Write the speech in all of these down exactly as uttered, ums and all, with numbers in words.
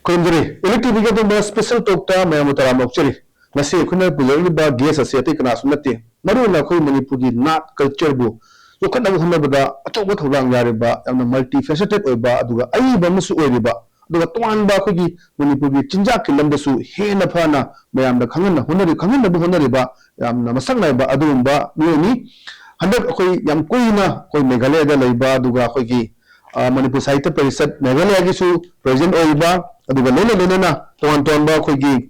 ꯈꯨꯔꯨꯝꯖꯔꯤ꯫ Elite ꯇꯤꯚꯤꯒꯤ ꯑꯗꯨꯝꯕ special talkꯇ ꯃꯌꯥꯝꯕꯨ ꯇꯔꯥꯝꯅ ꯑꯣꯛꯆꯔꯤ꯫ ꯉꯁꯤ ꯑꯩꯈꯣꯏꯅ ꯄꯨꯖꯔꯛꯂꯤꯕ guest ꯑꯁꯤ ꯑꯇꯩ ꯀꯅꯥꯁꯨ ꯅꯠꯇꯦ, ꯃꯔꯨꯑꯣꯏꯅ ꯑꯩꯈꯣꯏ ꯃꯅꯤꯄꯨꯔꯒꯤ ꯅꯥꯠ cultureꯕꯨ ꯌꯣꯛꯈꯠꯅꯕ ꯍꯣꯠꯅꯕꯗ ꯑꯆꯧꯕ ꯊꯧꯗꯥꯡ ꯌꯥꯔꯤꯕ, ꯌꯥꯝꯅ multifaceted ꯑꯣꯏꯕ, ꯑꯗꯨꯒ ꯑꯏꯕ ꯑꯃꯁꯨ ꯑꯣꯏꯔꯤꯕ, ꯑꯗꯨꯒ ꯇꯣꯉꯥꯟꯕ ꯑꯩꯈꯣꯏꯒꯤ ꯃꯅꯤꯄꯨꯔꯒꯤ ꯆꯤꯟꯖꯥꯛꯀꯤ ꯂꯝꯗꯁꯨ ꯍꯦꯟꯅ ꯐꯅ ꯃꯌꯥꯝꯗ ꯈꯪꯍꯟꯅ ꯍꯣꯠꯅꯔꯤ, ꯈꯪꯍꯟꯅꯕ ꯍꯣꯠꯅꯔꯤꯕ ꯌꯥꯝꯅ ꯃꯁꯛ ꯅꯥꯏꯕ ꯑꯗꯨꯒꯨꯝꯕ ꯃꯤꯑꯣꯏꯅꯤ꯫ ꯍꯟꯗꯛ ꯑꯩꯈꯣꯏ ꯌꯥꯝ ꯀꯨꯏꯅ ꯑꯩꯈꯣꯏ ꯃꯦꯘꯥꯂꯌꯗ ꯂꯩꯕ, ꯑꯗꯨꯒ ꯑꯩꯈꯣꯏꯒꯤ ꯑ, ꯃꯅꯤꯄꯨꯔ ꯁꯥꯍꯤꯇ꯭ꯌ ꯄꯔꯤꯁꯠ ꯃꯦꯘꯥꯂꯌꯒꯤꯁꯨ president ꯑꯣꯏꯔꯤꯕ, ꯑꯗꯨꯒ ꯂꯣꯏꯅ ꯂꯣꯏꯅꯅ ꯇꯣꯉꯥꯟ ꯇꯣꯉꯥꯟꯕ ꯑꯩꯈꯣꯏꯒꯤ,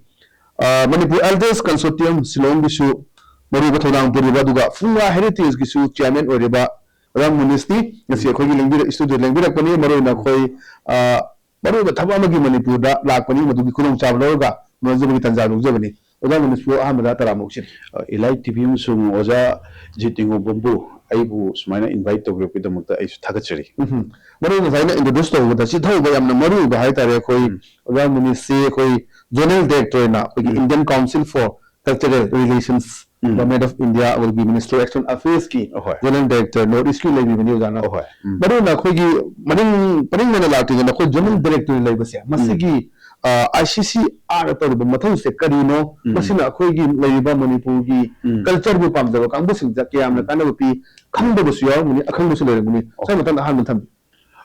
ꯑ, ꯃꯅꯤꯄꯨꯔ Elders Consortium ꯁꯤꯂꯣꯡꯒꯤꯁꯨ ꯃꯔꯨꯑꯣꯏꯕ ꯊꯧꯗꯥꯡ ꯄꯨꯔꯤꯕ, ꯑꯗꯨꯒ ꯐꯨꯡꯒꯥ Heritageꯒꯤꯁꯨ chairman ꯑꯣꯏꯔꯤꯕ ꯑꯣꯖꯥ ꯃꯨꯅꯤꯁꯇꯤ ꯉꯁꯤ ꯑꯩꯈꯣꯏꯒꯤ ꯂꯦꯡꯕꯤꯔꯛ-, studio ꯂꯦꯡꯕꯤꯔꯛꯄꯅꯤ꯫ ꯃꯔꯨꯑꯣꯏꯅ ꯑꯩꯈꯣꯏ, ꯑ, ꯃꯔꯨꯑꯣꯏꯕ ꯊꯕꯛ ꯑꯃꯒꯤ ꯃꯅꯤꯄꯨꯔꯗ ꯂꯥꯛꯄꯅꯤ, ꯃꯗꯨꯒꯤ ꯈꯨꯗꯣꯡꯆꯥꯕ ꯂꯧꯔꯒ ꯎꯅꯖꯕꯒꯤ ꯇꯥꯟꯖꯥ ꯂꯧꯖꯕꯅꯤ꯫ ꯑꯣꯖꯥ ꯃꯨꯅꯤꯁꯄꯨ ꯑꯍꯥꯟꯕꯗ ꯇꯔꯥꯝꯅ ꯑꯣꯛꯆꯔꯤ꯫ ꯑ, Elite ꯇꯤꯚꯤ ꯑꯃꯁꯨꯡ ꯑꯣꯖꯥ ꯖꯤꯠ ꯅꯤꯉꯣꯝꯕꯝꯕꯨ ꯑꯩꯕꯨ ꯁꯨꯃꯥꯏꯅ invite ꯇꯧꯕꯤꯔꯛꯄꯒꯤꯗꯃꯛꯇ ꯑꯩꯁꯨ ꯊꯥꯒꯠꯆꯔꯤ꯫ ꯎꯝꯍꯨꯝ꯫ ꯃꯔꯨ ꯑꯣꯏꯅ ꯉꯁꯥꯏꯅ introduce ꯇꯧꯕꯗ ꯁꯤ ꯊꯧꯕ ꯌꯥꯝꯅ ꯃꯔꯨ ꯑꯣꯏꯕ ꯍꯥꯏꯇꯥꯔꯦ꯫ ꯑꯩꯈꯣꯏ ꯎꯝ꯫ ꯑꯣꯖꯥ ꯃꯨꯅꯤꯁꯁꯤ ꯑꯩꯈꯣꯏ Zonal Director ꯑꯣꯏꯅ ꯑꯩꯈꯣꯏꯒꯤ ꯎꯝ꯫ Indian Council for Cultural Relations, um. Government of India, ꯑꯩꯈꯣꯏꯒꯤ Ministry of External Affairsꯀꯤ ꯑꯍꯣꯏ꯫ Zonal Director North Eastꯀꯤ ꯂꯩꯕꯤꯕꯅꯤ ꯑꯣꯖꯥꯅ꯫ ꯑꯍꯣꯏ꯫ ꯎꯝ꯫ ꯃꯔꯨ ꯑꯣꯏꯅ ꯑꯩꯈꯣꯏꯒꯤ ꯃꯅꯤꯡ, ꯃꯅꯤꯡꯗꯅ ꯂꯥꯛꯇ꯭ꯔꯤꯉꯩꯗ ꯑꯩꯈꯣꯏ Zonal Director ꯂꯩꯕꯁꯦ, ꯎꯝ꯫ ꯃꯁꯤꯒꯤ, ꯑ, ICCRꯅ ꯇꯧꯔꯤꯕ ꯃꯊꯧꯁꯦ ꯀꯔꯤꯅꯣ? ꯎꯝ꯫ ꯃꯁꯤꯅ ꯑꯩꯈꯣꯏꯒꯤ ꯂꯩꯔꯤꯕ ꯃꯅꯤꯄꯨꯔꯒꯤ ꯎꯝ꯫ Cultureꯕꯨ ꯄꯥꯝꯖꯕ ꯀꯥꯡꯕꯨꯁꯤꯡꯗ ꯀꯌꯥꯝꯅ ꯎꯝ꯫ ꯀꯥꯟꯅꯕ ꯄꯤ? ꯈꯪꯗꯕꯁꯨ ꯌꯥꯎꯔꯝꯒꯅꯤ, ꯑꯈꯪꯕꯁꯨ ꯂꯩꯔꯝꯒꯅꯤ꯫ ꯑꯣ꯫ ꯁ꯭ꯋꯥꯏ ꯃꯇꯥꯡꯗ ꯑꯍꯥꯟꯕ ꯊꯝꯕꯤꯌꯨ꯫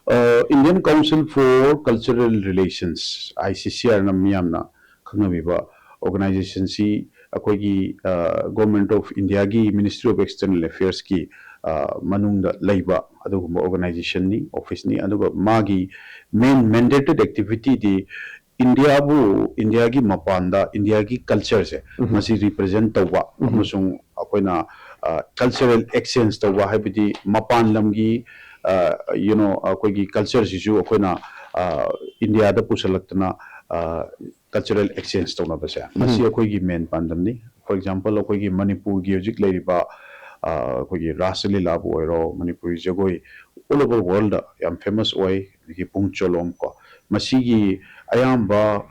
ꯑ, Indian Council for Cultural Relations, ICCRꯅ ꯃꯤꯌꯥꯝꯅ ꯈꯪꯅꯕꯤꯕ organizationꯁꯤ ꯑꯩꯈꯣꯏꯒꯤ, ꯑ, Government of Indiaꯒꯤ Ministry of External Affairsꯀꯤ, ꯑ, ꯃꯅꯨꯡꯗ ꯂꯩꯕ ꯑꯗꯨꯒꯨꯝꯕ organizationꯅꯤ, officeꯅꯤ꯫ ꯑꯗꯨꯒ ꯃꯥꯒꯤ main mandated activityꯗꯤ ꯏꯟꯗꯤꯌꯥꯕꯨ, ꯏꯟꯗꯤꯌꯥꯒꯤ ꯃꯄꯥꯟꯗ ꯏꯟꯗꯤꯌꯥꯒꯤ cultureꯁꯦ ꯎꯝꯍꯨꯝ꯫ ꯃꯁꯤ represent ꯇꯧꯕ ꯎꯝꯍꯨꯝ꯫ ꯑꯃꯁꯨꯡ ꯑꯩꯈꯣꯏꯅ, ꯑ, cultural exchange ꯇꯧꯕ, ꯍꯥꯏꯕꯗꯤ ꯃꯄꯥꯟ ꯂꯝꯒꯤ, ꯑ, you know, ꯑꯩꯈꯣꯏꯒꯤ cultureꯁꯤꯁꯨ ꯑꯩꯈꯣꯏꯅ, ꯑ, ꯏꯟꯗꯤꯌꯥꯗ ꯄꯨꯁꯜꯂꯛꯇꯅ, ꯑ, cultural exchange ꯇꯧꯅꯕꯁꯦ, ꯃꯁꯤ ꯎꯝ꯫ ꯑꯩꯈꯣꯏꯒꯤ main ꯄꯥꯟꯗꯝꯅꯤ꯫ For example, ꯑꯩꯈꯣꯏꯒꯤ ꯃꯅꯤꯄꯨꯔꯒꯤ ꯍꯧꯖꯤꯛ ꯂꯩꯔꯤꯕ, ꯑ, ꯑꯩꯈꯣꯏꯒꯤ ꯔꯥꯁ ꯂꯤꯂꯥꯕꯨ ꯑꯣꯏꯔꯣ, ꯃꯅꯤꯄꯨꯔꯤ ꯖꯒꯣꯏ all over world ꯌꯥꯝ famous ꯑꯣꯏ, ꯑꯗꯒꯤ ꯄꯨꯡ ꯆꯣꯂꯣꯝ ꯀꯣ, ꯃꯁꯤꯒꯤ ꯑꯌꯥꯝꯕ,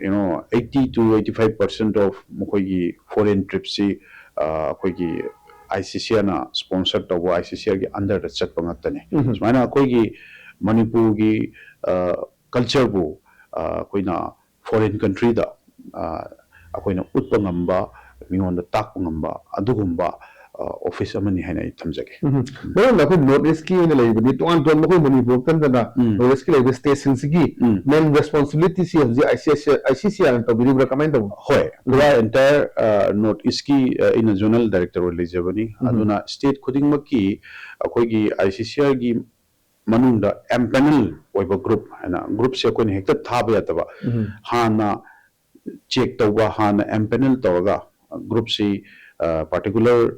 you know, eighty to eighty five percent of ꯃꯈꯣꯏꯒꯤ foreign tripꯁꯤ, ꯑ, ꯑꯩꯈꯣꯏꯒꯤ ICCRꯅ sponsor ꯇꯧꯕ, ICCRꯒꯤ underꯗ ꯆꯠꯄ ꯉꯥꯛꯇꯅꯤ꯫ ꯎꯝ꯫ ꯁꯨꯃꯥꯏꯅ ꯑꯩꯈꯣꯏꯒꯤ ꯃꯅꯤꯄꯨꯔꯒꯤ, ꯑ, cultureꯕꯨ ꯑꯩꯈꯣꯏꯅ ꯐꯣꯔꯦꯟ ꯀꯟꯇ꯭ꯔꯤꯗ ꯑꯩꯈꯣꯏꯅ ꯎꯠꯄ ꯉꯝꯕ, ꯃꯤꯉꯣꯟꯗ ꯇꯥꯛꯄ ꯉꯝꯕ ꯑꯗꯨꯒꯨꯝꯕ ꯑꯣꯐꯤꯁ ꯑꯃꯅꯤ ꯍꯥꯏꯅ ꯑꯩ ꯊꯝꯖꯒꯦ꯫ ꯎꯝ꯫ ꯃꯔꯝꯗ ꯑꯩꯈꯣꯏ ꯅꯣꯔꯠ ꯏꯁꯀꯤ ꯑꯣꯏꯅ ꯂꯩꯔꯤꯕꯗꯤ ꯇꯣꯉꯥꯟ ꯇꯣꯉꯥꯟꯕ ꯑꯩꯈꯣꯏ ꯃꯅꯤꯄꯨꯔ ꯈꯛꯇ ꯅꯠꯇꯅ ꯎꯝ꯫ ꯅꯣꯔꯠ ꯏꯁꯀꯤ ꯂꯩꯔꯤꯕ ꯁ꯭ꯇꯦꯠꯁꯤꯡꯁꯤꯒꯤ ꯎꯝ꯫ ꯃꯦꯟ ꯔꯦꯁꯄꯣꯟꯁꯤꯕꯤꯂꯤꯇꯤꯁꯤ ꯍꯧꯖꯤꯛ I C S I C ꯁꯤ ꯑꯥꯔꯅ ꯇꯧꯕꯤꯔꯤꯕ꯭ꯔꯥ ꯀꯃꯥꯏꯅ ꯇꯧꯕꯅꯣ? ꯍꯣꯏ, ꯄꯨꯔꯥ ꯑꯦꯟꯇꯥꯌꯔ ꯅꯣꯔꯠ ꯏꯁꯀꯤ ꯑꯩꯅ ꯖꯣꯅꯦꯜ ꯗꯥꯏꯔꯦꯛꯇꯔ ꯑꯣꯏꯅ ꯂꯩꯖꯕꯅꯤ꯫ ꯎꯝ꯫ ꯑꯗꯨꯅ ꯁ꯭ꯇꯦꯠ ꯈꯨꯗꯤꯡꯃꯛꯀꯤ ꯑꯩꯈꯣꯏꯒꯤ ꯑꯥꯏ ꯁꯤ ꯁꯤ ꯑꯥꯔꯒꯤ ꯃꯅꯨꯡꯗ ꯑꯦꯝꯄꯦꯅꯦꯜ ꯑꯣꯏꯕ ꯒ꯭ꯔꯨꯞ ꯍꯥꯏꯅ ꯒ꯭ꯔꯨꯞꯁꯦ ꯑꯩꯈꯣꯏꯅ ꯍꯦꯛꯇ ꯊꯥꯕ ꯌꯥꯗꯕ꯫ ꯎꯝ꯫ ꯍꯥꯟꯅ ꯆꯦꯛ ꯇꯧꯕ, ꯍꯥꯟꯅ ꯑꯦꯝꯄꯦꯅꯦꯜ ꯇꯧꯔꯒ ꯒ꯭ꯔꯨꯞꯁꯤ ꯄꯥꯔꯇꯤꯀꯨꯂꯔ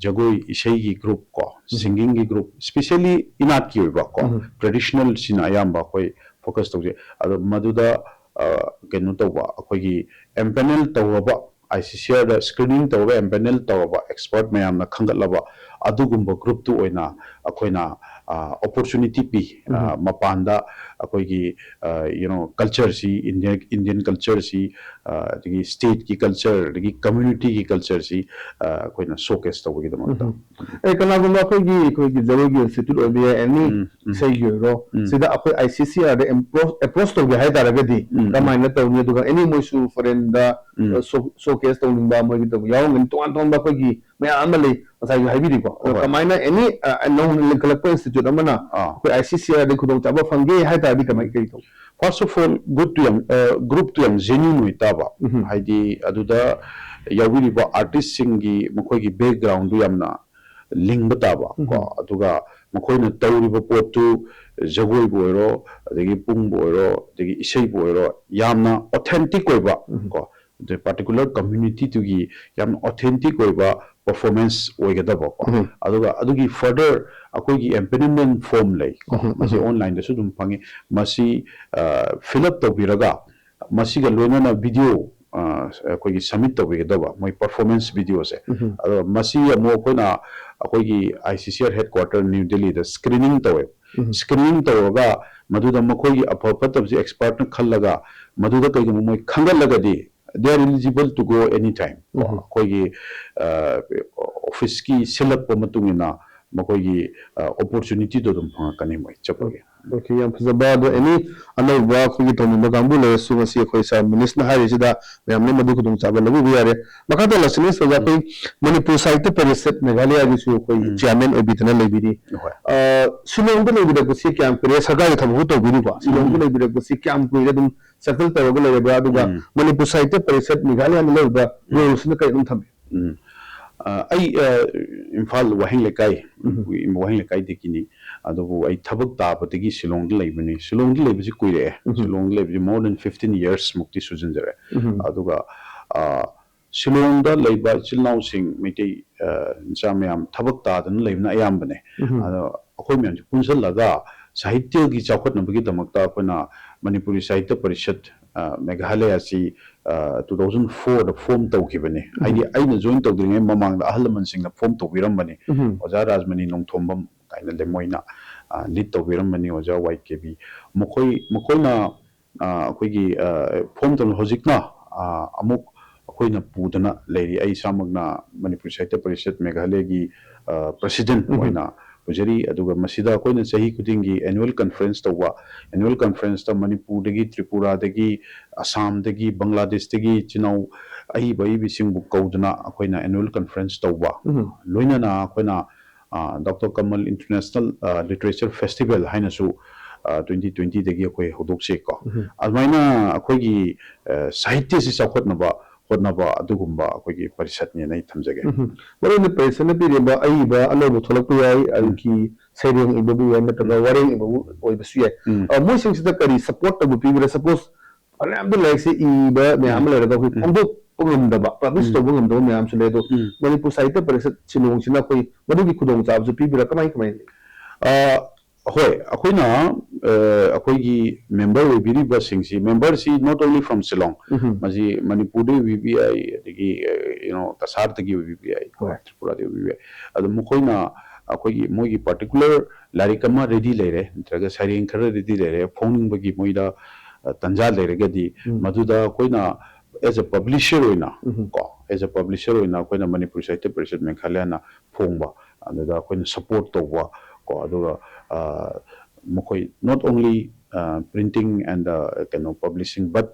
ꯖꯒꯣꯏ ꯏꯁꯩꯒꯤ ꯒ꯭ꯔꯨꯞ ꯀꯣ, ꯎꯝ꯫ ꯁꯤꯡꯒꯤꯡꯒꯤ ꯒ꯭ꯔꯨꯞ, ꯏꯁꯄꯤꯁꯦꯜꯂꯤ ꯏꯅꯥꯠꯀꯤ ꯑꯣꯏꯕ ꯀꯣ, ꯎꯝ꯫ ꯇ꯭ꯔꯦꯗꯤꯁꯅꯦꯜꯁꯤꯅ ꯑꯌꯥꯝꯕ ꯑꯩꯈꯣꯏ ꯐꯣꯀꯁ ꯇꯧꯖꯩ꯫ ꯑꯗꯣ ꯃꯗꯨꯗ ꯑ, ꯀꯩꯅꯣ ꯇꯧꯕ, ꯑꯩꯈꯣꯏꯒꯤ ꯑꯦꯝꯄꯦꯅꯦꯜ ꯇꯧꯔꯕ, ꯑꯥꯏ ꯁꯤ ꯁꯤ ꯑꯥꯔꯗ ꯁ꯭ꯀ꯭ꯔꯤꯅꯤꯡ ꯇꯧꯔꯒ ꯑꯦꯝꯄꯦꯅꯦꯜ ꯇꯧꯔꯕ, ꯑꯦꯛꯁꯄꯔꯠ ꯃꯌꯥꯝꯅ ꯈꯟꯒꯠꯂꯕ ꯑꯗꯨꯒꯨꯝꯕ ꯒ꯭ꯔꯨꯞꯇꯨ ꯑꯣꯏꯅ ꯑꯩꯈꯣꯏꯅ ꯑꯣꯄꯣꯔꯆꯨꯅꯤꯇꯤ ꯄꯤ꯫ ꯑ, ꯎꯝ꯫ ꯃꯄꯥꯟꯗ ꯑꯩꯈꯣꯏꯒꯤ ꯌꯨꯅꯣ ꯀꯜꯆꯔꯁꯤ, ꯏꯟꯗꯤꯌꯟ ꯏꯟꯗꯤꯌꯟ ꯀꯜꯆꯔꯁꯤ, ꯑꯗꯒꯤ ꯁ꯭ꯇꯦꯠꯀꯤ ꯀꯜꯆꯔ, ꯑꯗꯒꯤ ꯀꯝꯃ꯭ꯌꯨꯅꯤꯇꯤꯒꯤ ꯀꯜꯆꯔꯁꯤ ꯑꯩꯈꯣꯏꯅ ꯁꯣꯀꯦꯁ ꯇꯧꯕꯒꯤꯗꯃꯛꯇ꯫ ꯎꯝ꯫ ꯑꯦ, ꯀꯅꯥꯒꯨꯝꯕ ꯑꯩꯈꯣꯏꯒꯤ ꯑꯩꯈꯣꯏꯒꯤ ꯖꯒꯣꯏꯒꯤ ꯏꯟꯁꯇꯤꯇ꯭ꯌꯨꯠ ꯑꯣꯏꯕ ꯌꯥꯏ, ꯑꯦꯅꯤ ꯎꯝ, ꯎꯝ꯫ ꯏꯁꯩꯒꯤ ꯑꯣꯏꯔꯣ, ꯎꯝ꯫ ꯁꯤꯗ ꯑꯩꯈꯣꯏ ꯑꯥꯏ ꯁꯤ ꯁꯤ ꯑꯥꯔꯗ ꯑꯦꯄ꯭ꯔꯣꯁ ꯇꯧꯒꯦ ꯍꯥꯏ ꯇꯥꯔꯒꯗꯤ ꯎꯝ, ꯎꯝ꯫ ꯀꯃꯥꯏꯅ ꯇꯧꯅꯤ? ꯑꯗꯨꯒ ꯑꯦꯅꯤ ꯃꯣꯏꯁꯨ ꯐꯣꯔꯦꯟꯗ ꯎꯝ꯫ ꯁꯣ ꯀꯦꯁ ꯇꯧꯅꯤꯡꯕ, ꯃꯣꯏꯒꯤ ꯇꯧꯕ ꯌꯥꯎꯔꯝꯒꯅꯤ, ꯇꯣꯉꯥꯟ ꯇꯣꯉꯥꯟꯕ ꯑꯩꯈꯣꯏꯒꯤ ꯃꯌꯥꯝ ꯑꯃ ꯂꯩ, ꯉꯁꯥꯏꯁꯨ ꯍꯥꯏꯕꯤꯔꯤꯀꯣ꯫ ꯑꯗꯣ ꯍꯣꯏ꯫ ꯀꯃꯥꯏꯅ ꯑꯦꯅꯤ ꯅꯧꯅ ꯂꯤꯡꯈꯠꯂꯛꯄ ꯏꯟꯁꯇꯤꯇ꯭ꯌꯨꯠ ꯑꯃꯅ ꯑꯥ꯫ ꯑꯩꯈꯣꯏ ꯑꯥꯏ ꯁꯤ ꯁꯤ ꯑꯥꯔꯗ ꯈꯨꯗꯣꯡꯆꯥꯕ ꯐꯪꯒꯦ ꯍꯥꯏ ꯇꯥꯔꯗꯤ ꯀꯃꯥꯏ ꯀꯔꯤ ꯇꯧ? First of all, ꯒ꯭ꯔꯨꯞꯇꯨ ꯌꯥꯝ ꯒ꯭ꯔꯨꯞꯇꯨ ꯌꯥꯝ ꯖꯦꯅ꯭ꯌꯨꯟ ꯑꯣꯏꯇꯥꯕ꯫ ꯎꯝ꯫ ꯍꯥꯏꯗꯤ ꯑꯗꯨꯗ ꯌꯥꯎꯕꯤꯔꯤꯕ ꯑꯥꯔꯇꯤꯁꯁꯤꯡꯒꯤ ꯃꯈꯣꯏꯒꯤ ꯕꯦꯛꯒ꯭ꯔꯥꯎꯟꯗꯨ ꯌꯥꯝꯅ ꯂꯤꯡꯕ ꯇꯥꯕ ꯀꯣ꯫ ꯎꯝ꯫ ꯑꯗꯨꯒ ꯃꯈꯣꯏꯅ ꯇꯧꯔꯤꯕ ꯄꯣꯠꯇꯨ, ꯖꯒꯣꯏꯕꯨ ꯑꯣꯏꯔꯣ, ꯑꯗꯒꯤ ꯄꯨꯡꯕꯨ ꯑꯣꯏꯔꯣ, ꯑꯗꯒꯤ ꯏꯁꯩꯕꯨ ꯑꯣꯏꯔꯣ, ꯌꯥꯝꯅ ꯑꯣꯊꯦꯟꯇꯤꯛ ꯑꯣꯏꯕ ꯎꯝ꯫ ꯀꯣ, ꯑꯗꯩ ꯄꯥꯔꯇꯤꯀꯨꯂꯔ ꯀꯝꯃ꯭ꯌꯨꯅꯤꯇꯤꯗꯨꯒꯤ ꯌꯥꯝꯅ ꯑꯣꯊꯦꯟꯇꯤꯛ ꯑꯣꯏꯕ ꯄꯔꯐꯣꯔꯃꯦꯟꯁ ꯑꯣꯏꯒꯗꯕꯀꯣ꯫ ꯎꯝ꯫ ꯑꯗꯨꯒ ꯑꯗꯨꯒꯤ ꯐꯔꯗꯔ ꯑꯩꯈꯣꯏꯒꯤ ꯑꯦꯝꯄꯦꯅꯦꯜꯃꯦꯟ ꯐꯣꯔꯝ ꯂꯩ ꯀꯣ꯫ ꯎꯝ, ꯃꯁꯤ ꯎꯝ꯫ ꯑꯣꯟꯂꯥꯏꯟꯗꯁꯨ ꯑꯗꯨꯝ ꯐꯪꯉꯤ꯫ ꯃꯁꯤ ꯐꯤꯜ ꯑꯞ ꯇꯧꯕꯤꯔꯒ ꯃꯁꯤꯒ ꯂꯣꯏꯅꯅ ꯚꯤꯗꯤꯑꯣ ꯑꯩꯈꯣꯏꯒꯤ ꯁꯕꯃꯤꯠ ꯇꯧꯕꯤꯒꯗꯕ, ꯃꯣꯏ ꯄꯔꯐꯣꯔꯃꯦꯟꯁ ꯚꯤꯗꯤꯑꯣꯁꯦ꯫ ꯎꯝ꯫ ꯑꯗꯣ ꯃꯁꯤ ꯑꯃꯨꯛ ꯑꯩꯈꯣꯏꯅ ꯑꯩꯈꯣꯏꯒꯤ I C C R head quarter new ꯗꯦꯜꯂꯤꯗ ꯁ꯭ꯀ꯭ꯔꯤꯅꯤꯡ ꯇꯧꯋꯦ꯫ ꯎꯝ꯫ ꯁ꯭ꯀ꯭ꯔꯤꯅꯤꯡ ꯇꯧꯔꯒ ꯃꯗꯨꯗ ꯃꯈꯣꯏꯒꯤ ꯑꯐ ꯐꯠꯇꯕꯁꯦ ꯑꯦꯛꯁꯄꯔꯠꯅ ꯈꯜꯂꯒ ꯃꯗꯨꯗ ꯀꯩꯒꯨꯝꯕ ꯃꯣꯏ ꯈꯟꯒꯠꯂꯒꯗꯤ they are eligible to go any time꯫ ꯎꯝ꯫ ꯑꯩꯈꯣꯏꯒꯤ ꯑ, ꯑꯣꯐꯤꯁꯀꯤ ꯁꯤꯜꯂꯛꯄ ꯃꯇꯨꯡ ꯏꯟꯅ ꯃꯈꯣꯏꯒꯤ ꯑꯣꯄꯣꯔꯆꯨꯅꯤꯇꯤꯗꯣ ꯑꯗꯨꯝ ꯐꯪꯉꯛꯀꯅꯤ ꯃꯣꯏ ꯆꯠꯄꯒꯤ꯫ ꯑꯣꯀꯦ, ꯌꯥꯝ ꯐꯖꯕ꯫ ꯑꯗꯣ ꯑꯦꯅꯤ ꯑꯅꯧꯕ ꯑꯩꯈꯣꯏꯒꯤ ꯇꯧꯅꯤꯡꯕ ꯀꯥꯡꯕꯨ ꯂꯩꯔꯁꯨ, ꯉꯁꯤ ꯑꯩꯈꯣꯏ ꯁꯥꯔ ꯃꯤꯅꯤꯁꯅ ꯍꯥꯏꯔꯤꯁꯤꯗ ꯃꯌꯥꯝꯅ ꯃꯗꯨ ꯈꯨꯗꯣꯡꯆꯥꯕ ꯂꯧꯕꯤꯕ ꯌꯥꯔꯦ꯫ ꯃꯈꯥ ꯇꯥꯅ ꯁꯤꯅꯤꯁ ꯑꯣꯖꯥ, ꯑꯩꯈꯣꯏ ꯃꯅꯤꯄꯨꯔ ꯁꯥꯍꯤꯇ꯭ꯌ ꯄꯔꯤꯁꯠ ꯃꯦꯘꯥꯂꯌꯥꯒꯤꯁꯨ ꯑꯩꯈꯣꯏ ꯆꯤꯌꯥꯔꯃꯦꯟ ꯑꯣꯏꯕꯤꯗꯅ ꯂꯩꯕꯤꯔꯤ꯫ ꯍꯣꯏ꯫ ꯑ, ꯁꯤꯂꯣꯡꯗ ꯂꯩꯕꯤꯔꯛꯄꯁꯤ ꯀꯌꯥꯝ ꯀꯨꯏꯔꯦ? ꯁꯔꯀꯥꯔꯒꯤ ꯊꯕꯛꯁꯨ ꯇꯧꯕꯤꯔꯤꯀꯣ, ꯁꯤꯂꯣꯡꯗ ꯂꯩꯕꯤꯔꯛꯄꯁꯤ ꯀꯌꯥꯝ ꯀꯨꯏꯔꯦ ꯑꯗꯨꯝ ꯁꯦꯇꯜ ꯇꯧꯔꯒ ꯂꯩꯔꯕ꯭ꯔꯥ? ꯑꯗꯨꯒ ꯃꯅꯤꯄꯨꯔ ꯁꯥꯍꯤꯇ꯭ꯌ ꯄꯔꯤꯁꯠ ꯃꯦꯘꯥꯂꯌꯥꯅ ꯂꯧꯔꯤꯕ ꯔꯣꯜꯁꯤꯅ ꯀꯔꯤ ꯑꯗꯨꯝ ꯊꯝꯕꯤ? ꯎꯝ꯫ ꯑ, ꯑꯩ ꯑ, ꯏꯝꯐꯥꯜ ꯋꯥꯍꯦꯡ ꯂꯩꯀꯥꯏ, ꯋꯥꯍꯦꯡ ꯂꯩꯀꯥꯏꯗꯒꯤꯅꯤ꯫ ꯑꯗꯨꯕꯨ ꯑꯩ ꯊꯕꯛ ꯇꯥꯕꯗꯒꯤ ꯁꯤꯂꯣꯡꯗ ꯂꯩꯕꯅꯤ꯫ ꯁꯤꯂꯣꯡꯗ ꯂꯩꯕꯁꯤ ꯀꯨꯏꯔꯛꯑꯦ꯫ ꯁꯤꯂꯣꯡꯗ ꯂꯩꯕꯁꯤ more than fifteen years ꯃꯨꯛꯇꯤ ꯁꯨꯖꯤꯟꯖꯔꯦ꯫ ꯑꯗꯨꯒ ꯑ, ꯁꯤꯂꯣꯡꯗ ꯂꯩꯕ ꯏꯆꯤꯜ ꯏꯅꯥꯎꯁꯤꯡ, ꯃꯩꯇꯩ ꯑ, ꯃꯆꯥ ꯃꯌꯥꯝ ꯊꯕꯛ ꯇꯥꯗꯅ ꯂꯩꯕꯅ ꯑꯌꯥꯝꯕꯅꯦ꯫ ꯑꯗꯣ ꯑꯩꯈꯣꯏ ꯃꯌꯥꯝꯁꯦ ꯄꯨꯟꯁꯤꯜꯂꯒ ꯁꯥꯍꯤꯇ꯭ꯌꯒꯤ ꯆꯥꯎꯈꯠꯅꯕꯒꯤꯗꯃꯛꯇ ꯑꯩꯈꯣꯏꯅ ꯃꯅꯤꯄꯨꯔꯤ ꯁꯥꯍꯤꯇ꯭ꯌ ꯄꯔꯤꯁꯠ, ꯑ, ꯃꯦꯘꯥꯂꯌꯥꯁꯤ, ꯑ, two thousand fourꯗ ꯐꯣꯝ ꯇꯧꯈꯤꯕꯅꯤ꯫ ꯍꯥꯏꯗꯤ ꯑꯩꯅ ꯖꯣꯏꯟ ꯇꯧꯗ꯭ꯔꯤꯉꯩ ꯃꯃꯥꯡꯗ ꯑꯍꯜ ꯂꯃꯟꯁꯤꯡꯅ ꯐꯣꯝ ꯇꯧꯕꯤꯔꯝꯕꯅꯤ꯫ ꯑꯣꯖꯥ ꯔꯥꯖꯃꯅꯤ ꯅꯣꯡꯊꯣꯝꯕꯝ ꯀꯥꯏꯅ ꯂꯦꯝꯃꯣꯏꯅ, ꯑ, ꯂꯤꯗ ꯇꯧꯕꯤꯔꯝꯕꯅꯤ, ꯑꯣꯖꯥ ꯋꯥꯏ ꯀꯦ ꯕꯤ꯫ ꯃꯈꯣꯏ, ꯃꯈꯣꯏꯅ, ꯑ, ꯑꯩꯈꯣꯏꯒꯤ, ꯑ, ꯐꯣꯝ ꯇꯧꯅ ꯍꯧꯖꯤꯛꯅ, ꯑ, ꯑꯃꯨꯛ ꯑꯩꯈꯣꯏꯅ ꯄꯨꯗꯅ ꯂꯩꯔꯤ꯫ ꯑꯩ ꯏꯁꯥꯃꯛꯅ ꯃꯅꯤꯄꯨꯔ ꯁꯥꯍꯤꯇ꯭ꯌ ꯄꯔꯤꯁꯠ ꯃꯦꯘꯥꯂꯌꯒꯤ, ꯑ, ꯄ꯭ꯔꯁꯤꯗꯦꯟ ꯑꯣꯏꯅ ꯄꯨꯖꯔꯤ꯫ ꯑꯗꯨꯒ ꯃꯁꯤꯗ ꯑꯩꯈꯣꯏꯅ ꯆꯍꯤ ꯈꯨꯗꯤꯡꯒꯤ annual conference ꯇꯧꯕ, annual conferenceꯇ ꯃꯅꯤꯄꯨꯔꯗꯒꯤ, ꯇ꯭ꯔꯤꯄꯨꯔꯥꯗꯒꯤ, ꯑꯁꯥꯝꯗꯒꯤ, ꯕꯪꯒ꯭ꯂꯥꯗꯦꯁꯇꯒꯤ ꯏꯆꯤꯟ ꯏꯅꯥꯎ ꯑꯏꯕ ꯑꯏꯕꯤꯁꯤꯡꯕꯨ ꯀꯧꯗꯨꯅ ꯑꯩꯈꯣꯏꯅ annual conference ꯇꯧꯕ, ꯂꯣꯏꯅꯅ ꯑꯩꯈꯣꯏꯅ, ꯑ, ꯗꯣꯛꯇꯔ ꯀꯃꯜ International, ꯑ, Literature Festival ꯍꯥꯏꯅꯁꯨ, ꯑ, twenty twentyꯗꯒꯤ ꯑꯩꯈꯣꯏ ꯍꯧꯗꯣꯛꯆꯩꯀꯣ꯫ ꯑꯗꯨꯃꯥꯏꯅ ꯑꯩꯈꯣꯏꯒꯤ, ꯑ, ꯁꯥꯍꯤꯇ꯭ꯌꯁꯤ ꯆꯥꯎꯈꯠꯅꯕ ꯍꯣꯠꯅꯕ ꯑꯗꯨꯒꯨꯝꯕ ꯑꯩꯈꯣꯏꯒꯤ ꯄꯔꯤꯁꯠꯅꯦꯅ ꯑꯩ ꯊꯝꯖꯒꯦ꯫ ꯃꯔꯨ ꯑꯣꯏꯅ ꯄꯔꯤꯁꯠꯅ ꯄꯤꯔꯤꯕ ꯑꯏꯕ ꯑꯅꯧꯕ ꯊꯣꯛꯂꯛꯄ ꯌꯥꯏ, ꯑꯗꯒꯤ ꯁꯩꯔꯦꯡ ꯏꯕꯕꯨ ꯌꯥꯏ, ꯅꯠꯇ꯭ꯔꯒ ꯋꯥꯔꯦꯡ ꯏꯕꯕꯨ ꯑꯣꯏꯕꯁꯨ ꯌꯥꯏ꯫ ꯑ, ꯃꯣꯏꯁꯤꯡꯁꯤꯗ ꯀꯔꯤ ꯁꯄꯣꯔꯠ ꯇꯧꯕ ꯄꯤꯕꯤꯔꯦ? ꯁꯄꯣꯖ ꯐꯅꯌꯥꯝꯗꯤ ꯂꯥꯏꯔꯤꯛꯁꯦ ꯏꯕ ꯃꯌꯥꯝ ꯑꯃ ꯂꯩꯔꯒ ꯑꯩꯈꯣꯏ ꯐꯣꯡꯗꯣꯛꯄ ꯉꯝꯗꯕ, ꯄꯕ꯭ꯂꯤꯁ ꯇꯧꯕ ꯉꯝꯗꯕ ꯃꯌꯥꯝꯁꯨ ꯂꯩ꯫ ꯑꯗꯣ ꯃꯅꯤꯄꯨꯔ ꯁꯥꯍꯤꯇ꯭ꯌ ꯄꯔꯤꯁꯠ ꯁꯤꯂꯣꯡꯁꯤꯅ ꯑꯩꯈꯣꯏ ꯃꯗꯨꯒꯤ ꯈꯨꯗꯣꯡꯆꯥꯕꯁꯨ ꯄꯤꯕꯤꯔꯥ? ꯀꯃꯥꯏ ꯀꯃꯥꯏꯅ ꯂꯩ? ꯑ, ꯍꯣꯏ, ꯑꯩꯈꯣꯏꯅ, ꯑ, ꯑꯩꯈꯣꯏꯒꯤ member ꯑꯣꯏꯕꯤꯔꯤꯕꯁꯤꯡꯁꯤ, ꯃꯦꯝꯕꯔꯁꯤ not only from Shillong, ꯃꯁꯤ ꯃꯅꯤꯄꯨꯔꯗꯒꯤ ꯑꯣꯏꯕꯤꯕ ꯌꯥꯏ, ꯑꯗꯒꯤ, ꯑ, you know, ꯀꯁꯥꯔꯗꯒꯤ ꯑꯣꯏꯕꯤꯕ ꯌꯥꯏ, ꯇ꯭ꯔꯤꯄꯨꯔꯥꯗꯒꯤ ꯑꯣꯏꯕꯤꯕ ꯌꯥꯏ꯫ ꯑꯗꯣ ꯃꯈꯣꯏꯅ ꯑꯩꯈꯣꯏꯒꯤ ꯃꯣꯏꯒꯤ particular ꯂꯥꯏꯔꯤꯛ ꯑꯃ ꯔꯦꯗꯤ ꯂꯩꯔꯦ, ꯅꯠꯇ꯭ꯔꯒ ꯁꯩꯔꯦꯡ ꯈꯔ ꯔꯦꯗꯤ ꯂꯩꯔꯦ, ꯐꯣꯡꯅꯤꯡꯕꯒꯤ ꯃꯣꯏꯗ, ꯑ, ꯇꯟꯖꯥ ꯂꯩꯔꯒꯗꯤ, ꯃꯗꯨꯗ ꯑꯩꯈꯣꯏꯅ as a publisher ꯑꯣꯏꯅ, ꯎꯝ꯫ ꯀꯣ, as a publisher ꯑꯣꯏꯅ ꯑꯩꯈꯣꯏꯅ ꯃꯅꯤꯄꯨꯔ ꯁꯥꯍꯤꯇ꯭ꯌ ꯄꯔꯤꯁꯠ ꯃꯦꯘꯥꯂꯌꯥꯅ ꯐꯣꯡꯕ, ꯑꯗꯨꯗ ꯑꯩꯈꯣꯏꯅ support ꯇꯧꯕ, ꯀꯣ, ꯑꯗꯨꯒ, ꯑ, ꯃꯈꯣꯏ not only, ꯑ, printing and, ꯑ, ꯀꯩꯅꯣ, publishing, but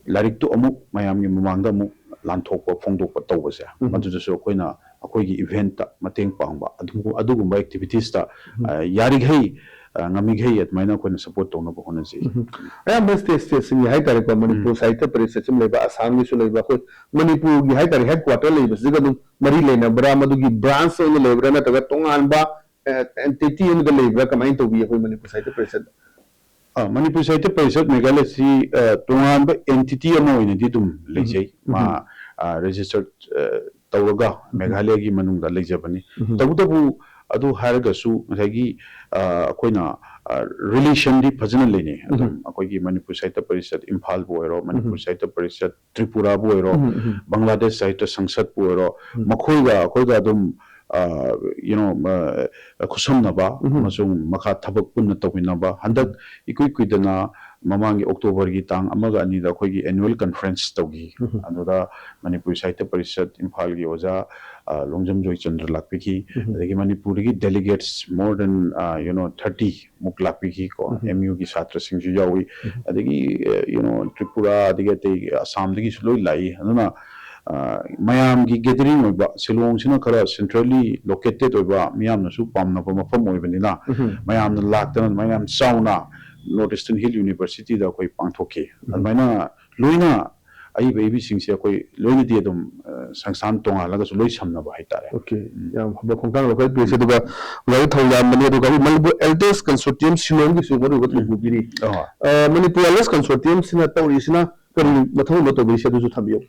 ꯂꯥꯏꯔꯤꯛꯇꯨ ꯑꯃꯨꯛ ꯃꯌꯥꯝꯒꯤ ꯃꯃꯥꯡꯗ ꯑꯃꯨꯛ ꯂꯥꯟꯊꯣꯛꯄ, ꯐꯣꯡꯗꯣꯛꯄ ꯇꯧꯕꯁꯦ, ꯎꯝ꯫ ꯃꯗꯨꯗꯁꯨ ꯑꯩꯈꯣꯏꯅ ꯑꯩꯈꯣꯏꯒꯤ event ꯇ ꯃꯇꯦꯡ ꯄꯥꯡꯕ, ꯑꯗꯨ-, ꯑꯗꯨꯒꯨꯝꯕ activities ꯇ, ꯎꯝ꯫ ꯑ, ꯌꯥꯔꯤꯈꯩ, ꯑ, ꯉꯝꯃꯤꯈꯩ ꯑꯗꯨꯃꯥꯏꯅ ꯑꯩꯈꯣꯏꯅ support ꯇꯧꯅꯕ ꯍꯣꯠꯅꯖꯩ꯫ ꯎꯝ꯫ ꯑꯌꯥꯝꯕ state, state ꯁꯤꯡꯒꯤ ꯍꯥꯏꯇꯥꯔꯦꯀꯣ, ꯃꯅꯤꯄꯨꯔ ꯎꯝ꯫ ꯁꯥꯍꯤꯇ꯭ꯌ ꯄꯔꯤꯁꯠ ꯁꯤꯃ ꯂꯩꯕ, ꯑꯁꯥꯝꯒꯤꯁꯨ ꯂꯩꯕ, ꯑꯩꯈꯣꯏ ꯃꯅꯤꯄꯨꯔꯒꯤ ꯍꯥꯏꯇꯥꯔꯦ headquarter ꯂꯩꯕꯁꯤꯒ ꯑꯗꯨꯝ ꯃꯔꯤ ꯂꯩꯅꯕ꯭ꯔꯥ, ꯃꯗꯨꯒꯤ branch ꯑꯣꯏꯅ ꯂꯩꯕ꯭ꯔꯥ, ꯅꯠꯇ꯭ꯔꯒ ꯇꯣꯉꯥꯟꯕ, ꯑ, entity ꯑꯃꯗ ꯂꯩꯕ꯭ꯔꯥ, ꯀꯃꯥꯏꯅ ꯇꯧꯕꯤ ꯑꯩꯈꯣꯏ ꯃꯅꯤꯄꯨꯔ ꯁꯥꯍꯤꯇ꯭ꯌ ꯄꯔꯤꯁꯠ? ꯑ, ꯃꯅꯤꯄꯨꯔ ꯁꯥꯍꯤꯇ꯭ꯌ ꯄꯔꯤꯁꯠ ꯃꯦꯘꯥꯂꯌꯁꯤ, ꯑ, ꯇꯣꯉꯥꯟꯕ entity ꯑꯃ ꯑꯣꯏꯅꯗꯤ ꯑꯗꯨꯝ ꯂꯩꯖꯩ꯫ ꯎꯝ꯫ ꯃꯥ, ꯎꯝ꯫ ꯑ, registered, ꯑ, ꯇꯧꯔꯒ ꯎꯝ꯫ ꯃꯦꯘꯥꯂꯌꯒꯤ ꯃꯅꯨꯡꯗ ꯂꯩꯖꯕꯅꯤ꯫ ꯎꯝ꯫ ꯇꯧꯕꯇꯕꯨ ꯑꯗꯨ ꯍꯥꯏꯔꯒꯁꯨ ꯉꯁꯥꯏꯒꯤ, ꯑ, ꯑꯩꯈꯣꯏꯅ, ꯑ, relation ꯗꯤ ꯐꯖꯅ ꯂꯩꯅꯩ꯫ ꯑꯗꯨꯝ ꯎꯝ꯫ ꯑꯩꯈꯣꯏꯒꯤ ꯃꯅꯤꯄꯨꯔ ꯁꯥꯍꯤꯇ꯭ꯌ ꯄꯔꯤꯁꯠ ꯏꯝꯐꯥꯜꯕꯨ ꯑꯣꯏꯔꯣ, ꯃꯅꯤꯄꯨꯔ ꯎꯝ꯫ ꯁꯥꯍꯤꯇ꯭ꯌ ꯄꯔꯤꯁꯠ ꯇ꯭ꯔꯤꯄꯨꯔꯥꯕꯨ ꯑꯣꯏꯔꯣ, ꯎꯝ, ꯎꯝ꯫ ꯕꯪꯒ꯭ꯂꯥꯗꯦꯁ ꯁꯥꯍꯤꯇ꯭ꯌ ꯁꯪꯁꯠꯄꯨ ꯑꯣꯏꯔꯣ, ꯎꯝ꯫ ꯃꯈꯣꯏꯒ ꯑꯩꯈꯣꯏꯒ ꯑꯗꯨꯝ, ꯑ, you know, ꯑ, ꯈꯨꯠꯁꯝꯅꯕ ꯎꯝ꯫ ꯑꯃꯁꯨꯡ ꯃꯈꯥ ꯊꯕꯛ ꯄꯨꯟꯅ ꯇꯧꯃꯤꯟꯅꯕ꯫ ꯍꯟꯗꯛ ꯎꯝ꯫ ꯏꯀꯨꯏ ꯀꯨꯏꯗꯅ ꯃꯃꯥꯡꯒꯤ October ꯒꯤ ꯇꯥꯡ ꯑꯃꯒ ꯑꯅꯤꯗ ꯑꯩꯈꯣꯏꯒꯤ annual conference ꯇꯧꯈꯤ꯫ ꯎꯝ꯫ ꯑꯗꯨꯗ ꯃꯅꯤꯄꯨꯔꯤ ꯁꯥꯍꯤꯇ꯭ꯌ ꯄꯔꯤꯁꯠ ꯏꯝꯐꯥꯜꯒꯤ ꯑꯣꯖꯥ, ꯑ, ꯂꯣꯡꯖꯝ ꯖꯣꯏꯆꯟꯗ꯭ꯔ ꯂꯥꯛꯄꯤꯈꯤ꯫ ꯎꯝ꯫ ꯑꯗꯒꯤ ꯃꯅꯤꯄꯨꯔꯗꯒꯤ delegates more than, ꯑ, you know, thirty ꯃꯨꯛ ꯂꯥꯛꯄꯤꯈꯤ ꯀꯣ, ꯎꯝ꯫ M U ꯒꯤ ꯁꯥꯇ꯭ꯔꯁꯤꯡꯁꯨ ꯌꯥꯎꯏ꯫ ꯎꯝ꯫ ꯑꯗꯒꯤ, ꯑ, you know, ꯇ꯭ꯔꯤꯄꯨꯔꯥ, ꯑꯗꯒꯤ ꯑꯇꯩ ꯑꯁꯥꯝꯗꯒꯤꯁꯨ ꯂꯣꯏ ꯂꯥꯛꯏ꯫ ꯑꯗꯨꯅ, ꯑ, ꯃꯌꯥꯝꯒꯤ gathering ꯑꯣꯏꯕ, ꯁꯤꯂꯣꯡꯁꯤꯅ ꯈꯔ centrally located ꯑꯣꯏꯕ, ꯃꯤꯌꯥꯝꯅꯁꯨ ꯄꯥꯝꯅꯕ ꯃꯐꯝ ꯑꯣꯏꯕꯅꯤꯅ, ꯎꯝ꯫ ꯃꯌꯥꯝꯅ ꯂꯥꯛꯇꯅ ꯑꯗꯨꯃꯥꯏꯅ ꯌꯥꯝ ꯆꯥꯎꯅ North Eastern Hill University ꯗ ꯑꯩꯈꯣꯏ ꯄꯥꯡꯊꯣꯛꯈꯤ꯫ ꯎꯝ꯫ ꯑꯗꯨꯃꯥꯏꯅ ꯂꯣꯏꯅ ꯑꯏꯕ ꯑꯏꯕꯤꯁꯤꯡꯁꯦ ꯑꯩꯈꯣꯏ ꯂꯣꯏꯅꯗꯤ ꯑꯗꯨꯝ, ꯑ, ꯁꯪꯁꯊꯥꯟ ꯇꯣꯉꯥꯜꯂꯒꯁꯨ ꯂꯣꯏ ꯁꯝꯅꯕ ꯍꯥꯏꯇꯥꯔꯦ꯫ Okay, ꯎꯝ꯫ ꯌꯥꯝ ꯐꯕ ꯈꯣꯡꯊꯥꯡ ꯂꯧꯈꯠꯄꯤꯔꯤꯁꯦ꯫ ꯑꯗꯨꯒ ꯑꯣꯖꯥꯒꯤ ꯊꯧ ꯌꯥꯝꯕꯅꯤ꯫ ꯑꯗꯨꯒ ꯑꯩꯈꯣꯏ ꯃꯅꯤꯄꯨꯔ Elders Consortium ꯁꯤꯂꯣꯡꯒꯤꯁꯨ ꯃꯔꯨꯑꯣꯏꯕ ꯎꯝ꯫ ꯊꯧ ꯄꯨꯕꯤꯔꯤ꯫ ꯑꯍꯣꯏ꯫ ꯑ, ꯃꯅꯤꯄꯨꯔ Elders Consortium ꯁꯤꯅ ꯇꯧꯔꯤꯁꯤꯅ ꯀꯔꯤ ꯃꯊꯧꯅꯣ ꯇꯧꯕꯤꯔꯤꯁꯦ? ꯑꯗꯨꯁꯨ ꯊꯝꯕꯤꯌꯨ꯫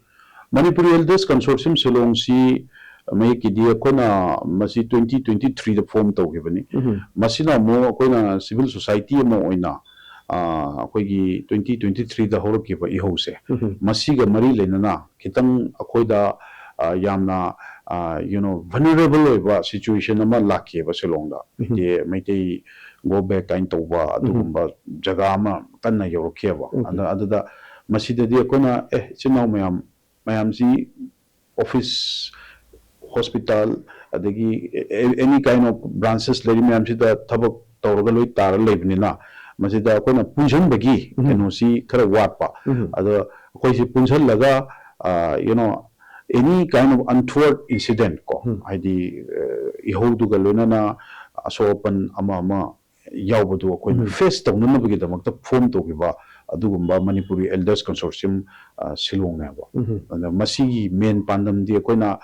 ꯃꯅꯤꯄꯨꯔ Elders Consortium ꯁꯤꯂꯣꯡꯁꯤ ꯃꯌꯦꯛꯀꯤꯗꯤ ꯑꯩꯈꯣꯏꯅ ꯃꯁꯤ twenty twenty three ꯗ form ꯇꯧꯈꯤꯕꯅꯤ꯫ ꯎꯝ꯫ ꯃꯁꯤꯅ ꯑꯃꯨꯛ ꯑꯩꯈꯣꯏꯅ civil society ꯑꯃ ꯑꯣꯏꯅ, ꯑ, ꯑꯩꯈꯣꯏꯒꯤ twenty twenty three ꯗ ꯍꯧꯔꯛꯈꯤꯕ ꯏꯍꯧꯁꯦ, ꯎꯝ꯫ ꯃꯁꯤꯒ ꯃꯔꯤ ꯂꯩꯅꯅ ꯈꯤꯇꯪ ꯑꯩꯈꯣꯏꯗ, ꯑ, ꯌꯥꯝꯅ, ꯑ, you know, vulnerable ꯑꯣꯏꯕ situation ꯑꯃ ꯂꯥꯛꯈꯤꯑꯕ ꯁꯤꯂꯣꯡꯗ꯫ ꯎꯝ꯫ ꯍꯥꯏꯗꯤ ꯃꯩꯇꯩ go back ꯀꯥꯏꯅ ꯇꯧꯕ ꯎꯝ꯫ ꯑꯗꯨꯒꯨꯝꯕ ꯖꯒꯥ ꯑꯃ ꯀꯟꯅ ꯌꯧꯔꯛꯈꯤꯑꯕ꯫ ꯎꯝ꯫ ꯑꯗ-, ꯑꯗꯨꯗ ꯃꯁꯤꯗꯗꯤ ꯑꯩꯈꯣꯏꯅ, ꯑꯦ, ꯏꯆꯤꯟ ꯏꯅꯥꯎ ꯃꯌꯥꯝ, ꯃꯌꯥꯝꯁꯤ office, hospital, ꯑꯗꯒꯤ any kind of branches ꯂꯩꯔꯤ ꯃꯌꯥꯝꯁꯤꯗ ꯊꯕꯛ ꯇꯧꯔꯒ ꯂꯣꯏ ꯇꯥꯔ ꯂꯩꯕꯅꯤꯅ, ꯃꯁꯤꯗ ꯑꯩꯈꯣꯏꯅ ꯄꯨꯟꯁꯤꯟꯕꯒꯤ ꯎꯝ꯫ ꯀꯩꯅꯣꯁꯤ ꯈꯔ ꯋꯥꯠꯄ꯫ ꯎꯝ꯫ ꯑꯗꯣ ꯑꯩꯈꯣꯏꯁꯤ ꯄꯨꯟꯁꯤꯜꯂꯒ, ꯑ, you know, any kind of untoward incident ꯀꯣ, ꯎꯝ꯫ ꯍꯥꯏꯗꯤ, ꯑ, ꯏꯍꯧꯗꯨꯒ ꯂꯣꯏꯅꯅ ꯑꯁꯣꯛ ꯑꯄꯟ ꯑꯃ ꯑꯃ ꯌꯥꯎꯕꯗꯨ ꯑꯩꯈꯣꯏꯅ ꯎꯝ꯫ ꯐꯦꯁ ꯇꯧꯅꯅꯕꯒꯤꯗꯃꯛꯇ ꯐꯣꯝ ꯇꯧꯈꯤꯕ ꯑꯗꯨꯒꯨꯝꯕ ꯃꯅꯤꯄꯨꯔꯤ ꯑꯦꯜꯗꯔꯁ ꯀꯟꯁꯣꯔꯁꯤꯌꯝ, ꯑ, ꯁꯤꯂꯣꯡꯅꯦꯕ꯫ ꯎꯝ꯫ ꯑꯗ ꯃꯁꯤꯒꯤ ꯃꯦꯟ ꯄꯥꯟꯗꯝꯗꯤ ꯑꯩꯈꯣꯏꯅ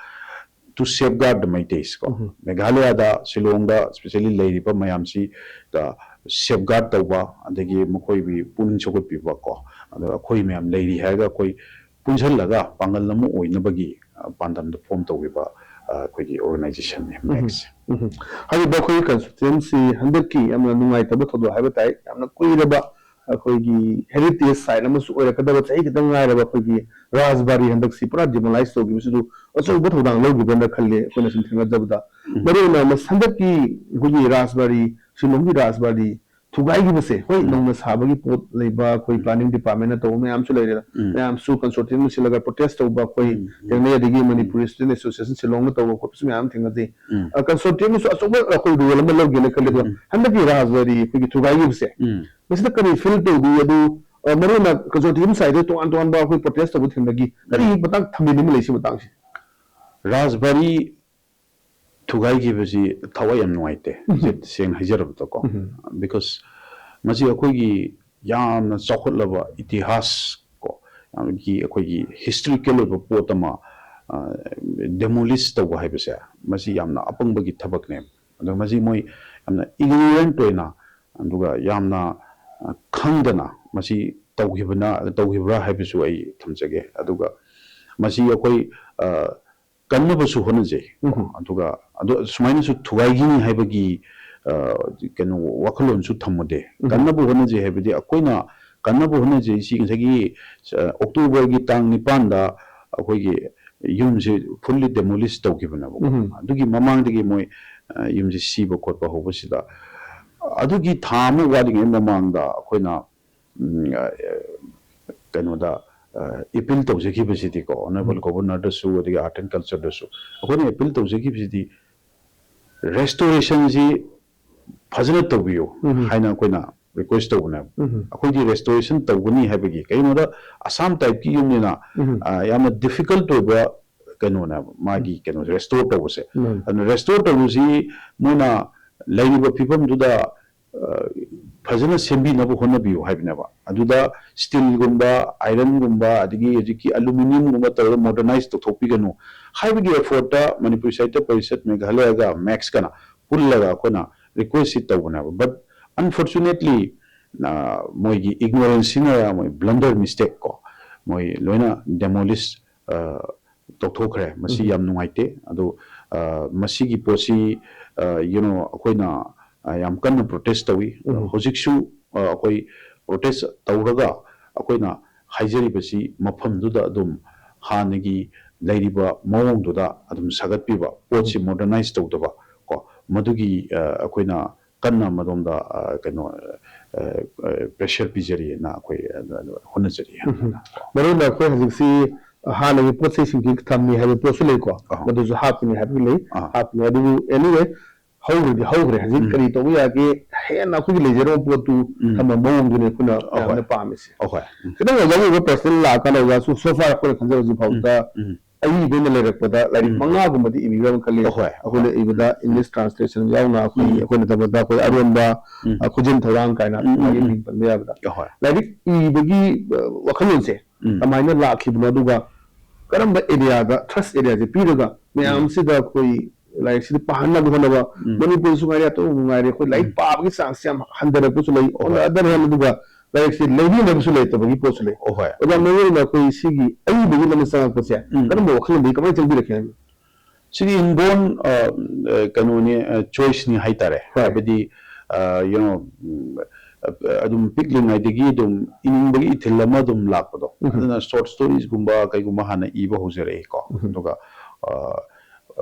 to safeguard the Meiteis ꯀꯣ꯫ ꯎꯝ꯫ ꯃꯦꯘꯥꯂꯌꯥꯗ, ꯁꯤꯂꯣꯡꯗ specially ꯂꯩꯔꯤꯕ ꯃꯌꯥꯝꯁꯤꯗ ꯁꯦꯐꯒꯥꯔꯗ ꯇꯧꯕ, ꯑꯗꯒꯤ ꯃꯈꯣꯏꯒꯤ ꯄꯨꯛꯅꯤꯡ ꯁꯧꯒꯠꯄꯤꯕ ꯀꯣ꯫ ꯑꯗ ꯑꯩꯈꯣꯏ ꯃꯌꯥꯝ ꯂꯩꯔꯤ ꯍꯥꯏꯔꯒ ꯑꯩꯈꯣꯏ ꯄꯨꯟꯁꯤꯜꯂꯒ ꯄꯥꯡꯒꯜ ꯑꯃ ꯑꯣꯏꯅꯕꯒꯤ, ꯑ, ꯄꯥꯟꯗꯝꯗ ꯐꯣꯝ ꯇꯧꯈꯤꯕ, ꯑ, ꯑꯩꯈꯣꯏꯒꯤ organization ꯅꯤ ꯎꯝ꯫ ꯃꯦꯛꯁꯦ꯫ ꯎꯝ꯫ ꯍꯥꯏꯔꯤꯕ ꯑꯩꯈꯣꯏꯒꯤ consortium ꯁꯤ ꯍꯟꯗꯛꯀꯤ ꯌꯥꯝꯅ ꯅꯨꯡꯉꯥꯏꯇꯕ ꯊꯧꯗꯣꯛ ꯍꯥꯏꯕ ꯇꯥꯏ, ꯌꯥꯝꯅ ꯀꯨꯏꯔꯕ ꯑꯩꯈꯣꯏꯒꯤ heritage site ꯑꯃꯁꯨ ꯑꯣꯏꯔꯛꯀꯗꯕ, ꯆꯍꯤ ꯈꯤꯇꯪ ꯉꯥꯏꯔꯕ ꯑꯩꯈꯣꯏꯒꯤ ꯔꯥꯖꯕꯥꯔꯤ ꯍꯟꯗꯛꯁꯤ ꯄꯨꯔꯥ demolish ꯇꯧꯈꯤꯕꯁꯤꯁꯨ ꯑꯆꯧꯕ ꯊꯧꯗꯥꯡ ꯂꯧꯈꯤꯕ꯭ꯔꯅ ꯈꯜꯂꯦ, ꯑꯩꯈꯣꯏꯅ ꯁꯨꯝ ꯊꯦꯡꯅꯖꯕꯗ꯫ ꯎꯝ꯫ ꯃꯔꯨꯑꯣꯏꯅ ꯃꯁ-, ꯍꯟꯗꯛꯀꯤ ꯑꯩꯈꯣꯏꯒꯤ ꯔꯥꯖꯕꯥꯔꯤ, ꯁꯤꯂꯣꯡꯒꯤ ꯔꯥꯖꯕꯥꯔꯤ ꯊꯨꯒꯥꯏꯈꯤꯕꯁꯦ, ꯍꯣꯏ, ꯎꯝ꯫ ꯅꯧꯅ ꯁꯥꯕꯒꯤ ꯄꯣꯠ ꯂꯩꯕ, ꯑꯩꯈꯣꯏ ꯎꯝ꯫ Planning Department ꯅ ꯇꯧꯕ ꯃꯌꯥꯝꯁꯨ ꯂꯩꯔꯦ, ꯎꯝ꯫ ꯃꯌꯥꯝꯁꯨ consortium ꯅ ꯁꯤꯜꯂꯒ protest ꯇꯧꯕ ꯑꯩꯈꯣꯏ ꯎꯝ, ꯎꯝ꯫ ꯊꯦꯡꯅꯩ, ꯑꯗꯒꯤ ꯎꯝ꯫ Manipuri Student Association ꯁꯤꯂꯣꯡꯅ ꯇꯧꯕ ꯈꯣꯠꯄꯁꯨ ꯃꯌꯥꯝ ꯊꯦꯡꯅꯖꯩ꯫ ꯎꯝ꯫ ꯑ, consortium ꯅꯁꯨ ꯑꯆꯧꯕ ꯑꯩꯈꯣꯏ role ꯑꯃ ꯂꯧꯒꯦꯅ ꯈꯜꯂꯤ꯫ ꯑꯗꯣ ꯎꯝ꯫ ꯍꯟꯗꯛꯀꯤ ꯔꯥꯖꯕꯥꯔꯤ ꯑꯩꯈꯣꯏꯒꯤ ꯊꯨꯒꯥꯏꯈꯤꯕꯁꯦ, ꯎꯝ꯫ ꯃꯁꯤꯗ ꯀꯔꯤ feel ꯇꯧꯕꯤ? ꯑꯗꯨ, ꯑ, ꯃꯔꯨꯑꯣꯏꯅ consortium side ꯇ ꯇꯣꯉꯥꯟ ꯇꯣꯉꯥꯟꯕ ꯑꯩꯈꯣꯏ protest ꯇꯧꯕ ꯊꯦꯡꯅꯈꯤ꯫ ꯀꯔꯤ ꯎꯝ꯫ ꯃꯇꯥꯡ ꯊꯝꯕꯤꯅꯤꯡꯕ ꯂꯩ ꯁꯤ ꯃꯇꯥꯡꯁꯤ? ꯔꯥꯖꯕꯥꯔꯤ ꯊꯨꯒꯥꯏꯈꯤꯕꯁꯤ ꯊꯋꯥꯏ ꯌꯥꯝ ꯅꯨꯡꯉꯥꯏꯇꯦ, ꯎꯝ꯫ ꯁꯦ-, ꯁꯦꯡꯅ ꯍꯥꯏꯖꯔꯕꯗꯀꯣ꯫ ꯎꯝ꯫ Because ꯃꯁꯤ ꯑꯩꯈꯣꯏꯒꯤ ꯌꯥꯝꯅ ꯆꯥꯎꯈꯠꯂꯕ ꯏꯇꯤꯍꯥꯁ ꯀꯣ, ꯌꯥꯝꯒꯤ ꯑꯩꯈꯣꯏꯒꯤ historical ꯑꯣꯏꯕ ꯄꯣꯠ ꯑꯃ, ꯑ, demolish ꯇꯧꯕ ꯍꯥꯏꯕꯁꯦ, ꯃꯁꯤ ꯌꯥꯝꯅ ꯑꯄꯪꯕꯒꯤ ꯊꯕꯛꯅꯦ꯫ ꯑꯗꯣ ꯃꯁꯤ ꯃꯣꯏ ꯌꯥꯝꯅ ignorant ꯑꯣꯏꯅ, ꯑꯗꯨꯒ ꯌꯥꯝꯅ, ꯑ, ꯈꯪꯗꯅ ꯃꯁꯤ ꯇꯧꯈꯤꯕꯅ, ꯇꯧꯈꯤꯕ꯭ꯔꯥ ꯍꯥꯏꯕꯁꯨ ꯑꯩ ꯊꯝꯖꯒꯦ꯫ ꯑꯗꯨꯒ ꯃꯁꯤ ꯑꯩꯈꯣꯏ, ꯑ, ꯀꯟꯅꯕꯁꯨ ꯍꯣꯠꯅꯖꯩ꯫ ꯎꯝ꯫ ꯑꯗꯨꯒ ꯑꯗꯣ ꯁꯨꯃꯥꯏꯅꯁꯨ ꯊꯨꯒꯥꯏꯈꯤꯅꯤ ꯍꯥꯏꯕꯒꯤ, ꯑ, ꯀꯩꯅꯣ, ꯋꯥꯈꯜꯂꯣꯟꯁꯨ ꯊꯝꯃꯨꯗꯦ꯫ ꯎꯝ꯫ ꯀꯟꯅꯕ ꯍꯣꯠꯅꯖꯩ ꯍꯥꯏꯕꯗꯤ ꯑꯩꯈꯣꯏꯅ ꯀꯟꯅꯕ ꯍꯣꯠꯅꯖꯩꯁꯤ ꯉꯁꯥꯏꯒꯤ, ꯑ, October ꯒꯤ ꯇꯥꯡ ꯅꯤꯄꯥꯟꯗ ꯑꯩꯈꯣꯏꯒꯤ ꯌꯨꯝꯁꯦ fully demolish ꯇꯧꯈꯤꯕꯅꯦꯕꯀꯣ꯫ ꯎꯝ꯫ ꯑꯗꯨꯒꯤ ꯃꯃꯥꯡꯗꯒꯤ ꯃꯣꯏ, ꯑ, ꯌꯨꯝꯁꯦ ꯁꯤꯕ ꯈꯣꯠꯄ ꯍꯧꯕꯁꯤꯗ, ꯑꯗꯨꯒꯤ ꯊꯥ ꯑꯃ ꯋꯥꯠꯂꯤꯉꯩ ꯃꯃꯥꯡꯗ ꯑꯩꯈꯣꯏꯅ, ꯎꯝ, ꯑ, ꯀꯩꯅꯣꯗ ꯑꯦꯄꯤꯜ ꯇꯧꯖꯈꯤꯕꯁꯤꯗꯤꯀꯣ, ꯑꯣꯅꯔꯦꯕꯜ ꯒꯣꯕꯔꯅꯔꯗꯁꯨ ꯑꯗꯒꯤ ꯑꯥꯔꯠ ꯑꯦꯟ ꯀꯜꯆꯔꯗꯁꯨ ꯑꯩꯈꯣꯏꯅ ꯑꯦꯄꯤꯜ ꯇꯧꯖꯈꯤꯕꯁꯤꯗꯤ ꯔꯦꯁꯇꯣꯔꯦꯁꯟꯁꯤ ꯐꯖꯅ ꯇꯧꯕꯤꯌꯨ ꯎꯝ꯫ ꯍꯥꯏꯅ ꯑꯩꯈꯣꯏꯅ ꯔꯤꯀ꯭ꯋꯦꯁ ꯇꯧꯕꯅꯦꯕ꯫ ꯎꯝ꯫ ꯑꯩꯈꯣꯏꯗꯤ ꯔꯦꯁꯇꯣꯔꯦꯁꯟ ꯇꯧꯒꯅꯤ ꯍꯥꯏꯕꯒꯤ, ꯀꯩꯒꯤꯅꯣꯗ ꯑꯁꯥꯝ ꯇꯥꯏꯞꯀꯤ ꯌꯨꯝꯅꯤꯅ ꯎꯝ꯫ ꯑ, ꯌꯥꯝꯅ ꯗꯤꯐꯤꯀꯜꯠ ꯑꯣꯏꯕ ꯀꯩꯅꯣꯅꯦꯕ ꯃꯥꯒꯤ ꯀꯩꯅꯣꯁꯦ, ꯔꯦꯁꯇꯣꯔ ꯇꯧꯕꯁꯦ꯫ ꯎꯝ꯫ ꯑꯗꯨꯅ ꯔꯦꯁꯇꯣꯔ ꯇꯧꯕꯁꯤ ꯃꯣꯏꯅ ꯂꯩꯔꯤꯕ ꯐꯤꯕꯝꯗꯨꯗ ꯑ, ꯐꯖꯅ ꯁꯦꯝꯕꯤꯅꯕ ꯍꯣꯠꯅꯕꯤꯌꯨ ꯍꯥꯏꯕꯅꯦꯕ꯫ ꯑꯗꯨꯗ ꯁ꯭ꯇꯤꯜꯒꯨꯝꯕ, ꯑꯥꯏꯔꯟꯒꯨꯝꯕ, ꯑꯗꯒꯤ ꯍꯧꯖꯤꯛꯀꯤ ꯑꯦꯂꯨꯃꯤꯅꯤꯌꯝꯒꯨꯝꯕ ꯇꯧꯔꯒ ꯃꯣꯗꯔꯅꯥꯏꯖ ꯇꯧꯊꯣꯛꯄꯤꯒꯅꯨ ꯍꯥꯏꯕꯒꯤ ꯑꯦꯐꯣꯔꯠꯇ ꯃꯅꯤꯄꯨꯔ ꯁꯥꯍꯤꯇ꯭ꯌ ꯄꯔꯤꯁꯠ ꯃꯦꯘꯥꯂꯌꯒ ꯃꯦꯛꯁꯀꯅ ꯄꯨꯜꯂꯒ ꯑꯩꯈꯣꯏꯅ ꯔꯤꯀ꯭ꯋꯦꯁꯁꯤ ꯇꯧꯕꯅꯦꯕ꯫ But unfortunately, ꯑ, ꯃꯣꯏꯒꯤ ꯏꯒꯅꯣꯔꯦꯟꯁꯁꯤꯅ ꯃꯣꯏ ꯕ꯭ꯂꯟꯗꯔ ꯃꯤꯁꯇꯦꯛ ꯀꯣ, ꯃꯣꯏ ꯂꯣꯏꯅ ꯗꯦꯃꯣꯂꯤꯁ, ꯑ, ꯇꯧꯊꯣꯛꯈ꯭ꯔꯦ꯫ ꯃꯁꯤ ꯎꯝ꯫ ꯌꯥꯝ ꯅꯨꯡꯉꯥꯏꯇꯦ꯫ ꯑꯗꯨ, ꯑ, ꯃꯁꯤꯒꯤ ꯄꯣꯠꯁꯤ, ꯑ, you know, ꯑꯩꯈꯣꯏꯅ, ꯑ, ꯌꯥꯝ ꯀꯟꯅ ꯄ꯭ꯔꯣꯇꯦꯁ ꯇꯧꯏ꯫ ꯎꯝ꯫ ꯍꯧꯖꯤꯛꯁꯨ, ꯑ, ꯑꯩꯈꯣꯏ ꯄ꯭ꯔꯣꯇꯦꯁ ꯇꯧꯔꯒ ꯑꯩꯈꯣꯏꯅ ꯍꯥꯏꯖꯔꯤꯕꯁꯤ ꯃꯐꯝꯗꯨꯗ ꯑꯗꯨꯝ ꯍꯥꯟꯅꯒꯤ ꯂꯩꯔꯤꯕ ꯃꯑꯣꯡꯗꯨꯗ ꯑꯗꯨꯝ ꯁꯥꯒꯠꯄꯤꯕ, ꯄꯣꯠꯁꯤ ꯎꯝ꯫ ꯃꯣꯗꯔꯅꯥꯏꯖ ꯇꯧꯗꯕ ꯀꯣ, ꯃꯗꯨꯒꯤ, ꯑ, ꯑꯩꯈꯣꯏꯅ ꯀꯟꯅ ꯃꯗꯣꯝꯗ, ꯑ, ꯀꯩꯅꯣ, ꯑ, ꯑ, ꯄ꯭ꯔꯦꯁꯔ ꯄꯤꯖꯔꯤꯑꯅ ꯑꯩꯈꯣꯏ, ꯑ, ꯍꯣꯠꯅꯖꯔꯤ꯫ ꯎꯝ꯫ ꯃꯔꯨ ꯑꯣꯏꯅ ꯑꯩꯈꯣꯏ ꯍꯧꯖꯤꯛꯁꯤ ꯍꯥꯟꯅꯒꯤ ꯄꯣꯠ ꯆꯩꯁꯤꯡꯁꯤ ꯊꯝꯃꯤ ꯍꯥꯏꯕ ꯄꯣꯠꯁꯨ ꯂꯩꯀꯣ, ꯑꯍꯣꯏ꯫ ꯃꯗꯨꯁꯨ ꯍꯥꯞꯀꯅꯤ ꯍꯥꯏꯕꯒꯤ ꯂꯩ, ꯑꯥ꯫ ꯍꯥꯞꯀꯅꯤ꯫ ꯑꯗꯨꯕꯨ anyway, ꯍꯧꯈ꯭ꯔꯗꯤ ꯍꯧꯈ꯭ꯔꯦ꯫ ꯍꯧꯖꯤꯛ ꯎꯝ꯫ ꯀꯔꯤ ꯇꯧꯕ ꯌꯥꯒꯦ? ꯍꯦꯟꯅ ꯑꯩꯈꯣꯏꯒꯤ ꯂꯩꯖꯔꯝꯕ ꯄꯣꯠꯇꯨ ꯎꯝ꯫ ꯊꯝꯕ ꯃꯑꯣꯡꯗꯨꯅꯤ ꯑꯩꯈꯣꯏꯅ ꯑꯍꯣꯏ꯫ ꯌꯥꯝꯅ ꯄꯥꯝꯃꯤꯁꯦ꯫ ꯑꯍꯣꯏ꯫ ꯎꯝ꯫ ꯈꯤꯇꯪ ꯑꯣꯖꯥꯒꯤ ꯑꯣꯏꯕ ꯄꯔꯁꯅꯦꯜ ꯂꯥꯛꯑꯀꯥꯟꯗ ꯑꯣꯖꯥꯁꯨ so far ꯑꯩꯈꯣꯏꯅ ꯈꯟꯖꯕ ꯍꯧꯖꯤꯛ ꯎꯝ꯫ ꯐꯥꯎꯗ ꯎꯝ꯫ ꯑꯏꯕ ꯑꯣꯏꯅ ꯂꯩꯔꯛꯄꯗ ꯂꯥꯏꯔꯤꯛ ꯎꯝ꯫ ꯃꯉꯥꯒꯨꯝꯕꯗꯤ ꯏꯕꯤꯔꯝ ꯈꯜꯂꯤ꯫ ꯑꯍꯣꯏ꯫ ꯑꯩꯈꯣꯏꯅ ꯏꯕꯗ ꯏꯪꯂꯤꯁ ꯇ꯭ꯔꯥꯟꯁꯂꯦꯁꯟ ꯌꯥꯎꯅ ꯑꯩꯈꯣꯏ, ꯎꯝ꯫ ꯑꯩꯈꯣꯏꯅ ꯇꯝꯕꯗ ꯑꯩꯈꯣꯏ ꯑꯔꯣꯟꯕ, ꯎꯝ꯫ ꯑ, ꯈꯨꯖꯤꯟ ꯊꯧꯔꯥꯡ ꯀꯥꯏꯅ ꯎꯝ, ꯎꯝ, ꯃꯥꯒꯤ ꯎꯝ꯫ ꯃꯤꯡ ꯄꯟꯕ ꯌꯥꯕꯗ꯫ ꯑꯍꯣꯏ꯫ ꯂꯥꯏꯔꯤꯛ ꯏꯕꯒꯤ, ꯑ, ꯋꯥꯈꯜꯂꯣꯟꯁꯦ ꯎꯝ꯫ ꯀꯃꯥꯏꯅ ꯂꯥꯛꯈꯤꯕꯅꯣ, ꯑꯗꯨꯒ ꯀꯔꯝꯕ ꯑꯦꯔꯤꯌꯥꯗ, ꯊ꯭ꯔꯁ ꯑꯦꯔꯤꯌꯥꯁꯦ ꯄꯤꯔꯒ ꯎꯝ꯫ ꯃꯌꯥꯝꯁꯤꯗ ꯑꯩꯈꯣꯏ ꯂꯥꯏꯔꯤꯛꯁꯤꯗꯤ ꯄꯥꯍꯟꯅꯕ ꯍꯣꯠꯅꯕ, ꯎꯝ꯫ ꯃꯅꯤꯄꯨꯔꯁꯨ ꯉꯥꯏꯔꯦ, ꯑꯇꯣꯞꯄ ꯉꯥꯏꯔꯦ, ꯑꯩꯈꯣꯏ ꯂꯥꯏꯔꯤꯛ ꯎꯝ꯫ ꯄꯥꯕꯒꯤ ꯆꯥꯡꯁꯦ ꯌꯥꯝ ꯍꯟꯊꯔꯛꯄꯁꯨ ꯂꯩ꯫ On the ꯍꯣꯏ꯫ Other hand, ꯑꯗꯨꯒ ꯂꯥꯏꯔꯤꯛꯁꯦ ꯂꯩꯕꯤꯅꯕꯁꯨ ꯂꯩꯇꯕꯒꯤ ꯄꯣꯠꯁꯨ ꯂꯩ꯫ ꯍꯣꯏ꯫ ꯑꯣꯖꯥ, ꯃꯔꯨ ꯑꯣꯏꯅ ꯑꯩꯈꯣꯏ ꯁꯤꯒꯤ ꯑꯏꯕꯒꯤ ꯂꯝꯗ ꯆꯪꯉꯛꯄꯁꯦ ꯎꯝ꯫ ꯀꯔꯝꯕ ꯋꯥꯈꯜꯂꯣꯟꯗꯒꯤ ꯀꯃꯥꯏꯅ ꯆꯪꯕꯤꯔꯛꯀꯦ ꯍꯥꯏꯕ? ꯁꯤꯗꯤ inborn, ꯑ, ꯑ, ꯀꯩꯅꯣꯅꯤ, ꯑ, ꯆꯣꯏꯁꯅꯤ ꯍꯥꯏꯇꯥꯔꯦ꯫ ꯍꯣꯏ꯫ ꯍꯥꯏꯕꯗꯤ, ꯑ, you know, ꯎꯝ, ꯑ, ꯑꯗꯨꯝ ꯄꯤꯛꯂꯤꯉꯩꯗꯒꯤ ꯑꯗꯨꯝ ꯏꯅꯤꯡꯕꯒꯤ ꯏꯊꯤꯜ ꯑꯃ ꯑꯗꯨꯝ ꯂꯥꯛꯄꯗꯣ꯫ ꯎꯝ꯫ ꯑꯗꯨꯅ ꯁꯣꯔꯠ ꯁ꯭ꯇꯣꯔꯤꯁꯒꯨꯝꯕ ꯀꯩꯒꯨꯝꯕ ꯍꯥꯟꯅ ꯏꯕ ꯍꯧꯖꯔꯛꯏꯀꯣ꯫ ꯎꯝ꯫ ꯑꯗꯨꯒ, ꯑ,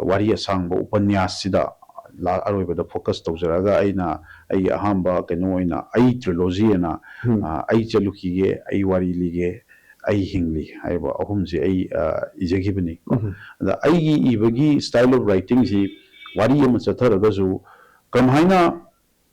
ꯋꯥꯔꯤ ꯑꯁꯥꯡꯕ ꯎꯄꯟꯌꯥꯁꯁꯤꯗ ꯂꯥ-, ꯑꯔꯣꯏꯕꯗ ꯐꯣꯀꯁ ꯇꯧꯖꯔꯒ ꯑꯩꯅ ꯑꯩꯒꯤ ꯑꯍꯥꯟꯕ ꯀꯩꯅꯣ ꯑꯣꯏꯅ ꯑꯩ ꯇ꯭ꯔꯤꯂꯣꯖꯤ ꯑꯅ, ꯎꯝ꯫ ꯑ, ꯑꯩ ꯆꯠꯂꯨꯈꯤꯒꯦ, ꯑꯩ ꯋꯥꯔꯤ ꯂꯤꯒꯦ, ꯑꯩ ꯍꯤꯡꯂꯤ ꯍꯥꯏꯔꯤꯕ ꯑꯍꯨꯝꯁꯦ ꯑꯩ, ꯑ, ꯏꯖꯈꯤꯕꯅꯤ꯫ ꯎꯝ꯫ ꯑꯗ ꯑꯩꯒꯤ ꯏꯕꯒꯤ style of writing ꯁꯤ ꯋꯥꯔꯤ ꯑꯃ ꯆꯠꯊꯔꯒꯁꯨ ꯀꯔꯝꯍꯥꯏꯅ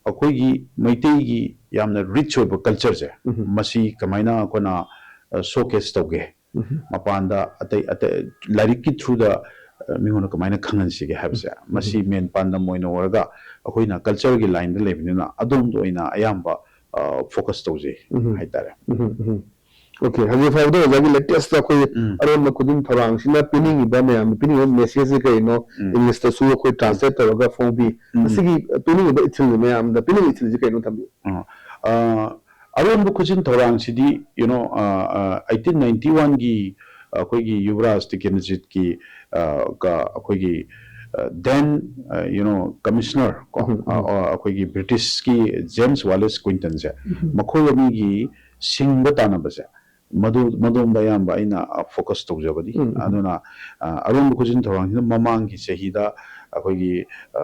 ꯑꯩꯈꯣꯏꯒꯤ ꯃꯩꯇꯩꯒꯤ ꯌꯥꯝꯅ ꯔꯤꯆ ꯑꯣꯏꯕ ꯀꯜꯆꯔꯁꯦ, ꯎꯝ꯫ ꯃꯁꯤ ꯀꯃꯥꯏꯅ ꯑꯩꯈꯣꯏꯅ, ꯑ, ꯁꯣꯀꯦꯁ ꯇꯧꯒꯦ? ꯎꯝ꯫ ꯃꯄꯥꯟꯗ ꯑꯇꯩ, ꯑꯇꯩ ꯂꯥꯏꯔꯤꯛꯀꯤ ꯊ꯭ꯔꯨꯗ, ꯑ, ꯃꯤꯉꯣꯟꯗ ꯀꯃꯥꯏꯅ ꯈꯪꯍꯟꯁꯤꯒꯦ ꯍꯥꯏꯕꯁꯦ, ꯎꯝ꯫ ꯃꯁꯤ ꯃꯦꯟ ꯄꯥꯟꯗꯝ ꯑꯣꯏꯅ ꯑꯣꯏꯔꯒ ꯑꯩꯈꯣꯏꯅ ꯀꯜꯆꯔꯒꯤ ꯂꯥꯏꯟꯗ ꯂꯩꯕꯅꯤꯅ ꯑꯗꯣꯝꯗ ꯑꯣꯏꯅ ꯑꯌꯥꯝꯕ, ꯑ, ꯐꯣꯀꯁ ꯇꯧꯖꯩ ꯎꯝ꯫ ꯍꯥꯏꯇꯥꯔꯦ꯫ ꯎꯝ, ꯎꯝ꯫ ꯑꯣꯀꯦ, ꯍꯧꯖꯤꯛ ꯐꯥꯎꯕꯗ ꯑꯣꯖꯥꯒꯤ ꯂꯦꯇꯦꯁꯇ ꯑꯩꯈꯣꯏ ꯎꯝ꯫ ꯑꯔꯣꯟꯕ ꯈꯨꯖꯤꯟ ꯊꯧꯔꯥꯡꯁꯤꯅ ꯄꯤꯅꯤꯡꯉꯤꯕ, ꯃꯌꯥꯝꯗ ꯄꯤꯅꯤꯡꯉꯤꯕ ꯃꯦꯁꯦꯖꯁꯤ ꯀꯩꯅꯣ? ꯎꯝ꯫ ꯏꯪꯂꯤꯁꯇꯁꯨ ꯑꯩꯈꯣꯏ ꯇ꯭ꯔꯥꯟꯁꯂꯦꯠ ꯇꯧꯔꯒ ꯐꯣꯡꯕꯤ꯫ ꯎꯝ꯫ ꯃꯁꯤꯒꯤ ꯄꯤꯅꯤꯡꯉꯤꯕ ꯏꯊꯤꯜꯁꯦ, ꯃꯌꯥꯝꯗ ꯄꯤꯅꯤꯡꯉꯤꯕ ꯏꯊꯤꯜꯁꯦ ꯀꯩꯅꯣ ꯊꯝꯕꯤꯌꯨ꯫ ꯑ, ꯑ, ꯑꯔꯣꯟꯕ ꯈꯨꯖꯤꯟ ꯊꯧꯔꯥꯡꯁꯤꯗꯤ, you know, ꯑ, ꯑ, eighteen ninety one ꯒꯤ ꯑꯩꯈꯣꯏꯒꯤ ꯌꯨꯕꯔꯥꯖ ꯇꯤꯀꯦꯟꯗ꯭ꯔꯖꯤꯠꯀꯤ, ꯑ, ꯀ-, ꯑꯩꯈꯣꯏꯒꯤ, ꯑ, then, ꯑ, you know, commissioner ꯀꯣ, ꯎꯝ, ꯎꯝ꯫ ꯑ, ꯑ, ꯑꯩꯈꯣꯏꯒꯤ ꯕ꯭ꯔꯤꯇꯤꯁꯀꯤ ꯖꯦꯝꯁ ꯋꯥꯂꯦꯁ ꯀ꯭ꯋꯤꯟꯇꯟꯁꯦ, ꯎꯝ꯫ ꯃꯈꯣꯏ ꯑꯅꯤꯒꯤ ꯁꯤꯡꯕ ꯇꯥꯟꯅꯕꯁꯦ, ꯃꯗꯨ, ꯃꯗꯣꯝꯗ ꯑꯌꯥꯝꯕ ꯑꯩꯅ, ꯑ, ꯐꯣꯀꯁ ꯇꯧꯖꯕꯅꯤ꯫ ꯎꯝ, ꯎꯝ꯫ ꯑꯗꯨꯅ, ꯑ, ꯑꯔꯣꯟꯕ ꯈꯨꯖꯤꯟ ꯊꯧꯔꯥꯡꯁꯤꯅ ꯃꯃꯥꯡꯒꯤ ꯆꯍꯤꯗ ꯑꯩꯈꯣꯏꯒꯤ, ꯑ,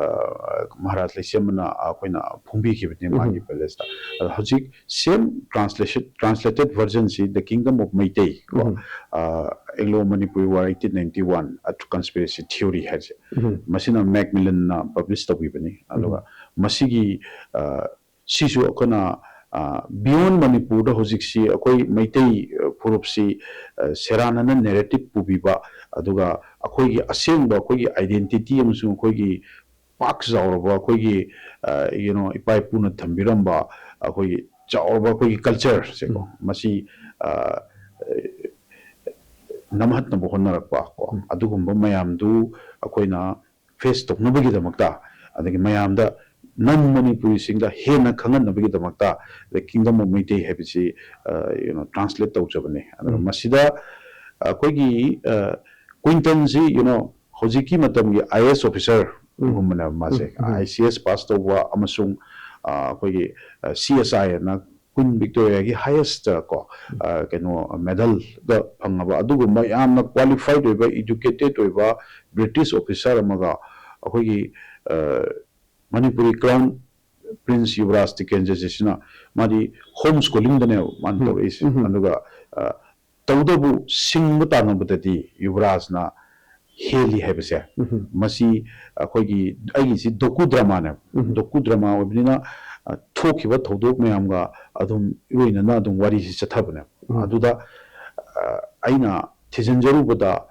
ꯃꯍꯥꯔꯥꯖ ꯂꯩꯁꯦꯝꯕꯅ ꯑꯩꯈꯣꯏꯅ ꯐꯣꯡꯕꯤꯈꯤꯕꯅꯤ ꯎꯝ꯫ ꯃꯥꯒꯤ ꯄꯦꯂꯦꯁꯇ꯫ ꯑꯗꯣ ꯍꯧꯖꯤꯛ same translation, translated version ꯁꯤ The Kingdom of Meitei ꯀꯣ, ꯎꯝ꯫ ꯑ, Anglo Manipuri War eighteen ninety one, A Conspiracy Theory ꯍꯥꯏꯁꯦ꯫ ꯎꯝ꯫ ꯃꯁꯤꯅ ꯃꯦꯛꯃꯤꯂꯟꯅ ꯄꯕ꯭ꯂꯤꯁ ꯇꯧꯕꯤꯕꯅꯤ꯫ ꯑꯗꯨꯒ ꯎꯝ꯫ ꯃꯁꯤꯒꯤ, ꯑ, ꯁꯤꯁꯨ ꯑꯩꯈꯣꯏꯅ, ꯑ, beyond ꯃꯅꯤꯄꯨꯔꯗ ꯍꯧꯖꯤꯛꯁꯤ ꯑꯩꯈꯣꯏ ꯃꯩꯇꯩ, ꯑ, ꯐꯨꯔꯨꯞꯁꯤ, ꯑ, ꯁꯦꯔꯥꯟꯅꯅ ꯅꯦꯔꯦꯇꯤꯚ ꯄꯨꯕꯤꯕ, ꯑꯗꯨꯒ ꯑꯩꯈꯣꯏꯒꯤ ꯑꯁꯦꯡꯕ ꯑꯩꯈꯣꯏꯒꯤ identity ꯑꯃꯁꯨꯡ ꯑꯩꯈꯣꯏꯒꯤ ꯄꯥꯛ ꯆꯥꯎꯔꯕ ꯑꯩꯈꯣꯏꯒꯤ, ꯑ, you know, ꯏꯄꯥ ꯏꯄꯨꯅ ꯊꯝꯕꯤꯔꯝꯕ ꯑꯩꯈꯣꯏꯒꯤ ꯆꯥꯎꯔꯕ ꯑꯩꯈꯣꯏꯒꯤ ꯀꯜꯆꯔꯁꯦꯀꯣ, ꯎꯝ꯫ ꯃꯁꯤ, ꯑ, ꯅꯝꯍꯠꯅꯕ ꯍꯣꯠꯅꯔꯛꯄ ꯀꯣ, ꯎꯝ꯫ ꯑꯗꯨꯒꯨꯝꯕ ꯃꯌꯥꯝꯗꯨ ꯑꯩꯈꯣꯏꯅ ꯐꯦꯁ ꯇꯧꯅꯕꯒꯤꯗꯃꯛꯇ, ꯑꯗꯒꯤ ꯃꯌꯥꯝꯗ ꯅꯟ ꯃꯅꯤꯄꯨꯔꯤꯁꯤꯡꯗ ꯍꯦꯟꯅ ꯈꯪꯍꯟꯅꯕꯒꯤꯗꯃꯛꯇ The Kingdom of Meitei ꯍꯥꯏꯕꯁꯤ, ꯑ, you know, ꯇ꯭ꯔꯥꯟꯁꯂꯦꯠ ꯇꯧꯖꯕꯅꯦ꯫ ꯑꯗꯨꯒ ꯎꯝ꯫ ꯃꯁꯤꯗ ꯑꯩꯈꯣꯏꯒꯤ, ꯑ, ꯀ꯭ꯋꯤꯟꯇꯟꯁꯤ, you know, ꯍꯧꯖꯤꯛꯀꯤ ꯃꯇꯝꯒꯤ IAS officer ꯎꯝ꯫ ꯒꯨꯝꯕꯅꯦꯕ ꯃꯥꯁꯦ꯫ ꯎꯝ, ꯎꯝ꯫ ICS ꯄꯥꯁ ꯇꯧꯕ ꯑꯃꯁꯨꯡ, ꯑ, ꯑꯩꯈꯣꯏꯒꯤ, ꯑ, CSI ꯑꯅ Queen Victoria ꯒꯤ highest ꯀꯣ, ꯎꯝ꯫ ꯑ, ꯀꯩꯅꯣ, ꯃꯦꯗꯜꯒ ꯐꯪꯉꯕ ꯑꯗꯨꯒꯨꯝꯕ ꯌꯥꯝꯅ ꯀ꯭ꯋꯥꯂꯤꯐꯥꯏꯗ ꯑꯣꯏꯕ, ꯏꯗꯨꯀꯦꯇꯦꯗ ꯑꯣꯏꯕ ꯕ꯭ꯔꯤꯇꯤꯁ ꯑꯣꯐꯤꯁꯥꯔ ꯑꯃꯒ, ꯑꯩꯈꯣꯏꯒꯤ ꯃꯅꯤꯄꯨꯔꯤ ꯀ꯭ꯔꯥꯎꯟ ꯄ꯭ꯔꯤꯟꯁ ꯌꯨꯕꯔꯥꯖ ꯇꯤꯀꯦꯟꯗ꯭ꯔꯖꯤꯠꯁꯤꯅ ꯃꯥꯗꯤ ꯍꯣꯝ ꯁ꯭ꯀꯨꯂꯤꯡꯗꯅꯦꯕ ꯃꯥꯅ ꯇꯧꯔꯛꯏꯁꯦ꯫ ꯑꯗꯨꯒ ꯇꯧꯕꯇꯕꯨ ꯁꯤꯡꯕ ꯇꯥꯟꯅꯕꯗꯗꯤ ꯌꯨꯕꯔꯥꯖꯅ ꯍꯦꯜꯂꯤ ꯍꯥꯏꯕꯁꯦ, ꯃꯁꯤ ꯑꯩꯈꯣꯏꯒꯤ, ꯑꯩꯒꯤꯁꯤ ꯗꯣꯀꯨ ꯗ꯭ꯔꯃꯥꯅꯦꯕ꯫ ꯗꯣꯀꯨ ꯗ꯭ꯔꯃꯥ ꯑꯣꯏꯕꯅꯤꯅ ꯊꯣꯛꯈꯤꯕ ꯊꯧꯗꯣꯛ ꯃꯌꯥꯝꯒ ꯑꯗꯨꯝ ꯏꯔꯣꯏꯅꯅ ꯑꯗꯨꯝ ꯋꯥꯔꯤꯁꯤ ꯆꯠꯊꯕꯅꯦꯕ꯫ ꯑꯗꯨꯗ ꯑꯩꯅ ꯊꯤꯖꯤꯟꯖꯔꯨꯕꯗ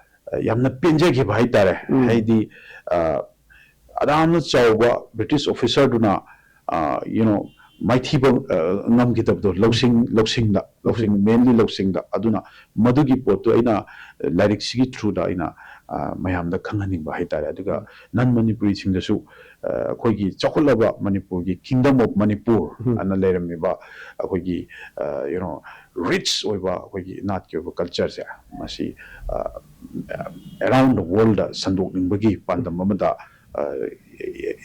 ꯌꯥꯝꯅ ꯄꯦꯟꯖꯈꯤꯕ ꯍꯥꯏꯇꯥꯔꯦ꯫ ꯍꯥꯏꯗꯤ ꯑꯗꯥꯝꯅ ꯆꯥꯎꯕ ꯕ꯭ꯔꯤꯇꯤꯁ ꯑꯣꯐꯤꯁꯔꯗꯨꯅ, ꯌꯨ ꯅꯣ, ꯃꯥꯏꯊꯤꯕ ꯉꯝꯈꯤꯗꯕꯗꯣ ꯂꯧꯁꯤꯡ, ꯂꯧꯁꯤꯡꯗ, ꯂꯧꯁꯤꯡ, ꯃꯦꯟꯂꯤ ꯂꯧꯁꯤꯡꯗ꯫ ꯑꯗꯨꯅ ꯃꯗꯨꯒꯤ ꯄꯣꯠꯇꯨ ꯑꯩꯅ ꯂꯥꯏꯔꯤꯛꯁꯤꯒꯤ ꯊ꯭ꯔꯨꯗ ꯑꯩꯅ ꯃꯌꯥꯝꯗ ꯈꯪꯍꯟꯅꯤꯡꯕ ꯍꯥꯏꯇꯥꯔꯦ꯫ ꯑꯗꯨꯒ ꯅꯟ ꯃꯅꯤꯄꯨꯔꯤꯁꯤꯡꯗꯁꯨ ꯑꯩꯈꯣꯏꯒꯤ ꯆꯥꯎꯈꯠꯂꯕ ꯃꯅꯤꯄꯨꯔꯒꯤ Kingdom of Manipur ꯑꯅ ꯂꯩꯔꯝꯃꯤꯕ ꯑꯩꯈꯣꯏꯒꯤ, ꯌꯨ ꯅꯣ, ꯔꯤꯆ ꯑꯣꯏꯕ ꯑꯩꯈꯣꯏꯒꯤ ꯏꯅꯥꯠꯀꯤ ꯑꯣꯏꯕ ꯀꯜꯆꯔꯁꯦ, ꯃꯁꯤ around the world ꯁꯟꯗꯣꯛꯅꯤꯡꯕꯒꯤ ꯄꯥꯟꯗꯝ ꯑꯃꯗ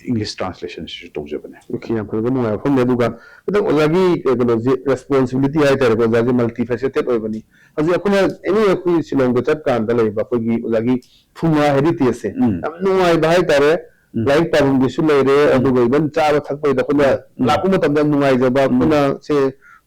ꯏꯪꯂꯤꯁ ꯇ꯭ꯔꯥꯟꯁꯂꯦꯁꯟꯁꯤꯁꯨ ꯇꯧꯖꯕꯅꯦ꯫ ꯑꯣꯀꯦ, ꯌꯥꯝ ꯐꯖꯕ ꯅꯨꯡꯉꯥꯏꯕ ꯋꯥꯐꯝꯅꯤ꯫ ꯑꯗꯨꯒ ꯈꯤꯇꯪ ꯑꯣꯖꯥꯒꯤ, ꯑ, ꯀꯩꯅꯣꯁꯦ, ꯔꯦꯁꯄꯣꯟꯁꯤꯕꯤꯂꯤꯇꯤ ꯍꯥꯏꯇꯥꯔꯦꯀꯣ, ꯑꯣꯖꯥꯁꯦ ꯃꯜꯇꯤ ꯐꯦꯁꯦꯇꯦꯠ ꯑꯣꯏꯕꯅꯤ꯫ ꯍꯧꯖꯤꯛ ꯑꯩꯈꯣꯏꯅ ꯑꯦꯅꯤ ꯑꯩꯈꯣꯏ ꯁꯤꯂꯣꯡꯗ ꯆꯠꯀꯥꯟꯗ ꯂꯩꯕ ꯑꯩꯈꯣꯏꯒꯤ ꯑꯣꯖꯥꯒꯤ ꯐꯨꯡꯒꯥ ꯍꯦꯔꯤꯇꯦꯖꯁꯦ ꯎꯝ꯫ ꯌꯥꯝ ꯅꯨꯡꯉꯥꯏꯕ ꯍꯥꯏꯇꯥꯔꯦ꯫ ꯎꯝ꯫ ꯂꯥꯏꯔꯤꯛ ꯄꯥꯐꯝꯒꯤꯁꯨ ꯂꯩꯔꯦ, ꯎꯝ꯫ ꯑꯗꯨꯒ ꯏꯚꯟ ꯆꯥꯕ ꯊꯛꯄꯒꯤꯗ ꯑꯩꯈꯣꯏꯅ ꯎꯝ꯫ ꯂꯥꯛꯄ ꯃꯇꯝꯗ ꯌꯥꯝ ꯅꯨꯡꯉꯥꯏꯖꯕ ꯎꯝ꯫ ꯑꯩꯈꯣꯏꯅ ꯁꯦ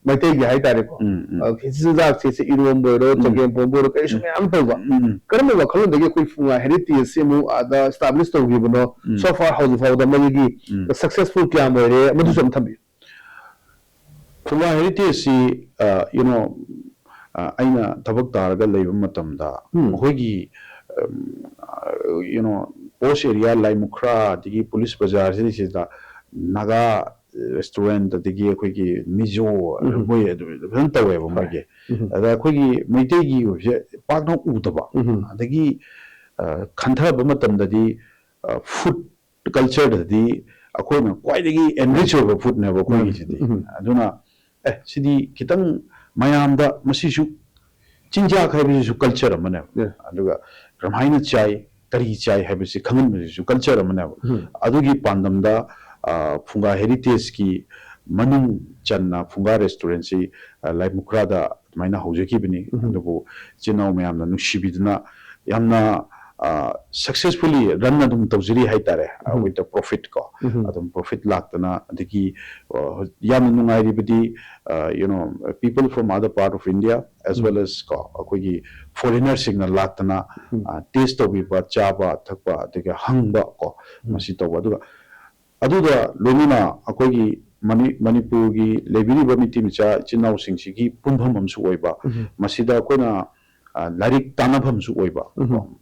ꯃꯩꯇꯩꯒꯤ ꯍꯥꯏꯇꯥꯔꯦꯀꯣ꯫ ꯎꯝ, ꯎꯝ꯫ ꯑ, ꯆꯤꯟꯖꯥꯛꯁꯦ, ꯁꯦ ꯏꯔꯣꯝꯕ ꯑꯣꯏꯔꯣ, ꯎꯝ꯫ ꯆꯒꯦꯝ ꯄꯣꯝꯕ ꯑꯣꯏꯔꯣ, ꯀꯔꯤꯁꯨ ꯎꯝ꯫ ꯃꯌꯥꯝ ꯇꯧꯕ꯫ ꯎꯝ, ꯎꯝ꯫ ꯀꯔꯝꯕ ꯋꯥꯈꯜꯂꯣꯟꯗꯒꯤ ꯑꯩꯈꯣꯏ ꯐꯨꯡꯒꯥ ꯍꯦꯔꯤꯇꯦꯖꯁꯤ ꯑꯃꯨꯛ ꯑꯥꯗ establish ꯇꯧꯈꯤꯕꯅꯣ? ꯎꯝ꯫ So far ꯍꯧꯖꯤꯛ ꯐꯥꯎꯗ ꯃꯗꯨꯒꯤ ꯎꯝ꯫ Successful ꯀꯌꯥꯝ ꯑꯣꯏꯔꯦ? ꯃꯗꯨꯁꯨ ꯎꯝ꯫ ꯑꯃ ꯊꯝꯕꯤꯌꯨ꯫ ꯐꯨꯡꯒꯥ ꯍꯦꯔꯤꯇꯦꯖꯁꯤ, ꯑ, you know, ꯑ, ꯑꯩꯅ ꯊꯕꯛ ꯇꯥꯔꯒ ꯂꯩꯕ ꯃꯇꯝꯗ ꯎꯝ꯫ ꯃꯈꯣꯏꯒꯤ, ꯑꯝ, ꯑ, you know, posh area ꯂꯥꯏꯃꯨꯈ꯭ꯔꯥ ꯑꯗꯒꯤ ꯄꯨꯂꯤꯁ ꯕꯖꯥꯔꯁꯤꯗꯩꯁꯤꯗ ꯅꯥꯒꯥ restaurant, ꯑꯗꯒꯤ ꯑꯩꯈꯣꯏꯒꯤ ꯃꯤꯖꯣ, ꯎꯝ꯫ ꯃꯣꯏ ꯑꯗꯨ ꯐꯖꯅ ꯇꯧꯋꯦꯕ ꯍꯣꯏ꯫ ꯃꯣꯏꯒꯤ꯫ ꯎꯝ꯫ ꯑꯗ ꯑꯩꯈꯣꯏꯒꯤ ꯃꯩꯇꯩꯒꯤ ꯑꯣꯏꯕꯁꯦ ꯄꯥꯛꯅ ꯎꯗꯕ꯫ ꯎꯝ꯫ ꯑꯗꯒꯤ, ꯑ, ꯈꯟꯊꯕ ꯃꯇꯝꯗꯗꯤ, ꯑ, food cultureꯗꯗꯤ ꯑꯩꯈꯣꯏꯅ ꯈ꯭ꯋꯥꯏꯗꯒꯤ enrich ꯑꯣꯏꯕ foodꯅꯦꯕ ꯑꯩꯈꯣꯏꯒꯤꯁꯤꯗꯤ꯫ ꯎꯝ꯫ ꯑꯗꯨꯅ, ꯑꯦ, ꯁꯤꯗꯤ ꯈꯤꯇꯪ ꯃꯌꯥꯝꯗ ꯃꯁꯤꯁꯨ ꯆꯤꯟꯖꯥꯛ ꯍꯥꯏꯕꯁꯤꯁꯨ culture ꯑꯃꯅꯦꯕ꯫ Yeah꯫ ꯑꯗꯨꯒ ꯀꯔꯝꯍꯥꯏꯅ ꯆꯥꯏ, ꯀꯔꯤ ꯆꯥꯏ ꯍꯥꯏꯕꯁꯤ ꯈꯪꯍꯟꯕꯁꯤꯁꯨ culture ꯑꯃꯅꯦꯕ꯫ ꯎꯝ꯫ ꯑꯗꯨꯒꯤ ꯄꯥꯟꯗꯝꯗ, ꯑ, ꯐꯨꯡꯒꯥ ꯍꯦꯔꯤꯇꯦꯖꯀꯤ ꯃꯅꯨꯡ ꯆꯟꯅ ꯐꯨꯡꯒꯥ restaurantꯁꯤ, ꯑ, ꯂꯥꯏꯃꯨꯈ꯭ꯔꯥꯗ ꯑꯗꯨꯃꯥꯏꯅ ꯍꯧꯖꯈꯤꯕꯅꯤ꯫ ꯎꯝ꯫ ꯑꯗꯨꯕꯨ ꯏꯆꯤꯟ ꯏꯅꯥꯎ ꯃꯌꯥꯝꯅ ꯅꯨꯡꯁꯤꯕꯤꯗꯨꯅ ꯌꯥꯝꯅ, successfully run ꯑꯗꯨꯝ ꯇꯧꯖꯔꯤ ꯍꯥꯏꯇꯥꯔꯦ, ꯎꯝ꯫ with the profit ꯀꯣ꯫ ꯎꯝ꯫ ꯑꯗꯨꯝ profit ꯂꯥꯛꯇꯅ, ꯑꯗꯒꯤ, ꯑ, ꯍꯧ-, ꯌꯥꯝꯅ ꯅꯨꯡꯉꯥꯏꯔꯤꯕꯗꯤ, ꯑ, you know, people from other part of India as um. well as ꯀꯣ, ꯑꯩꯈꯣꯏꯒꯤ foreigner ꯁꯤꯡꯅ ꯂꯥꯛꯇꯅ, ꯎꯝ꯫ ꯑ, taste ꯇꯧꯕꯤꯕ, ꯆꯥꯕ ꯊꯛꯄ, ꯑꯗꯒꯤ ꯍꯪꯕ ꯀꯣ, ꯎꯝ꯫ ꯃꯁꯤ ꯇꯧꯕ꯫ ꯑꯗꯨꯒ ꯑꯗꯨꯒ ꯂꯣꯏꯅꯅ ꯑꯩꯈꯣꯏꯒꯤ ꯃꯅꯤ-, ꯃꯅꯤꯄꯨꯔꯒꯤ ꯂꯩꯕꯤꯔꯤꯕ ꯃꯤꯇꯩ ꯃꯆꯥ ꯏꯆꯤꯟ ꯏꯅꯥꯎꯁꯤꯡꯁꯤꯒꯤ ꯄꯨꯟꯐꯝ ꯑꯃꯁꯨ ꯑꯣꯏꯕ, ꯎꯝ꯫ ꯃꯁꯤꯗ ꯑꯩꯈꯣꯏꯅ, ꯑ, ꯂꯥꯏꯔꯤꯛ ꯇꯥꯟꯅꯐꯝꯁꯨ ꯑꯣꯏꯕ, ꯎꯝ꯫ ꯀꯣ,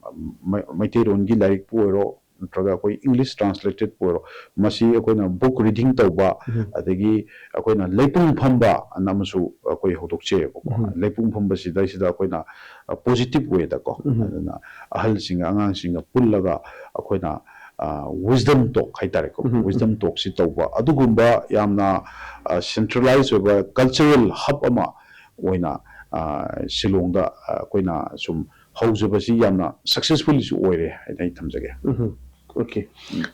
ꯃꯩ-, ꯃꯩꯇꯩꯂꯣꯟꯒꯤ ꯂꯥꯏꯔꯤꯛꯄꯨ ꯑꯣꯏꯔꯣ, ꯅꯠꯇ꯭ꯔꯒ ꯑꯩꯈꯣꯏ English translated ꯄꯨ ꯑꯣꯏꯔꯣ, ꯃꯁꯤ ꯑꯩꯈꯣꯏꯅ book reading ꯇꯧꯕ, ꯎꯝ꯫ ꯑꯗꯒꯤ ꯑꯩꯈꯣꯏꯅ ꯂꯩꯄꯨꯡ ꯐꯝꯕ ꯑꯅ ꯑꯃꯁꯨ ꯑꯩꯈꯣꯏ ꯍꯧꯗꯣꯛꯆꯩꯌꯦꯕꯀꯣ꯫ ꯎꯝ꯫ ꯂꯩꯄꯨꯡ ꯐꯝꯕꯁꯤꯗꯩꯁꯤꯗ ꯑꯩꯈꯣꯏꯅ, ꯑ, positive way ꯗꯀꯣ, ꯎꯝ꯫ ꯑꯗꯨꯅ ꯑꯍꯜꯁꯤꯡꯒ ꯑꯉꯥꯡꯁꯤꯡꯒ ꯄꯨꯜꯂꯒ ꯑꯩꯈꯣꯏꯅ, ꯑ, wisdom talk ꯍꯥꯏꯇꯥꯔꯦꯀꯣ, ꯎꯝ, ꯎꯝ꯫ Wisdom talk ꯁꯤ ꯇꯧꯕ, ꯑꯗꯨꯒꯨꯝꯕ ꯌꯥꯝꯅ, ꯑ, centralized ꯑꯣꯏꯕ cultural hub ꯑꯃ ꯑꯣꯏꯅ, ꯑ, ꯁꯤꯂꯣꯡꯗ, ꯑ, ꯑꯩꯈꯣꯏꯅ ꯁꯨꯝ ꯍꯧꯖꯕꯁꯤ ꯌꯥꯝꯅ successfully ꯁꯨ ꯑꯣꯏꯔꯦ ꯍꯥꯏꯅ ꯑꯩ ꯊꯝꯖꯒꯦ꯫ ꯎꯝ꯫ Okay꯫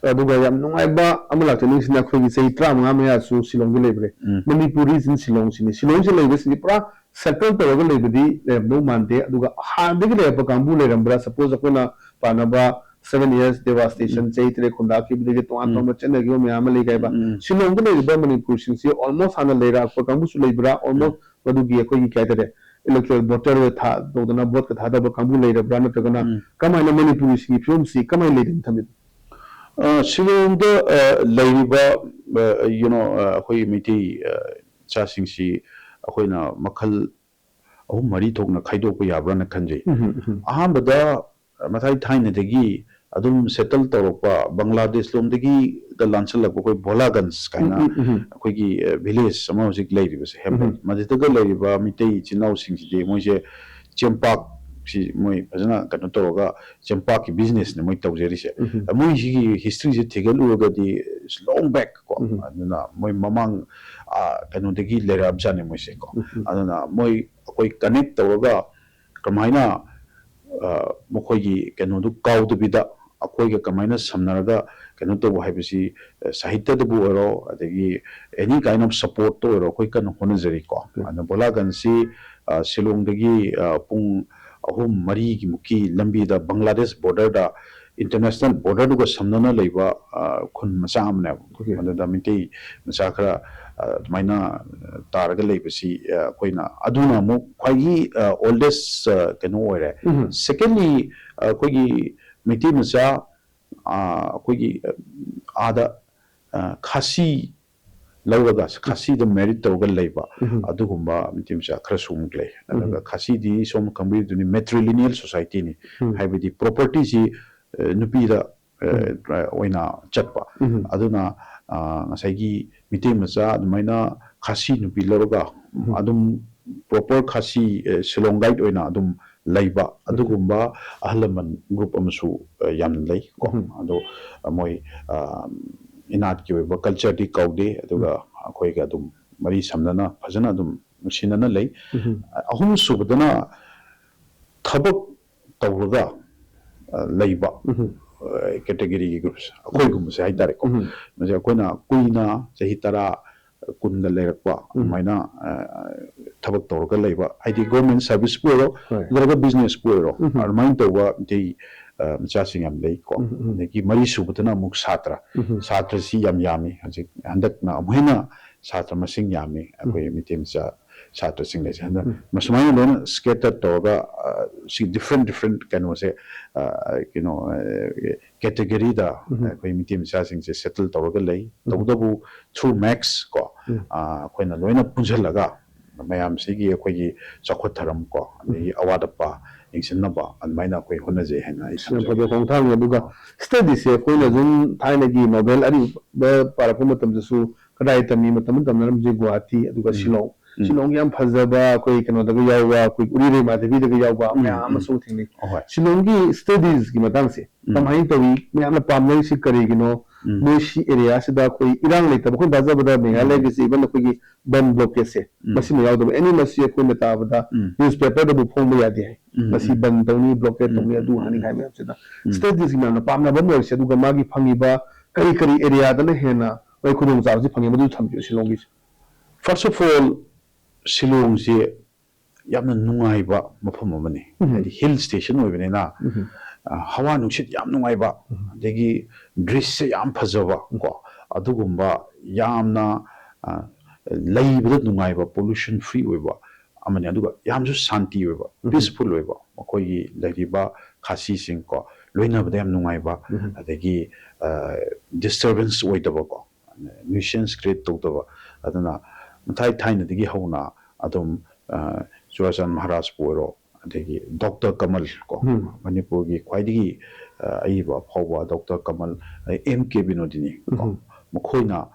ꯑꯗꯨꯒ ꯌꯥꯝ ꯅꯨꯡꯉꯥꯏꯕ ꯑꯃ ꯂꯥꯛꯆꯅꯤꯡꯁꯤꯅ, ꯑꯩꯈꯣꯏꯒꯤ ꯆꯍꯤ ꯇꯔꯥꯃꯉꯥ ꯃꯌꯥꯁꯨ ꯁꯤꯂꯣꯡꯗ ꯂꯩꯕ꯭ꯔꯦ꯫ ꯎꯝ꯫ ꯃꯅꯤꯄꯨꯔꯤꯁꯤꯅ ꯁꯤꯂꯣꯡꯁꯤꯅꯤ꯫ ꯁꯤꯂꯣꯡꯁꯤ ꯂꯩꯕꯁꯤꯗꯤ ꯄꯨꯔꯥ settle ꯇꯧꯔꯒ ꯂꯩꯕꯗꯤ ꯂꯩꯔꯝꯗꯧ ꯃꯥꯟꯗꯦ꯫ ꯑꯗꯨꯒ ꯍꯥꯟꯅꯗꯒꯤ ꯂꯩꯔꯛꯄ ꯀꯥꯡꯕꯨ ꯂꯩꯔꯝꯕ꯭ꯔꯥ? Suppose ꯑꯩꯈꯣꯏꯅ ꯄꯥꯅꯕ seven years devastation, ꯎꯝ꯫ ꯆꯍꯤ ꯇꯔꯦꯠ ꯈꯨꯟꯗꯥꯈꯤꯕꯗꯒꯤ ꯇꯣꯉꯥꯟ ꯎꯝ꯫ ꯇꯣꯉꯥꯟꯕ ꯆꯠꯅꯈꯤꯕ ꯃꯌꯥꯝ ꯑꯃ ꯂꯩ ꯍꯥꯏꯕ꯫ ꯎꯝ꯫ ꯁꯤꯂꯣꯡꯗ ꯂꯩꯔꯤꯕ ꯃꯅꯤꯄꯨꯔꯁꯤꯡꯁꯤ almost ꯍꯥꯟꯅ ꯂꯩꯔꯛꯄ ꯀꯥꯡꯕꯨꯁꯨ ꯂꯩꯕ꯭ꯔꯥ? Almost ꯃꯗꯨꯒꯤ ꯑꯩꯈꯣꯏꯒꯤ ꯀꯩ ꯍꯥꯏꯇꯥꯔꯦ, electoral voter ꯊꯥ-, ꯇꯧꯗꯅ vote ꯀ ꯊꯥꯗꯕ ꯀꯥꯡꯕꯨ ꯂꯩꯔꯕ꯭ꯔꯥ? ꯅꯠꯇ꯭ꯔꯒꯅ ꯎꯝ꯫ ꯀꯃꯥꯏꯅ ꯃꯅꯤꯄꯨꯔꯤꯁꯤꯡꯒꯤ ꯐꯤꯕꯝꯁꯤ ꯀꯃꯥꯏꯅ ꯂꯩꯔꯤꯅ ꯊꯝꯕꯤꯕ? ꯑ, ꯁꯤꯂꯣꯡꯗ, ꯑ, ꯂꯩꯔꯤꯕ, ꯑ, you know, ꯑ, ꯑꯩꯈꯣꯏꯒꯤ ꯃꯩꯇꯩ, ꯑ, ꯏꯆꯥꯁꯤꯡꯁꯤ ꯑꯩꯈꯣꯏꯅ ꯃꯈꯜ ꯑꯍꯨꯝ ꯃꯔꯤ ꯊꯣꯛꯅ ꯈꯥꯏꯗꯣꯛꯄ ꯌꯥꯕ꯭ꯔꯥꯅ ꯈꯟꯖꯩ꯫ ꯎꯝ, ꯎꯝ, ꯎꯝ꯫ ꯑꯍꯥꯟꯕꯗ, ꯑ, ꯃꯊꯥꯏ ꯊꯥꯏꯅꯗꯒꯤ ꯑꯗꯨꯝ settle ꯇꯧꯔꯛꯄ ꯕꯪꯒ꯭ꯂꯥꯗꯦꯁ ꯂꯣꯝꯗꯒꯤ ꯗ ꯂꯥꯟꯁꯜꯂꯛꯄ ꯑꯩꯈꯣꯏ ꯚꯣꯂꯥꯒꯟꯁ ꯀꯥꯏꯅ ꯎꯝ, ꯎꯝ, ꯎꯝ꯫ ꯑꯩꯈꯣꯏꯒꯤ, ꯑ, village ꯑꯃ ꯍꯧꯖꯤꯛ ꯂꯩꯔꯤꯕꯁꯦ, ꯍꯦꯝꯂꯦꯠ, ꯎꯝ꯫ ꯃꯗꯨꯗꯒ ꯂꯩꯔꯤꯕ ꯃꯤꯇꯩ ꯏꯆꯤꯟ ꯏꯅꯥꯎꯁꯤꯡꯁꯤꯗꯤ ꯃꯣꯏꯁꯦ ꯆꯦꯡꯄꯥꯛꯁꯤ ꯃꯣꯏ ꯐꯖꯅ ꯀꯩꯅꯣ ꯇꯧꯔꯒ ꯆꯦꯡꯄꯥꯛꯀꯤ business ꯅꯦ ꯃꯣꯏ ꯇꯧꯖꯔꯤꯁꯦ꯫ ꯎꯝ꯫ ꯃꯣꯏꯁꯤꯒꯤ history say ꯊꯤꯒꯠꯂꯨꯔꯒꯗꯤ it's long back ꯀꯣ꯫ ꯎꯝ꯫ ꯑꯗꯨꯅ ꯃꯣꯏ ꯃꯃꯥꯡ, ꯑ, ꯀꯩꯅꯣꯗꯒꯤ ꯂꯩꯔꯛꯑꯕꯖꯥꯠꯅꯦ ꯃꯣꯏꯁꯦ ꯀꯣ꯫ ꯎꯝ꯫ ꯑꯗꯨꯅ ꯃꯣꯏ ꯑꯩꯈꯣꯏ connect ꯇꯧꯔꯒ ꯀꯃꯥꯏꯅ, ꯑ, ꯃꯈꯣꯏꯒꯤ ꯀꯩꯅꯣꯗꯨ ꯀꯥꯎꯗꯕꯤꯗ ꯑꯩꯈꯣꯏꯒ ꯀꯃꯥꯏꯅ ꯁꯝꯅꯔꯒ ꯀꯩꯅꯣ ꯇꯧꯕ ꯍꯥꯏꯕꯁꯤ, ꯑ, ꯁꯥꯍꯤꯇ꯭ꯌꯗꯕꯨ ꯑꯣꯏꯔꯣ, ꯑꯗꯒꯤ any kind of support ꯇ ꯑꯣꯏꯔꯣ, ꯑꯩꯈꯣꯏ ꯀꯟꯅ ꯍꯣꯠꯅꯖꯔꯤꯀꯣ꯫ ꯎꯝ꯫ ꯑꯗꯨꯅ ꯚꯣꯂꯥꯒꯟꯁꯤ, ꯑ, ꯁꯤꯂꯣꯡꯗꯒꯤ, ꯑ, ꯄꯨꯡ ꯑꯍꯨꯝ ꯃꯔꯤꯒꯤ ꯃꯨꯛꯀꯤ ꯂꯝꯕꯤꯗ ꯕꯪꯒ꯭ꯂꯥꯗꯦꯁ ꯕꯣꯔꯗꯔꯗ, ꯏꯟꯇꯔꯅꯦꯁꯅꯦꯜ ꯕꯣꯔꯗꯔꯗꯨꯒ ꯁꯝꯅꯅ ꯂꯩꯕ, ꯑ, ꯈꯨꯟ ꯃꯆꯥ ꯑꯃꯅꯦꯕ꯫ ꯃꯗꯨꯗ ꯃꯩꯇꯩ ꯃꯆꯥ ꯈꯔ, ꯑ, ꯑꯗꯨꯃꯥꯏꯅ, ꯑ, ꯇꯥꯔꯒ ꯂꯩꯕꯁꯤ, ꯑ, ꯑꯩꯈꯣꯏꯅ, ꯑꯗꯨꯅ ꯑꯃꯨꯛ ꯈ꯭ꯋꯥꯏꯒꯤ, ꯑ, ꯑꯣꯜꯗꯦꯁ, ꯑ, ꯀꯩꯅꯣ ꯑꯣꯏꯔꯦ꯫ ꯁꯦꯀꯦꯟꯂꯤ, ꯑꯩꯈꯣꯏꯒꯤ ꯃꯩꯇꯩ ꯃꯆꯥ, ꯑ, ꯑꯩꯈꯣꯏꯒꯤ, ꯑ, ꯑꯥꯗ, ꯑ, ꯈꯥꯁꯤ ꯂꯧꯔꯒ, ꯈꯥꯁꯤꯗ ꯃꯦꯔꯤꯠ ꯇꯧꯔꯒ ꯂꯩꯕ, ꯑꯗꯨꯒꯨꯝꯕ ꯃꯩꯇꯩ ꯃꯆꯥ ꯈꯔꯁꯨ ꯑꯃꯨꯛ ꯂꯩ꯫ ꯑꯗꯨꯒ ꯈꯥꯁꯤꯗꯤ ꯁꯣꯝ ꯈꯪꯕꯤꯗꯨꯅꯤ, ꯃꯦꯇ꯭ꯔꯤꯂꯤꯅꯤꯌꯦꯜ ꯁꯣꯁꯥꯏꯇꯤꯅꯤ꯫ ꯍꯥꯏꯕꯗꯤ ꯄ꯭ꯔꯣꯄꯔꯇꯤꯁꯤ, ꯑ, ꯅꯨꯄꯤꯗ, ꯑ, ꯑꯣꯏꯅ ꯆꯠꯄ꯫ ꯑꯗꯨꯅ, ꯑ, ꯉꯁꯥꯏꯒꯤ ꯃꯩꯇꯩ ꯃꯆꯥ ꯑꯗꯨꯃꯥꯏꯅ ꯈꯥꯁꯤ ꯅꯨꯄꯤ ꯂꯧꯔꯒ ꯑꯗꯨꯝ ꯄ꯭ꯔꯣꯄꯔ ꯈꯥꯁꯤ, ꯑ, ꯁꯤꯂꯣꯡꯒꯥꯏꯠ ꯑꯣꯏꯅ ꯑꯗꯨꯝ ꯂꯩꯕ ꯑꯗꯨꯒꯨꯝꯕ ꯑꯍꯜ ꯂꯃꯟ ꯒ꯭ꯔꯨꯞ ꯑꯃꯁꯨ, ꯑ, ꯌꯥꯝꯅ ꯂꯩ ꯀꯣ꯫ ꯑꯗꯣ, ꯑ, ꯃꯣꯏ, ꯑ, ꯏꯅꯥꯠꯀꯤ ꯑꯣꯏꯕ ꯀꯜꯆꯔꯗꯤ ꯀꯧꯗꯦ, ꯑꯗꯨꯒ ꯑꯩꯈꯣꯏꯒ ꯑꯗꯨꯝ ꯃꯔꯤ ꯁꯝꯅꯅ ꯐꯖꯅ ꯑꯗꯨꯝ ꯅꯨꯡꯁꯤꯅꯅ ꯂꯩ꯫ ꯑꯍꯨꯝ ꯁꯨꯕꯗꯅ ꯊꯕꯛ ꯇꯧꯔꯒ, ꯑ, ꯂꯩꯕ, ꯑ, ꯀꯦꯇꯦꯒꯣꯔꯤꯒꯤ ꯒ꯭ꯔꯨꯞꯁꯦ, ꯑꯩꯈꯣꯏꯒꯨꯝꯕꯁꯦ ꯍꯥꯏꯇꯥꯔꯦꯀꯣ꯫ ꯃꯁꯤ ꯑꯩꯈꯣꯏꯅ ꯀꯨꯏꯅ ꯆꯍꯤ ꯇꯔꯥ, ꯀꯨꯟꯒ ꯂꯩꯔꯛꯄ ꯑꯗꯨꯃꯥꯏꯅ, ꯑ, ꯊꯕꯛ ꯇꯧꯔꯒ ꯂꯩꯕ, ꯍꯥꯏꯗꯤ ꯒꯣꯔꯃꯦꯟ ꯁꯥꯔꯚꯤꯁꯄꯨ ꯑꯣꯏꯔꯣ, ꯍꯣꯏ꯫ ꯅꯠꯇ꯭ꯔꯒ ꯕꯤꯖꯤꯅꯦꯁꯄꯨ ꯑꯣꯏꯔꯣ, ꯑꯗꯨꯃꯥꯏꯅ ꯇꯧꯕ ꯃꯩꯇꯩ, ꯑ, ꯃꯆꯥꯁꯤꯡ ꯌꯥꯝ ꯂꯩꯀꯣ꯫ ꯑꯗꯒꯤ ꯃꯔꯤ ꯁꯨꯕꯗꯅ ꯑꯃꯨꯛ ꯁꯥꯇ꯭ꯔ꯫ ꯁꯥꯇ꯭ꯔꯁꯤ ꯌꯥꯝ ꯌꯥꯝꯃꯤ꯫ ꯍꯧꯖꯤꯛ ꯍꯟꯗꯛꯅ ꯑꯃꯨꯛ ꯍꯦꯟꯅ ꯁꯥꯇ꯭ꯔ ꯃꯁꯤꯡ ꯌꯥꯝꯃꯤ ꯑꯩꯈꯣꯏ ꯃꯩꯇꯩ ꯃꯆꯥ ꯁꯥꯇ꯭ꯔꯁꯤꯡ ꯂꯩꯁꯦ꯫ ꯍꯟꯗꯛ ꯃꯁꯨꯃꯥꯏꯅ ꯂꯣꯏꯅ ꯁ꯭ꯀꯦꯇꯔ ꯇꯧꯔꯒ, ꯑ, ꯁꯤ ꯗꯤꯐ꯭ꯔꯦꯟ ꯗꯤꯐ꯭ꯔꯦꯟ ꯀꯩꯅꯣꯁꯦ, ꯑ, ꯀꯩꯅꯣ, ꯑ, ꯀꯦꯇꯦꯒꯣꯔꯤꯗ ꯑꯩꯈꯣꯏ ꯃꯩꯇꯩ ꯃꯆꯥꯁꯤꯡꯁꯦ ꯁꯦꯇꯜ ꯇꯧꯔꯒ ꯂꯩ꯫ ꯇꯧꯕꯇꯕꯨ ꯊ꯭ꯔꯨ ꯃꯦꯛꯁ ꯀꯣ, ꯑ, ꯑꯩꯈꯣꯏꯅ ꯂꯣꯏꯅ ꯄꯨꯟꯁꯤꯜꯂꯒ ꯃꯌꯥꯝꯁꯤꯒꯤ ꯑꯩꯈꯣꯏꯒꯤ ꯆꯥꯎꯈꯠ ꯊꯧꯔꯝ ꯀꯣ, ꯑꯗꯒꯤ ꯑꯋꯥꯠ ꯑꯄꯥ ꯌꯦꯡꯁꯤꯟꯅꯕ ꯑꯗꯨꯃꯥꯏꯅ ꯑꯩꯈꯣꯏ ꯍꯣꯠꯅꯖꯩ ꯍꯥꯏꯅ ꯑꯩ ꯌꯥꯝ ꯊꯝꯖꯒꯦ꯫ ꯐꯕ ꯈꯣꯡꯊꯥꯡꯅꯤ꯫ ꯑꯗꯨꯒ ꯁ꯭ꯇꯗꯤꯁꯦ ꯑꯩꯈꯣꯏꯅ ꯁꯨꯝ ꯊꯥꯏꯅꯒꯤ ꯅꯣꯕꯦꯜ ꯑꯔꯤꯕ ꯄꯥꯔꯛꯄ ꯃꯇꯝꯗꯁꯨ ꯀꯗꯥꯏ ꯇꯝꯃꯤ? ꯃꯇꯝ ꯇꯝꯅꯔꯝꯁꯦ ꯒꯨꯋꯥꯍꯥꯇꯤ, ꯑꯗꯨꯒ ꯁꯤꯂꯣꯡ꯫ ꯁꯤꯂꯣꯡꯒꯤ ꯌꯥꯝ ꯐꯖꯕ ꯑꯩꯈꯣꯏ ꯀꯩꯅꯣꯗꯒ ꯌꯥꯎꯕ, ꯑꯩꯈꯣꯏ ꯎꯔꯤ ꯂꯩꯃꯥ ꯗꯦꯕꯤꯗꯒ ꯌꯥꯎꯕ ꯃꯌꯥꯝ ꯑꯃꯁꯨ ꯊꯦꯡꯅꯩ꯫ ꯑꯍꯣꯏ꯫ ꯁꯤꯂꯣꯡꯒꯤ ꯁ꯭ꯇꯗꯤꯁꯀꯤ ꯃꯇꯥꯡꯁꯦ ꯀꯃꯥꯏꯅ ꯇꯧꯏ? ꯃꯌꯥꯝꯅ ꯄꯥꯝꯅꯔꯤꯁꯤ ꯀꯔꯤꯒꯤꯅꯣ? ꯃꯣꯏ ꯁꯤ ꯑꯦꯔꯤꯌꯥꯁꯤꯗ ꯑꯩꯈꯣꯏ ꯏꯔꯥꯡ ꯂꯩꯇꯕ, ꯑꯩꯈꯣꯏꯅ ꯊꯥꯖꯕꯗ ꯃꯦꯘꯥꯂꯌꯒꯤꯁꯤ ꯏꯚꯟ ꯑꯩꯈꯣꯏꯒꯤ ꯕꯟ ꯕ꯭ꯂꯣꯀꯦꯠꯁꯦ ꯃꯁꯤꯃ ꯌꯥꯎꯗꯕ꯫ ꯑꯦꯅꯤ ꯃꯁꯤ ꯑꯩꯈꯣꯏꯅ ꯇꯥꯕꯗ ꯅ꯭ꯌꯨꯁꯄꯦꯄꯔꯗꯕꯨ ꯐꯣꯡꯕ ꯌꯥꯗꯦ ꯍꯥꯏ꯫ ꯃꯁꯤ ꯕꯟ ꯇꯧꯅꯤ, ꯕ꯭ꯂꯣꯀꯦꯠ ꯇꯧꯅꯤ, ꯑꯗꯨ ꯍꯥꯏꯅꯤ ꯍꯥꯏ ꯃꯌꯥꯝꯁꯤꯗ ꯁ꯭ꯇꯗꯤꯁꯀꯤ ꯃꯌꯥꯝꯅ ꯄꯥꯝꯅꯕ ꯑꯃ ꯑꯣꯏꯔꯤꯁꯦ꯫ ꯑꯗꯨꯒ ꯃꯥꯒꯤ ꯐꯪꯉꯤꯕ ꯀꯔꯤ ꯀꯔꯤ ꯑꯦꯔꯤꯌꯥꯗꯅ ꯍꯦꯟꯅ ꯃꯣꯏ ꯈꯨꯗꯣꯡꯆꯥꯕꯁꯤ ꯐꯪꯉꯤ, ꯃꯗꯨ ꯊꯝꯕꯤꯌꯨ ꯁꯤꯂꯣꯡꯒꯤꯁꯦ꯫ First of all, ꯁꯤꯂꯣꯡꯁꯤ ꯌꯥꯝꯅ ꯅꯨꯡꯉꯥꯏꯕ ꯃꯐꯝ ꯑꯃꯅꯤ꯫ ꯎꯝ꯫ ꯍꯥꯏꯗꯤ ꯍꯤꯜ ꯁ꯭ꯇꯦꯁꯟ ꯑꯣꯏꯕꯅꯤꯅ, ꯎꯝ꯫ ꯑ, ꯍꯋꯥ ꯅꯨꯡꯁꯤꯠ ꯌꯥꯝ ꯅꯨꯡꯉꯥꯏꯕ, ꯎꯝ꯫ ꯑꯗꯒꯤ ꯗ꯭ꯔꯤꯁ꯭ꯌ ꯌꯥꯝ ꯐꯖꯕ ꯀꯣ, ꯑꯗꯨꯒꯨꯝꯕ ꯌꯥꯝꯅ, ꯑ, ꯂꯩꯕꯗ ꯅꯨꯡꯉꯥꯏꯕ, ꯄꯣꯂꯨꯁꯟ ꯐ꯭ꯔꯤ ꯑꯣꯏꯕ ꯑꯃꯅꯤ꯫ ꯑꯗꯨꯒ ꯌꯥꯝꯁꯨ ꯁꯥꯟꯇꯤ ꯑꯣꯏꯕ, ꯎꯝ꯫ ꯄꯤꯁꯐꯨꯜ ꯑꯣꯏꯕ, ꯃꯈꯣꯏꯒꯤ ꯂꯩꯔꯤꯕ ꯈꯥꯁꯤꯁꯤꯡ ꯀꯣ, ꯂꯣꯏꯅꯕꯗ ꯌꯥꯝ ꯅꯨꯡꯉꯥꯏꯕ, ꯎꯝ꯫ ꯑꯗꯒꯤ, ꯑ, ꯗꯤꯁꯇꯔꯕꯦꯟꯁ ꯑꯣꯏꯗꯕ ꯀꯣ, ꯅ꯭ꯌꯨꯏꯁꯦꯟꯁ ꯀ꯭ꯔꯤꯌꯦꯠ ꯇꯧꯗꯕ꯫ ꯑꯗꯨꯅ ꯃꯊꯥꯏ ꯊꯥꯏꯅꯗꯒꯤ ꯍꯧꯅ ꯑꯗꯨꯝ, ꯑ, ꯆꯨꯔꯥꯆꯥꯟ ꯃꯍꯥꯔꯥꯖꯄꯨ ꯑꯣꯏꯔꯣ, ꯑꯗꯒꯤ ꯗꯣꯛꯇꯔ ꯀꯃꯜ ꯀꯣ, ꯎꯝ꯫ ꯃꯅꯤꯄꯨꯔꯒꯤ ꯈ꯭ꯋꯥꯏꯗꯒꯤ, ꯑ, ꯑꯏꯕ ꯑꯐꯥꯎꯕ ꯗꯣꯛꯇꯔ ꯀꯃꯜ, ꯑ, ꯑꯦꯝ ꯀꯦ ꯕꯤꯅꯣꯗꯤꯅꯤ ꯀꯣ, ꯎꯝ꯫ ꯃꯈꯣꯏꯅ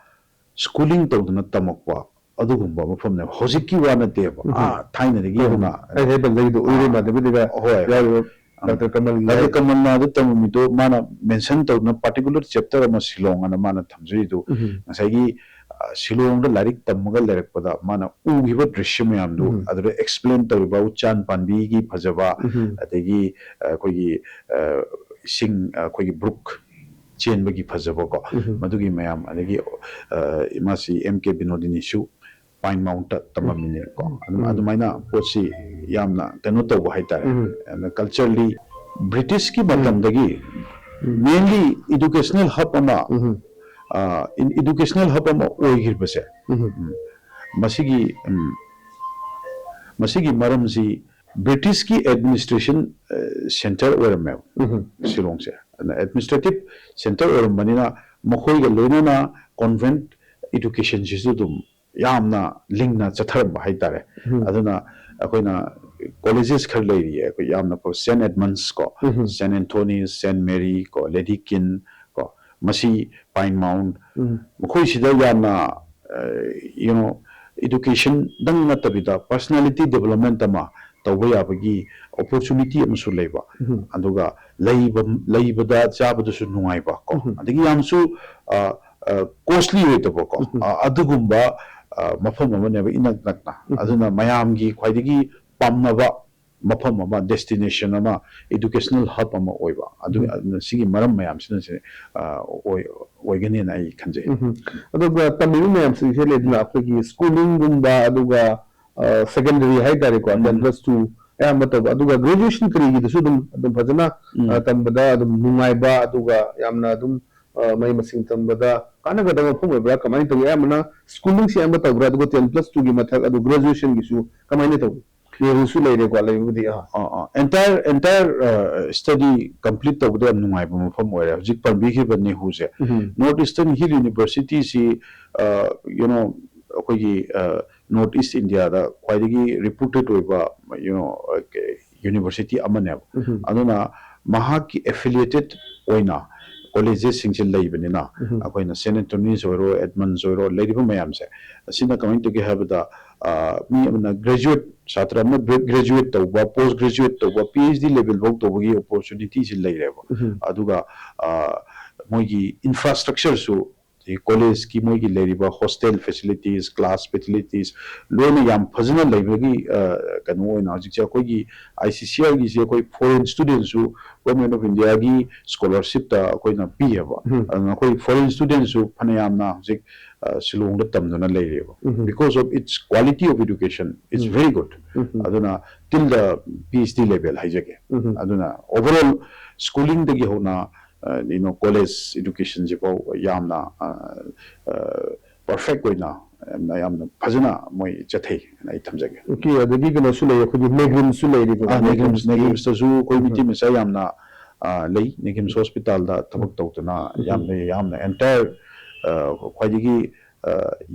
ꯁ꯭ꯀꯨꯂꯤꯡ ꯇꯧꯗꯅ ꯇꯝꯃꯛꯄ ꯑꯗꯨꯒꯨꯝꯕ ꯃꯐꯝꯅꯦꯕ꯫ ꯍꯧꯖꯤꯛꯀꯤ ꯋꯥ ꯅꯠꯇꯦꯕ꯫ ꯎꯝ꯫ ꯑꯥ, ꯊꯥꯏꯅꯗꯒꯤ ꯍꯣꯏ꯫ ꯍꯧꯅ꯫ ꯑꯩ ꯍꯥꯏꯐꯦꯠ ꯂꯩꯗꯣ ꯎꯏꯔꯦ ꯑꯥ, ꯃꯥꯙꯕꯤꯗꯒ ꯍꯣꯏ꯫ ꯌꯥꯎꯔꯤꯕ ꯎꯝ꯫ ꯗꯥꯛꯇꯔ ꯀꯃꯜ ꯗꯥꯛꯇꯔ ꯂꯥꯏ꯫ ꯀꯃꯜꯅ ꯑꯗꯨ ꯇꯝꯃꯝꯃꯤꯗꯣ ꯃꯥꯅ ꯃꯦꯟꯁꯟ ꯇꯧꯗꯅ ꯄꯥꯔꯇꯤꯀꯨꯂꯔ ꯆꯦꯞꯇꯔ ꯑꯃ ꯁꯤꯂꯣꯡ ꯑꯅ ꯃꯥꯅ ꯊꯝꯖꯔꯤꯗꯨ ꯎꯝ꯫ ꯉꯁꯥꯏꯒꯤ, ꯑ, ꯁꯤꯂꯣꯡꯗ ꯂꯥꯏꯔꯤꯛ ꯇꯝꯃꯒ ꯂꯩꯔꯛꯄꯗ ꯃꯥꯅ ꯎꯈꯤꯕ ꯗ꯭ꯔꯤꯁ꯭ꯌ ꯃꯌꯥꯝꯗꯨ ꯎꯝ꯫ ꯑꯗꯨꯗ ꯑꯦꯛꯁꯄ꯭ꯂꯦꯟ ꯇꯧꯔꯤꯕ ꯎꯆꯥꯟ ꯄꯥꯝꯕꯤꯒꯤ ꯐꯖꯕ, ꯎꯝ꯫ ꯑꯗꯒꯤ, ꯑ, ꯑꯩꯈꯣꯏꯒꯤ, ꯑ, ꯏꯁꯤꯡ, ꯑ, ꯑꯩꯈꯣꯏꯒꯤ ꯕ꯭ꯔꯨꯛ ꯆꯦꯟꯕꯒꯤ ꯐꯖꯕꯀꯣ, ꯎꯝ꯫ ꯃꯗꯨꯒꯤ ꯃꯌꯥꯝ, ꯑꯗꯒꯤ, ꯑ, ꯃꯥꯁꯤ ꯑꯦꯝ ꯀꯦ ꯕꯤꯅꯣꯗꯤꯅꯤꯁꯨ ꯄꯥꯏꯟ ꯃꯥꯎꯟꯠꯇ ꯇꯝꯃꯝꯃꯤꯅꯦꯀꯣ꯫ ꯎꯝ꯫ ꯑꯗꯨꯝ-, ꯎꯝ꯫ ꯑꯗꯨꯃꯥꯏꯅ ꯄꯣꯠꯁꯤ ꯌꯥꯝꯅ ꯀꯩꯅꯣ ꯇꯧꯕ ꯍꯥꯏꯇꯥꯔꯦ꯫ ꯎꯝ꯫ ꯑꯗ ꯀꯜꯆꯔꯂꯤ ꯕ꯭ꯔꯤꯇꯤꯁꯀꯤ ꯎꯝ꯫ ꯃꯇꯝꯗꯒꯤ ꯎꯝ꯫ ꯃꯦꯟꯂꯤ ꯏꯗꯨꯀꯦꯁꯅꯦꯜ ꯍꯕ ꯑꯃ, ꯎꯝ꯫ ꯑ, ꯏꯟ-, ꯏꯗꯨꯀꯦꯁꯅꯦꯜ ꯍꯕ ꯑꯃ ꯑꯣꯏꯈꯤꯕꯁꯦ, ꯎꯝ꯫ ꯎꯝ, ꯃꯁꯤꯒꯤ, ꯎꯝ, ꯃꯁꯤꯒꯤ ꯃꯔꯝꯁꯤ ꯕ꯭ꯔꯤꯇꯤꯁꯀꯤ ꯑꯦꯗꯃꯤꯅꯤꯁꯇ꯭ꯔꯦꯁꯟ, ꯑ, ꯁꯦꯟꯇꯔ ꯑꯣꯏꯔꯝꯃꯦꯕ ꯎꯝ꯫ ꯁꯤꯂꯣꯡꯁꯦ꯫ ꯑꯗꯨꯅ ꯑꯦꯗꯃꯤꯅꯤꯁꯇ꯭ꯔꯦꯇꯤꯚ ꯁꯦꯟꯇꯔ ꯑꯣꯏꯔꯝꯕꯅꯤꯅ ꯃꯈꯣꯏꯒ ꯂꯣꯏꯅꯅ ꯀꯣꯟꯚꯦꯟꯠ ꯏꯗꯨꯀꯦꯁꯟꯁꯤꯁꯨ ꯑꯗꯨꯝ ꯌꯥꯝꯅ ꯂꯤꯡꯅ ꯆꯠꯊꯔꯝꯕ ꯍꯥꯏꯇꯥꯔꯦ꯫ ꯎꯝ꯫ ꯑꯗꯨꯅ ꯑꯩꯈꯣꯏꯅ ꯀꯣꯂꯦꯖꯦꯁ ꯈꯔ ꯂꯩꯔꯤꯌꯦ, ꯑꯩꯈꯣꯏ ꯌꯥꯝꯅ ꯐꯕ ꯁꯦꯟꯠ ꯑꯦꯗꯃꯟꯁ ꯀꯣ, ꯎꯝ꯫ ꯁꯦꯟꯠ ꯑꯦꯟꯊꯣꯅꯤ, ꯁꯦꯟꯠ ꯃꯦꯔꯤ ꯀꯣ, ꯂꯦꯗꯤ ꯀꯤꯟ ꯀꯣ, ꯃꯁꯤ ꯄꯥꯏꯟ ꯃꯥꯎꯟꯠ, ꯎꯝ꯫ ꯃꯈꯣꯏꯁꯤꯗ ꯌꯥꯝꯅ, ꯑ, you know, ꯏꯗꯨꯀꯦꯁꯟꯗꯪ ꯅꯠꯇꯕꯤꯗ ꯄꯔꯁꯅꯦꯂꯤꯇꯤ ꯗꯦꯕꯂꯞꯃꯦꯟꯠ ꯑꯃ ꯇꯧꯕ ꯌꯥꯕꯒꯤ ꯑꯣꯄꯣꯔꯆꯨꯅꯤꯇꯤ ꯑꯃꯁꯨ ꯂꯩꯕ꯫ ꯎꯝ꯫ ꯑꯗꯨꯒ ꯂꯩꯕ, ꯂꯩꯕꯗ ꯆꯥꯕꯗꯁꯨ ꯅꯨꯡꯉꯥꯏꯕ ꯀꯣ, ꯎꯝ꯫ ꯑꯗꯒꯤ ꯌꯥꯝꯁꯨ, ꯑ, ꯑ, ꯀꯣꯁꯂꯤ ꯑꯣꯏꯗꯕꯀꯣ, ꯎꯝ꯫ ꯑ, ꯑꯗꯨꯒꯨꯝꯕ, ꯑ, ꯃꯐꯝ ꯑꯃꯅꯦꯕ ꯏꯅꯛ ꯅꯛꯅ꯫ ꯎꯝ꯫ ꯑꯗꯨꯅ ꯃꯌꯥꯝꯒꯤ ꯈ꯭ꯋꯥꯏꯗꯒꯤ ꯄꯥꯝꯅꯕ ꯃꯐꯝ ꯑꯃ, ꯗꯦꯁꯇꯤꯅꯦꯁꯟ ꯑꯃ, ꯏꯗꯨꯀꯦꯁꯅꯦꯜ ꯍꯕ ꯑꯃ ꯑꯣꯏꯕ꯫ ꯑꯗꯨ, ꯎꯝ꯫ ꯑꯗꯨꯅ ꯁꯤꯒꯤ ꯃꯔꯝ ꯃꯌꯥꯝꯁꯤꯅ ꯁꯤ, ꯑ, ꯑꯣꯏ-, ꯑꯣꯏꯒꯅꯦꯅ ꯑꯩ ꯈꯟꯖꯩ꯫ ꯎꯝ꯫ ꯑꯗꯨꯒ ꯇꯝꯃꯤꯕ ꯃꯌꯥꯝꯁꯤꯡꯁꯦ ꯂꯩꯗꯅ, ꯎꯝ꯫ ꯑꯩꯈꯣꯏꯒꯤ ꯁ꯭ꯀꯨꯂꯤꯡꯒꯨꯝꯕ, ꯑꯗꯨꯒ ꯁꯦꯀꯦꯟꯗꯔꯤ ꯍꯥꯏꯇꯥꯔꯦꯀꯣ, ꯎꯝ. Ten plus two ꯑꯌꯥꯝꯕ ꯇꯧꯕ, ꯑꯗꯨꯒ ꯒ꯭ꯔꯦꯖꯨꯑꯦꯁꯟ ꯀꯔꯤꯒꯤꯗꯁꯨ ꯑꯗꯨꯝ ꯑꯗꯨꯝ ꯐꯖꯅ ꯎꯝ. ꯑ, ꯇꯝꯕꯗ ꯑꯗꯨꯝ ꯅꯨꯡꯉꯥꯏꯕ, ꯑꯗꯨꯒ ꯌꯥꯝꯅ ꯑꯗꯨꯝ ꯑ, ꯃꯍꯩ ꯃꯁꯤꯡ ꯇꯝꯕꯗ ꯀꯥꯟꯅꯒꯗꯕ ꯃꯐꯝ ꯑꯣꯏꯕ꯭ꯔꯥ? ꯀꯃꯥꯏꯅ ꯇꯧꯏ? ꯑꯌꯥꯝꯕꯅ ꯁ꯭ꯀꯨꯂꯤꯡꯁꯤ ꯑꯌꯥꯝꯕ ꯇꯧꯕ꯭ꯔꯥ? ꯑꯗꯨꯒ ten plus two ꯒꯤ ꯃꯊꯛ, ꯑꯗꯨ ꯒ꯭ꯔꯦꯖꯨꯑꯦꯁꯟꯒꯤꯁꯨ ꯀꯃꯥꯏꯅ ꯇꯧꯏ? ꯂꯩꯕꯁꯨ ꯂꯩꯔꯦꯀꯣ, ꯂꯩꯕꯕꯨꯗꯤ, ꯑꯥ. ꯑꯥ, ꯑꯥ. Entire, entire, ꯑ, study complete ꯇꯧꯕꯗ ꯌꯥꯝ ꯅꯨꯡꯉꯥꯏꯕ ꯃꯐꯝ ꯑꯣꯏꯔꯦ꯫ ꯍꯧꯖꯤꯛ ꯄꯟꯕꯤꯈꯤꯕ ꯅꯦꯍꯨꯁꯦ꯫ ꯎꯝ. North Eastern Hill University ꯁꯤ, ꯑ, you know, ꯑꯩꯈꯣꯏꯒꯤ, ꯑ, North East India ꯗ ꯈ꯭ꯋꯥꯏꯗꯒꯤ reputed ꯑꯣꯏꯕ, you know, ꯑ, ꯀ-, university ꯑꯃꯅꯦꯕ꯫ ꯎꯝ. ꯑꯗꯨꯅ ꯃꯍꯥꯛꯀꯤ affiliated ꯑꯣꯏꯅ colleges ꯁꯤꯡꯁꯦ ꯂꯩꯕꯅꯤꯅ, ꯎꯝ. ꯑꯩꯈꯣꯏꯅ Saint Anthony's ꯑꯣꯏꯔꯣ, Edmund's ꯑꯣꯏꯔꯣ, ꯂꯩꯔꯤꯕ ꯃꯌꯥꯝꯁꯦ, ꯑꯁꯤꯅ ꯀꯃꯥꯏꯅ ꯇꯧꯒꯦ ꯍꯥꯏꯕꯗ, ꯑ, ꯃꯤ ꯑꯃꯅ graduate, ꯁꯥꯇ꯭ꯔ ꯑꯃꯅ ꯕ꯭ꯔꯦ-, graduate ꯇꯧꯕ, post graduate ꯇꯧꯕ, PhD level ꯐꯥꯎ ꯇꯧꯕꯒꯤ opportunity ꯁꯤ ꯂꯩꯔꯦꯕ꯫ ꯎꯝ. ꯑꯗꯨꯒ, ꯑ, ꯃꯣꯏꯒꯤ infrastructure ꯁꯨ, ꯑꯗꯒꯤ ꯀꯣꯂꯦꯖꯀꯤ ꯃꯣꯏꯒꯤ ꯂꯩꯔꯤꯕ hostel facilities, class facilities ꯂꯣꯏꯅ ꯌꯥꯝ ꯐꯖꯅ ꯂꯩꯕꯒꯤ, ꯑ, ꯀꯩꯅꯣ ꯑꯣꯏꯅ ꯍꯧꯖꯤꯛꯁꯦ ꯑꯩꯈꯣꯏꯒꯤ I C C R ꯒꯤꯁꯦ ꯑꯩꯈꯣꯏ foreign student ꯁꯨ Government of India ꯒꯤ scholarship ꯇ ꯑꯩꯈꯣꯏꯅ ꯄꯤꯌꯦꯕ꯫ ꯎꯝ. ꯑꯗꯨꯅ ꯑꯩꯈꯣꯏ foreign student ꯁꯨ ꯐꯅꯌꯥꯝꯅ ꯍꯧꯖꯤꯛ, ꯑ, ꯁꯤꯂꯣꯡꯗ ꯇꯝꯗꯨꯅ ꯂꯩꯔꯦꯕ꯫ ꯎꯝ. Because of its quality of education, it's um. very good. ꯎꯝ. ꯑꯗꯨꯅ till the PhD level ꯍꯥꯏꯖꯒꯦ꯫ ꯎꯝ. ꯑꯗꯨꯅ overall schooling ꯗꯒꯤ ꯍꯧꯅ, ꯑ, you know, college education ꯁꯤꯐꯥꯎ ꯌꯥꯝꯅ, ꯑ, ꯑ, perfect ꯑꯣꯏꯅ, ꯌꯥꯝꯅ, ꯌꯥꯝꯅ ꯐꯖꯅ ꯃꯣꯏ ꯆꯠꯊꯩ ꯍꯥꯏꯅ ꯑꯩ ꯊꯝꯖꯒꯦ꯫ Okay, ꯑꯗꯒꯤ ꯀꯩꯅꯣꯁꯨ ꯂꯩ, ꯑꯩꯈꯣꯏꯒꯤ ꯅꯦꯒ꯭ꯔꯤꯝꯁꯁꯨ ꯂꯩꯔꯤꯀꯣ, ꯑꯥ, ꯅꯦꯒ꯭ꯔꯤꯝꯁ, ꯅꯦꯒ꯭ꯔꯤꯝꯁꯀꯤ ꯅꯦꯒ꯭ꯔꯤꯝꯁꯇꯁꯨ ꯑꯩꯈꯣꯏ ꯎꯝ. ꯃꯤꯇꯩ ꯃꯆꯥ ꯌꯥꯝꯅ, ꯑ, ꯂꯩ꯫ ꯅꯦꯒ꯭ꯔꯤꯝꯁ ꯎꯝ. ꯍꯣꯁꯄꯤꯇꯥꯜꯗ ꯊꯕꯛ ꯎꯝ. ꯇꯧꯗꯨꯅ ꯎꯝ. ꯌꯥꯝꯅ, ꯌꯥꯝꯅ entire, ꯑ, ꯈ꯭ꯋꯥꯏꯗꯒꯤ, ꯑ,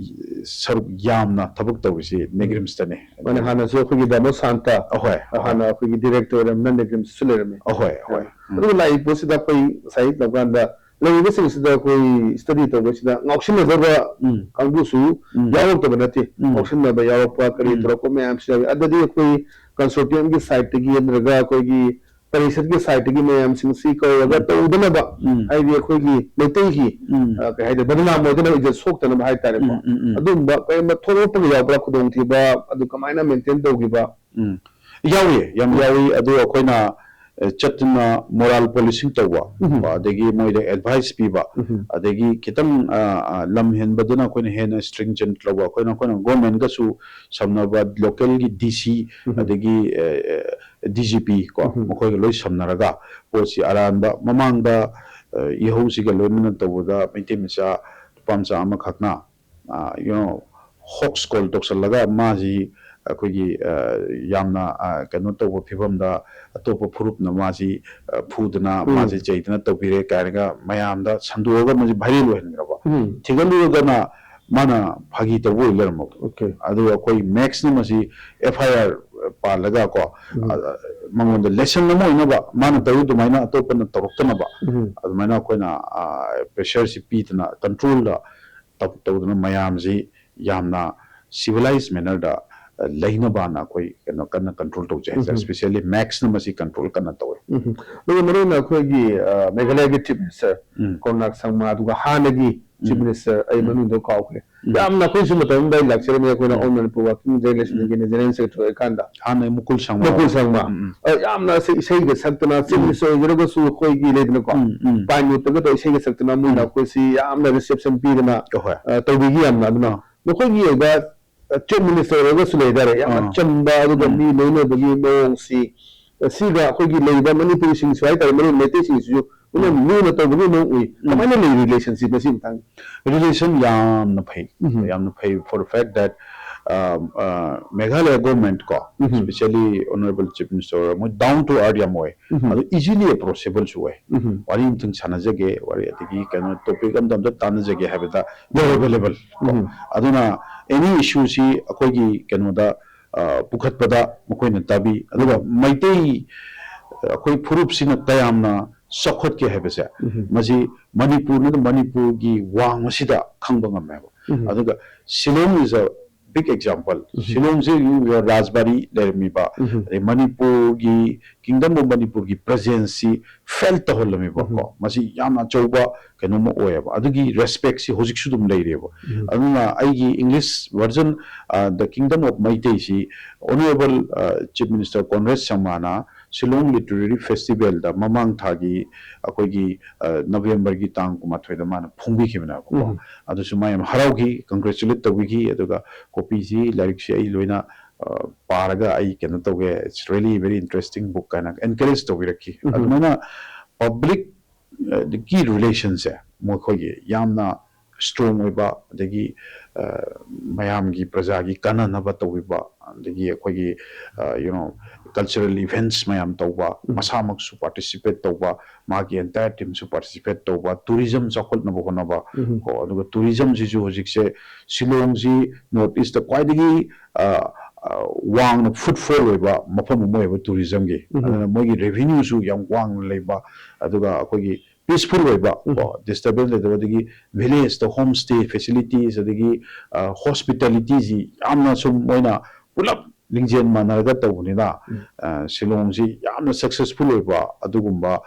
ꯁꯔꯨꯛ ꯌꯥꯝꯅ ꯊꯕꯛ ꯇꯧꯔꯤꯁꯤ ꯎꯝ. ꯅꯦꯒ꯭ꯔꯤꯝꯁꯇꯅꯦ꯫ ꯃꯥꯅꯦ, ꯍꯥꯟꯅꯁꯨ ꯑꯩꯈꯣꯏꯒꯤ ꯗꯥꯃꯣ ꯁꯥꯟꯇ, ꯑꯍꯣꯏ, ꯑꯍꯣꯏ. ꯍꯥꯟꯅ ꯑꯩꯈꯣꯏꯒꯤ ꯗꯤꯔꯦꯛꯇꯔ ꯑꯣꯏꯔꯝꯅ ꯅꯦꯒ꯭ꯔꯤꯝꯁꯇꯁꯨ ꯂꯩꯔꯝꯃꯤ꯫ ꯑꯍꯣꯏ, ꯑꯍꯣꯏ. ꯎꯝ. ꯑꯗꯨꯒ ꯂꯥꯛꯏ ꯄꯣꯠꯁꯤꯗ ꯑꯩꯈꯣꯏ ꯉꯁꯥꯏ ꯇꯧꯀꯥꯟꯗ ꯂꯩꯔꯤꯕꯁꯤꯡꯁꯤꯗ ꯑꯩꯈꯣꯏ study ꯇꯧꯕꯁꯤꯗ ꯉꯥꯎꯁꯤꯟꯅꯗꯕ ꯎꯝ. ꯀꯥꯡꯕꯨꯁꯨ ꯎꯝ. ꯌꯥꯎꯔꯛꯇꯕ ꯅꯠꯇꯦ꯫ ꯎꯝ. ꯉꯥꯎꯁꯤꯟꯅꯕ ꯌꯥꯎꯔꯛꯄ, ꯀꯔꯤ ꯎꯝ. ꯇꯧꯔꯛꯄ ꯃꯌꯥꯝꯁꯨ ꯌꯥꯎꯏ꯫ ꯑꯗꯨꯗꯤ ꯑꯩꯈꯣꯏ consortium ꯒꯤ side ꯇꯒꯤ ꯅꯠꯇ꯭ꯔꯒ ꯑꯩꯈꯣꯏꯒꯤ ꯄꯔꯤꯁꯠꯀꯤ side ꯇꯒꯤ ꯃꯌꯥꯝꯁꯤꯡꯁꯤ ꯀꯧꯔꯒ ꯎꯝ. ꯇꯧꯗꯅꯕ, ꯎꯝ. ꯍꯥꯏꯗꯤ ꯑꯩꯈꯣꯏꯒꯤ ꯃꯩꯇꯩꯒꯤ, ꯎꯝ. ꯑ, ꯀꯩ ꯍꯥꯏꯇꯥꯔꯦ, ꯕꯗꯅꯥꯝ ꯑꯣꯏꯗꯅꯕ, ꯏꯖꯠ ꯁꯣꯛꯇꯅꯕ ꯍꯥꯏꯇꯥꯔꯦꯀꯣ꯫ ꯎꯝ, ꯎꯝ, ꯎꯝ. ꯑꯗꯨꯝꯕ ꯀꯔꯤꯒꯨꯝꯕ ꯊꯣꯛꯂꯛꯄꯒ ꯌꯥꯎꯕ꯭ꯔꯥ, ꯈꯨꯗꯣꯡꯊꯤꯕ, ꯑꯗꯨ ꯀꯃꯥꯏꯅ maintain ꯇꯧꯈꯤꯕ? ꯎꯝ. ꯌꯥꯎꯏ, ꯌꯥꯝ ꯌꯥꯎꯏ꯫ ꯑꯗꯨ ꯑꯩꯈꯣꯏꯅ ꯑ, ꯆꯠꯇꯨꯅ moral policing ꯇꯧꯕ, ꯎꯝ꯫ ꯑꯗꯒꯤ ꯃꯣꯏꯗ advice ꯄꯤꯕ, ꯎꯝ꯫ ꯑꯗꯒꯤ ꯈꯤꯇꯪ, ꯑ, ꯑ, ꯂꯝ ꯍꯦꯟꯕꯗꯨꯅ ꯑꯩꯈꯣꯏꯅ ꯍꯦꯟꯅ stringent ꯂꯧꯕ, ꯑꯩꯈꯣꯏꯅ, ꯑꯩꯈꯣꯏꯅ governmentꯒꯁꯨ ꯁꯝꯅꯕ, localꯒꯤ D C, ꯎꯝ꯫ ꯑꯗꯒꯤ, ꯑ, ꯑ, D G P ꯀꯣ, ꯎꯝ꯫ ꯃꯈꯣꯏꯒ ꯂꯣꯏ ꯁꯝꯅꯔꯒ ꯄꯣꯠꯁꯤ ꯑꯔꯥꯟꯕ ꯃꯃꯥꯡꯗ, ꯑ, ꯏꯍꯧꯁꯤꯒ ꯂꯣꯏꯅꯅ ꯇꯧꯕꯗ ꯃꯩꯇꯩ ꯃꯆꯥ ꯅꯨꯄꯥ ꯃꯆꯥ ꯑꯃꯈꯛꯅ, ꯑ, you know, hoax call ꯇꯧꯁꯜꯂꯒ ꯃꯥꯁꯤ ꯑꯩꯈꯣꯏꯒꯤ, ꯑ, ꯌꯥꯝꯅ, ꯑ, ꯀꯩꯅꯣ ꯇꯧꯕ ꯐꯤꯕꯝꯗ ꯑꯇꯣꯞꯄ ꯐꯨꯔꯨꯞꯅ ꯃꯥꯁꯤ, ꯑ, ꯐꯨꯗꯅ, ꯎꯝ꯫ ꯃꯥꯁꯤ ꯆꯩꯗꯅ ꯇꯧꯕꯤꯔꯦ ꯀꯥꯏꯅꯒ ꯃꯌꯥꯝꯗ ꯁꯟꯗꯣꯛꯑꯒ ꯃꯁꯤ viral ꯑꯣꯏꯍꯟꯈ꯭ꯔꯕ꯫ ꯎꯝ꯫ ꯊꯤꯒꯠꯂꯨꯔꯒꯅ ꯃꯥꯅ ꯐꯥꯒꯤ ꯇꯧꯕ ꯑꯣꯏ ꯂꯩꯔꯝꯃꯕ꯫ Okay꯫ ꯑꯗꯨꯒ ꯑꯩꯈꯣꯏ Maxꯅ ꯃꯁꯤ F I R ꯄꯥꯜꯂꯒ ꯀꯣ, ꯎꯝ꯫ ꯑ, ꯃꯉꯣꯟꯗ lesson ꯑꯃ ꯑꯣꯏꯅꯕ, ꯃꯥꯅ ꯇꯧꯔꯤ ꯑꯗꯨꯃꯥꯏꯅ ꯑꯇꯣꯞꯄꯅ ꯇꯧꯔꯛꯇꯅꯕ, ꯎꯝ꯫ ꯑꯗꯨꯃꯥꯏꯅ ꯑꯩꯈꯣꯏꯅ, ꯑ, pressureꯁꯤ ꯄꯤꯗꯅ controlꯗ ꯇꯧ-, ꯇꯧꯗꯅ ꯃꯌꯥꯝꯁꯤ ꯌꯥꯝꯅ civilized mannerꯗ, ꯑ, ꯂꯩꯅꯕꯅ ꯑꯩꯈꯣꯏ ꯀꯩꯅꯣ ꯀꯟꯅ control ꯇꯧꯖꯩ ꯍꯥꯏꯇꯥꯔꯦ꯫ ꯎꯝ꯫ Especially Maxꯅ ꯃꯁꯤ control ꯀꯟꯅ ꯇꯧꯋꯤ꯫ ꯎꯝ꯫ ꯑꯗꯨꯒ ꯃꯔꯨ ꯑꯣꯏꯅ ꯑꯩꯈꯣꯏꯒꯤ, ꯑ, ꯃꯦꯘꯥꯂꯌꯒꯤ Chief Minister ꯎꯝ꯫ ꯀꯣꯟꯔꯥꯛ ꯁꯪꯃꯥ, ꯑꯗꯨꯒ ꯍꯥꯟꯅꯒꯤ Chief ꯎꯝ꯫ Minister, ꯑꯩ ꯎꯝ꯫ ꯃꯃꯤꯡꯗꯣ ꯀꯥꯎꯈ꯭ꯔꯦ꯫ ꯎꯝ꯫ ꯌꯥꯝꯅ ꯑꯩꯈꯣꯏꯁꯨ ꯃꯇꯝ ꯑꯃꯗ ꯑꯩ ꯂꯥꯛꯆꯔꯝꯃꯤ, ꯑꯩꯈꯣꯏꯅ ꯎꯝ꯫ All Manipur Working Day Nationalꯒꯤ General Secretary ꯑꯣꯏꯔꯀꯥꯟꯗ꯫ ꯍꯥꯟꯅ ꯃꯨꯀꯨꯜ ꯁꯪꯃꯥ꯫ ꯃꯨꯀꯨꯜ ꯁꯪꯃꯥ꯫ ꯎꯝ, ꯎꯝ꯫ ꯑ, ꯌꯥꯝꯅ ꯏꯁꯩ, ꯏꯁꯩꯒ ꯁꯛꯇꯅ, Chief ꯎꯝ꯫ Minister ꯑꯣꯏꯖꯔꯒꯁꯨ ꯑꯩꯈꯣꯏꯒꯤ ꯂꯩꯗꯅꯀꯣ, ꯎꯝ, ꯎꯝ꯫ ꯄꯥꯏꯟ ꯋꯨꯗꯇꯒ ꯇꯧꯔ ꯏꯁꯩꯒ ꯁꯛꯇꯅ ꯃꯣꯏꯅ ꯎꯝ꯫ ꯑꯩꯈꯣꯏꯁꯤ ꯌꯥꯝꯅ reception ꯄꯤꯗꯅ, ꯍꯣꯏ꯫ ꯑ, ꯇꯧꯕꯤꯈꯤ ꯌꯥꯝꯅ꯫ ꯑꯗꯨꯅ ꯑꯥ꯫ ꯃꯈꯣꯏꯒꯤ ꯑꯣꯏꯕ, ꯑ, Chief Minister ꯑꯣꯏꯔꯒꯁꯨ ꯂꯩ ꯇꯥꯔꯦ, ꯌꯥꯝꯅ ꯑꯥ꯫ ꯆꯝꯕ, ꯑꯗꯨꯒ ꯎꯝ꯫ ꯃꯤ ꯂꯣꯏꯅꯕꯒꯤ ꯃꯑꯣꯡꯁꯤ, ꯑ, ꯁꯤꯒ ꯑꯩꯈꯣꯏꯒꯤ ꯂꯩꯔꯤꯕ ꯃꯅꯤꯄꯨꯔꯤꯁꯤꯡꯁꯨ ꯍꯥꯏꯇꯥꯔꯦ, ꯃꯔꯨ ꯃꯩꯇꯩꯁꯤꯡꯁꯤꯁꯨ ꯂꯣꯏꯅ ꯎꯝ꯫ ꯂꯨꯅ ꯇꯧꯕꯒꯤ ꯃꯑꯣꯡ ꯎꯏ꯫ ꯎꯝ꯫ ꯀꯃꯥꯏꯅ ꯂꯩꯔꯤ relationꯁꯤ ꯃꯁꯤ ꯃꯇꯥꯡꯗ? Relation ꯌꯥꯝꯅ ꯐꯩ꯫ ꯎꯝ꯫ ꯌꯥꯝꯅ ꯐꯩ for the fact that, uh, uh, Meghalaya government ꯀꯣ, ꯎꯝ꯫ Especially Honorable Chief Minister ꯃꯣꯏ down to earth ꯌꯥꯝ ꯑꯣꯏ꯫ ꯎꯝ꯫ ꯑꯗꯨ easily approachable ꯁꯨ ꯑꯣꯏ꯫ ꯎꯝ꯫ ꯋꯥꯔꯤ ꯑꯃꯇꯪ ꯁꯥꯟꯅꯖꯒꯦ, ꯋꯥꯔꯤ ꯑꯗꯒꯤ ꯀꯩꯅꯣ topic ꯑꯃꯗ ꯑꯝꯇ ꯇꯥꯟꯅꯖꯒꯦ ꯍꯥꯏꯕꯗ they're available ꯀꯣ꯫ ꯎꯝ꯫ ꯑꯗꯨꯅ any issueꯁꯤ ꯑꯩꯈꯣꯏꯒꯤ ꯀꯩꯅꯣꯗ, ꯑ, ꯄꯨꯈꯠꯄꯗ ꯃꯈꯣꯏꯅ ꯇꯥꯕꯤ꯫ ꯑꯗꯨꯒ ꯎꯝ꯫ ꯃꯩꯇꯩ, ꯑꯩꯈꯣꯏ ꯐꯨꯔꯨꯞꯁꯤꯅ ꯀꯌꯥꯝꯅ ꯆꯥꯎꯈꯠꯀꯦ ꯍꯥꯏꯕꯁꯦ, ꯎꯝ꯫ ꯃꯁꯤ ꯃꯅꯤꯄꯨꯔꯅ ꯃꯅꯤꯄꯨꯔꯒꯤ ꯋꯥꯡꯃꯁꯤꯗ ꯈꯪꯕ ꯉꯝꯃꯦꯕ꯫ ꯎꯝ꯫ ꯑꯗꯨꯒ Shillong is a big example꯫ Um. Shillongꯁꯦ you, your ꯔꯥꯖꯕꯥꯔꯤ ꯂꯩꯔꯝꯃꯤꯕ, ꯎꯝ꯫ ꯑꯗꯩ ꯃꯅꯤꯄꯨꯔꯒꯤ Kingdom of ꯃꯅꯤꯄꯨꯔꯒꯤ presenceꯁꯤ felt ꯇꯧꯍꯜꯂꯝꯃꯤꯕ ꯀꯣ꯫ ꯎꯝ꯫ ꯃꯁꯤ ꯌꯥꯝꯅ ꯑꯆꯧꯕ ꯀꯩꯅꯣꯝꯃ ꯑꯣꯏꯌꯦꯕ꯫ ꯑꯗꯨꯒꯤ respectꯁꯤ ꯍꯧꯖꯤꯛꯁꯨ ꯑꯗꯨꯝ ꯂꯩꯔꯤꯕ꯫ ꯎꯝ꯫ ꯑꯗꯨꯅ ꯑꯩꯒꯤ English version, ꯑ, The Kingdom of ꯃꯩꯇꯩꯁꯤ Honorable, ꯑ, Chief Minister ꯀꯣꯟꯔꯦꯗ ꯁꯪꯃꯥꯅ Shillong Literary Festivalꯗ ꯃꯃꯥꯡ ꯊꯥꯒꯤ ꯑꯩꯈꯣꯏꯒꯤ ꯅꯕꯦꯝꯕꯔꯒꯤ ꯇꯥꯡ ꯀꯨꯟꯃꯥꯊꯣꯏꯗ ꯃꯥꯅ ꯐꯣꯡꯕꯤꯈꯤꯕꯅꯦꯕꯀꯣ꯫ ꯑꯗꯨꯁꯨ ꯃꯥ ꯌꯥꯝ ꯍꯔꯥꯎꯈꯤ, congratulate ꯇꯧꯕꯤꯈꯤ꯫ ꯑꯗꯨꯒ ꯀꯣꯄꯤꯁꯤ, ꯂꯥꯏꯔꯤꯛꯁꯤ ꯑꯩ ꯂꯣꯏꯅ ꯄꯥꯔꯒ ꯑꯩ ꯀꯩꯅꯣ ꯇꯧꯒꯦ, it's really very interesting book ꯀꯥꯏꯅ encourage ꯇꯧꯕꯤꯔꯛꯈꯤ꯫ ꯑꯗꯨꯃꯥꯏꯅ ꯄꯕ꯭ꯂꯤꯛ ꯀꯤ ꯔꯤꯂꯦꯁꯟꯁꯦ ꯃꯈꯣꯏꯒꯤ ꯌꯥꯝꯅ ꯁ꯭ꯇꯔꯣꯡ ꯑꯣꯏꯕ, ꯑꯗꯒꯤ ꯃꯌꯥꯝꯒꯤ, ꯄ꯭ꯔꯖꯥꯒꯤ ꯀꯥꯟꯅꯅꯕ ꯇꯧꯕꯤꯕ, ꯑꯗꯒꯤ ꯑꯩꯈꯣꯏꯒꯤ you know cultural events ꯃꯌꯥꯝ ꯇꯧꯕ, ꯃꯁꯥꯃꯛꯁꯨ participate ꯇꯧꯕ, ꯃꯥꯒꯤ entire teamꯁꯨ participate ꯇꯧꯕ, tourism ꯆꯥꯎꯈꯠꯅꯕ ꯍꯣꯠꯅꯕ ꯀꯣ꯫ ꯑꯗꯨꯒ tourismꯁꯤꯁꯨ ꯍꯧꯖꯤꯛꯁꯦ ꯁꯤꯂꯣꯡꯁꯤ North Eastꯇ ꯈ꯭ꯋꯥꯏꯗꯒꯤ ꯋꯥꯡꯅ footfall ꯑꯣꯏꯕ ꯃꯐꯝ ꯑꯃ ꯑꯣꯏꯕ tourismꯒꯤ꯫ ꯑꯗꯨꯅ ꯃꯣꯏꯒꯤ revenueꯁꯨ ꯌꯥꯝ ꯋꯥꯡꯅ ꯂꯩꯕ, ꯑꯗꯨꯒ ꯑꯩꯈꯣꯏꯒꯤ peaceful ꯑꯣꯏꯕ ꯀꯣ, disturbance ꯂꯩꯇꯕ, ꯑꯗꯒꯤ villageꯇ home stay facilities, ꯑꯗꯒꯤ hospitalityꯁꯤ ꯌꯥꯝꯅ ꯁꯨꯝ ꯃꯣꯏꯅ ꯄꯨꯂꯞ ꯂꯤꯡꯖꯦꯜ ꯃꯥꯟꯅꯔꯒ ꯇꯧꯕꯅꯤꯅ ꯁꯤꯂꯣꯡꯁꯤ ꯌꯥꯝꯅ successful ꯑꯣꯏꯕ ꯑꯗꯨꯒꯨꯝꯕ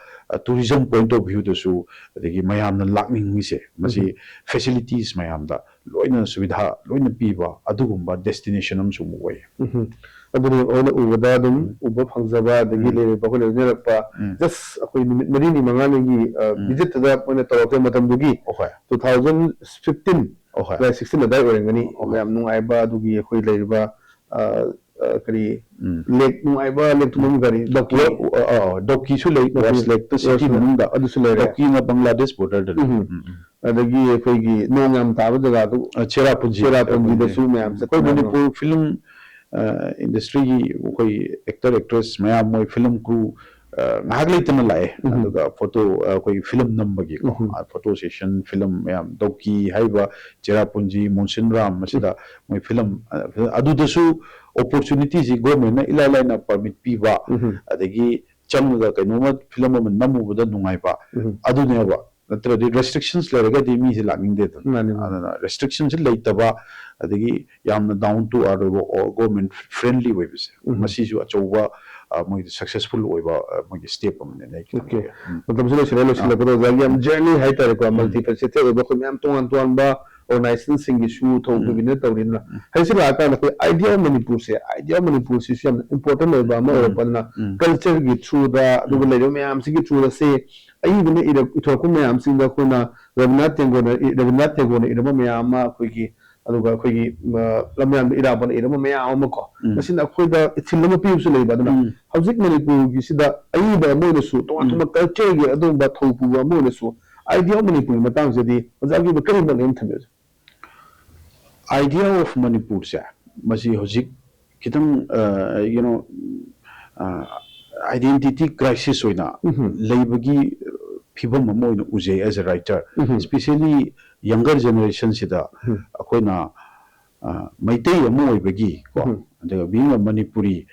tourism point of viewꯗꯁꯨ, ꯑꯗꯒꯤ ꯃꯌꯥꯝꯅ ꯂꯥꯛꯅꯤꯡꯉꯤꯁꯦ ꯃꯁꯤ facilities ꯃꯌꯥꯝꯗ ꯂꯣꯏꯅ ꯁꯨꯕꯤꯙꯥ ꯂꯣꯏꯅ ꯄꯤꯕ ꯑꯗꯨꯒꯨꯝꯕ destination ꯑꯃꯁꯨ ꯑꯃꯨꯛ ꯑꯣꯏꯌꯦ꯫ ꯑꯗꯨꯅꯤ ꯑꯩꯈꯣꯏꯅ ꯎꯕꯗ ꯑꯗꯨꯝ ꯎꯕ ꯐꯪꯖꯕ, ꯑꯗꯒꯤ ꯂꯩꯔꯤꯕ ꯑꯩꯈꯣꯏ ꯂꯣꯏꯅꯖꯔꯛꯄ just ꯑꯩꯈꯣꯏ ꯅꯨꯃꯤꯠ ꯃꯔꯤꯅꯤ ꯃꯉꯥꯅꯤꯒꯤ visitꯇꯨꯗ ꯑꯩꯈꯣꯏꯅ ꯇꯧꯔꯛꯈꯤꯕ ꯃꯇꯝꯗꯨꯒꯤ ꯑꯍꯣꯏ two thousand fifteen ꯑꯍꯣꯏ ꯑꯗꯨꯋꯥꯏ, sixteen ꯑꯗꯨꯋꯥꯏ ꯑꯣꯏꯔꯝꯒꯅꯤ꯫ ꯑꯍꯣꯏ꯫ ꯌꯥꯝ ꯅꯨꯡꯉꯥꯏꯕ ꯑꯗꯨꯒꯤ ꯑꯩꯈꯣꯏ ꯂꯩꯔꯤꯕ ꯑ, ꯑ, ꯀꯔꯤ ꯎꯝ lake ꯅꯨꯡꯉꯥꯏꯕ, lake ꯇꯨꯝꯐꯝ ꯀꯔꯤ ꯗꯧꯀꯤ꯫ ꯗꯧꯀꯤꯁꯨ ꯂꯩ, ꯗꯧꯀꯤ, ꯋꯥꯁ ꯂꯦꯛꯇ, ꯁꯤꯇꯤ ꯋꯥꯁ ꯂꯦꯛ꯫ ꯃꯅꯨꯡꯗ꯫ ꯑꯗꯨꯁꯨ ꯂꯩꯔꯦ꯫ ꯎꯝ꯫ ꯎꯝ, ꯎꯝ꯫ ꯑꯗꯒꯤ ꯑꯩꯈꯣꯏꯒꯤ ꯅꯣꯡ ꯌꯥꯝ ꯇꯥꯕ ꯖꯒꯥꯗꯨ, ꯑ, ꯆꯦꯔꯥꯄꯨꯟꯖꯤ꯫ ꯆꯦꯔꯥꯄꯨꯟꯖꯤꯗꯁꯨ ꯃꯌꯥꯝ ꯑꯩꯈꯣꯏ ꯆꯠꯅꯕ꯫ ꯃꯅꯤꯄꯨꯔ ꯐꯤꯂꯝ industryꯒꯤ ꯑꯩꯈꯣꯏ actor actress ꯃꯌꯥꯝ, ꯃꯣꯏ ꯐꯤꯂꯝ crew ꯉꯥꯏꯍꯥꯛ ꯂꯩꯇꯅ ꯂꯥꯛꯑꯦ꯫ ꯎꯝ꯫ ꯑꯗꯨꯒ ꯐꯣꯇꯣ, ꯑꯩꯈꯣꯏꯒꯤ ꯐꯤꯂꯝ ꯅꯝꯕꯒꯤꯀꯣ, ꯎꯝ꯫ photo session, ꯐꯤꯂꯝ ꯃꯌꯥꯝ, ꯗꯧꯀꯤ ꯍꯥꯏꯔꯤꯕ ꯆꯦꯔꯥꯄꯨꯟꯖꯤ, ꯃꯣꯟꯁꯤꯟ ꯔꯥꯝ, ꯃꯁꯤꯗ ꯃꯣꯏ ꯐꯤꯂꯝ, ꯑ, ꯑꯗꯨꯗꯁꯨ opportunityꯁꯤ governmentꯅ ꯏꯂꯥꯏ ꯂꯥꯏꯅ permit ꯄꯤꯕ, ꯎꯝ꯫ ꯑꯗꯒꯤ ꯆꯪꯉꯒ ꯀꯩꯅꯣꯝꯃ ꯐꯤꯂꯝ ꯑꯃ ꯅꯝꯃꯨꯕꯗ ꯅꯨꯡꯉꯥꯏꯕ, ꯎꯝ꯫ ꯑꯗꯨꯅꯦꯕ꯫ ꯅꯠꯇ꯭ꯔꯗꯤ restrictions ꯂꯩꯔꯒꯗꯤ ꯃꯤꯁꯦ ꯂꯥꯛꯅꯤꯡꯗꯦꯗꯅ꯫ ꯃꯥꯅꯤ, ꯃꯥꯅꯤ꯫ ꯑꯗꯨꯅ restrictionꯁꯤ ꯂꯩꯇꯕ, ꯑꯗꯒꯤ ꯌꯥꯝꯅ down to earth ꯑꯣꯏꯕ, or government friendly ꯑꯣꯏꯕꯁꯦ, ꯎꯝ꯫ ꯃꯁꯤꯁꯨ ꯑꯆꯧꯕ, ꯑ, ꯃꯣꯏꯒꯤ successful ꯑꯣꯏꯕ, ꯑ, ꯃꯣꯏꯒꯤ step ꯑꯃꯅꯦ ꯑꯩ Okay꯫ ꯈꯟꯖꯩ꯫ ꯎꯝ꯫ ꯃꯇꯝꯁꯨ ꯂꯣꯏꯁꯤꯜꯂꯦ, ꯂꯣꯏꯁꯤꯜꯂꯛꯄꯗ ꯑꯣꯖꯥꯒꯤ ꯌꯥꯝ journey ꯍꯥꯏꯇꯥꯔꯦꯀꯣ, ꯎꯝ꯫ multifaceted ꯑꯣꯏꯕ, ꯑꯩꯈꯣꯏ ꯃꯌꯥꯝ ꯇꯣꯉꯥꯟ ꯇꯣꯉꯥꯟꯕ organizationꯁꯤꯡꯒꯤꯁꯨ ꯊꯧ ꯎꯝ꯫ ꯄꯨꯕꯤꯅ ꯇꯧꯔꯤꯅ ꯎꯝ꯫ ꯍꯧꯖꯤꯛꯁꯤ ꯂꯥꯛꯑꯀꯥꯟꯗ ꯑꯩꯈꯣꯏ Idea of Manipurꯁꯦ, Idea of Manipurꯁꯤꯁꯨ ꯌꯥꯝꯅ important ꯑꯣꯏꯕ ꯑꯃ ꯎꯝ꯫ ꯑꯣꯏꯔꯛꯄꯅꯤꯅ ꯎꯝ꯫ Cultureꯒꯤ throughꯗ ꯑꯗꯨꯒ ꯎꯝ꯫ ꯂꯩꯔꯤꯕ ꯃꯌꯥꯝꯁꯤꯒꯤ throughꯗ ꯁꯦ ꯑꯏꯕꯅ ꯏꯔꯛ-, ꯏꯊꯣꯔꯛꯄ ꯃꯌꯥꯝꯁꯤꯡꯗ ꯑꯩꯈꯣꯏꯅ ꯔꯕꯤꯟꯗ꯭ꯔꯅꯥꯊ ꯇꯦꯒꯣꯔꯅ ꯏ-, ꯔꯕꯤꯟꯗ꯭ꯔꯅꯥꯊ ꯇꯦꯒꯣꯔꯅ ꯏꯔꯝꯕ ꯃꯌꯥꯝ ꯑꯃ, ꯑꯩꯈꯣꯏꯒꯤ, ꯑꯗꯨꯒ ꯑꯩꯈꯣꯏꯒꯤ, ꯑ, ꯂꯝꯌꯥꯟꯕ ꯏꯔꯥꯕꯣꯠꯅ ꯏꯔꯝꯕ ꯃꯌꯥꯝ ꯑꯃ ꯀꯣ, ꯎꯝ꯫ ꯃꯁꯤꯅ ꯑꯩꯈꯣꯏꯗ ꯏꯊꯤꯜ ꯑꯃ ꯄꯤꯕꯁꯨ ꯂꯩꯕ꯫ ꯑꯗꯨꯅ ꯎꯝ꯫ ꯍꯧꯖꯤꯛ ꯃꯅꯤꯄꯨꯔꯒꯤꯁꯤꯗ ꯑꯏꯕ ꯑꯃ ꯑꯣꯏꯅꯁꯨ, ꯇꯣꯉꯥꯟ ꯎꯝ꯫ ꯇꯣꯉꯥꯟꯕ cultureꯒꯤ ꯑꯗꯨꯒꯨꯝꯕ ꯊꯧ ꯄꯨꯕ ꯑꯃ ꯑꯣꯏꯅꯁꯨ, Idea of Manipurꯒꯤ ꯃꯇꯥꯡꯁꯤꯗꯤ ꯑꯣꯖꯥꯒꯤ ꯑꯣꯏꯕ ꯀꯔꯤ ꯃꯣꯠ ꯑꯃ ꯊꯝꯕꯤꯌꯨ? Idea of Manipurꯁꯦ, ꯃꯁꯤ ꯍꯧꯖꯤꯛ ꯈꯤꯇꯪ, ꯑ, you know, ꯑ, identity crisis ꯑꯣꯏꯅ ꯎꯝꯍꯨꯝ꯫ ꯂꯩꯕꯒꯤ ꯐꯤꯕꯝ ꯑꯃ ꯑꯣꯏꯅ ꯎꯖꯩ as a writer꯫ Mm-hmm. Especially younger generationꯁꯤꯗ ꯎꯝꯍꯨꯝ꯫ ꯑꯩꯈꯣꯏꯅ, ꯑ, ꯃꯩꯇꯩ ꯑꯃ ꯑꯣꯏꯕꯒꯤ ꯀꯣ, ꯎꯝꯍꯨꯝ꯫ ꯑꯗꯨꯒ being a Manipuri,